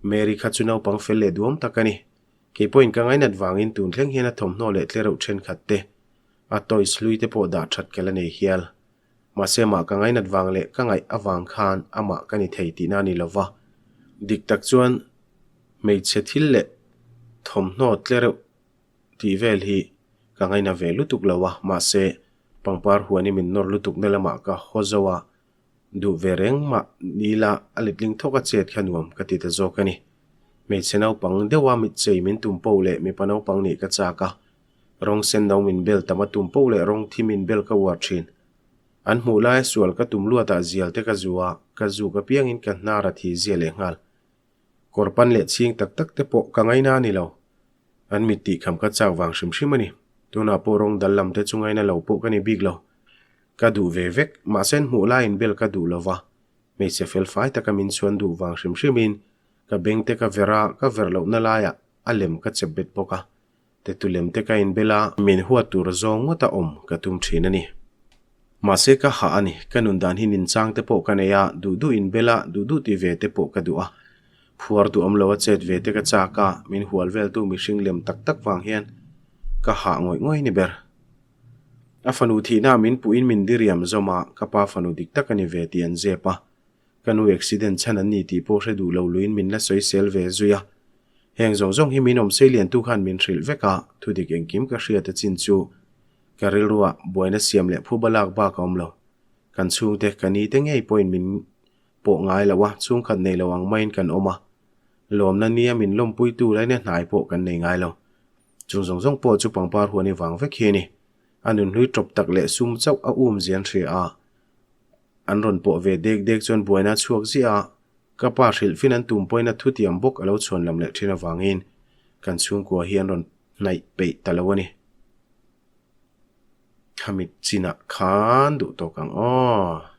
Mary kha chu naupang fel leh duam tak a ni. Kei pawhin ka ngainat vangin tun thleng hian a thawmhnaw leh tlereuh thenkhat te A toys hlui te pawh dah that ka la nei hial. Mahse amah ka ngainat vang leh ka ngaih avang khan amah ka ni thei tihna a ni lo va. Dik tak chuan hmeichhe thil leh thawmhnaw tle reuh tih vel hi ka ngaina ve lutuk lo a, mahse pangpar huan i min nawr lutuk na lamah ka haw zo a, Duh ve reng mah ni la a letling thawk a chet kha nuam ka ti ta zawk a ni. Hmeichhe naupang deuha mitchei min tum poh leh mipa naupang nih ka chak a. Rawng sen no min bel tam a tum poh leh rawng thi min bel ka uar thin. An hmuh laia sual ka tum luatah zial te ka zu a, ka zuk apiangin ka hnar a thi zia leh nghal. Kawr pan leh chhing tak tak te pawh ka ngaina a ni lo. An mit tih kham ka chak vang hrim hrim a ni. Tunah pawh rawng dal lam te chu ngaina lo pawh ka ni bik lo. Ka duh ve vek, mahse an hmuh laiin bel ka duh lo va, hmeichhe fel fai taka min chuan duh vang hrim hrimin ka beng te ka ver a, ka ver lohna laiah a lem ka chep bet bawk a, tetu lem te ka inbel a, min huat tur zawng ngawt a awm ka tum thin a ni. Mahse ka hah a ni, ka nun dan hi ninchang te pawh ka nei a, duh duh inbel a, duh duh ti ve te pawh ka duh a, phuar duhawm lo a chet ve te ka chak a, min hual veltu mihring lem tak tak vang hian ka hah ngawih ngawih ni ber. A fanu thihna min puhin min diriam zawm a, ka pa fanu dik tak a ni ve tih an zep a. Ka nu accident chhan an ni tih pawh hre duh lo luin min la sawisel ve zui a. Heng zawng zawng hi min awm seiliantu khan min hrilh vek a, thudik engkim ka hriat a chin chu ka rilruah buaina siam leh phuba lak bak a awm lo. Kan chhungte, ka ni te ngei pawhin min pawh ngai lo a, chhungkhat nei lo ang maiin kan awm a. Lawmna nia min lawmpuitu laina hnai pawh kan nei ngai lo. Chung zawng zawng pawh chu pangpar huan i vang vek hi a ni. A nunhlui tawp tak leh sum chauh a um zian hria a. An rawn pawh ve dek dek chuan buaina a chhuak ziah a, ka pa hrilh fin an tum pawhin a thutiam bawk a lo chhuan lam leh thin avangin kan chhungkua hi an rawn hnaih peih ta lo a ni. Khami chinah khan duh tawk ang aw.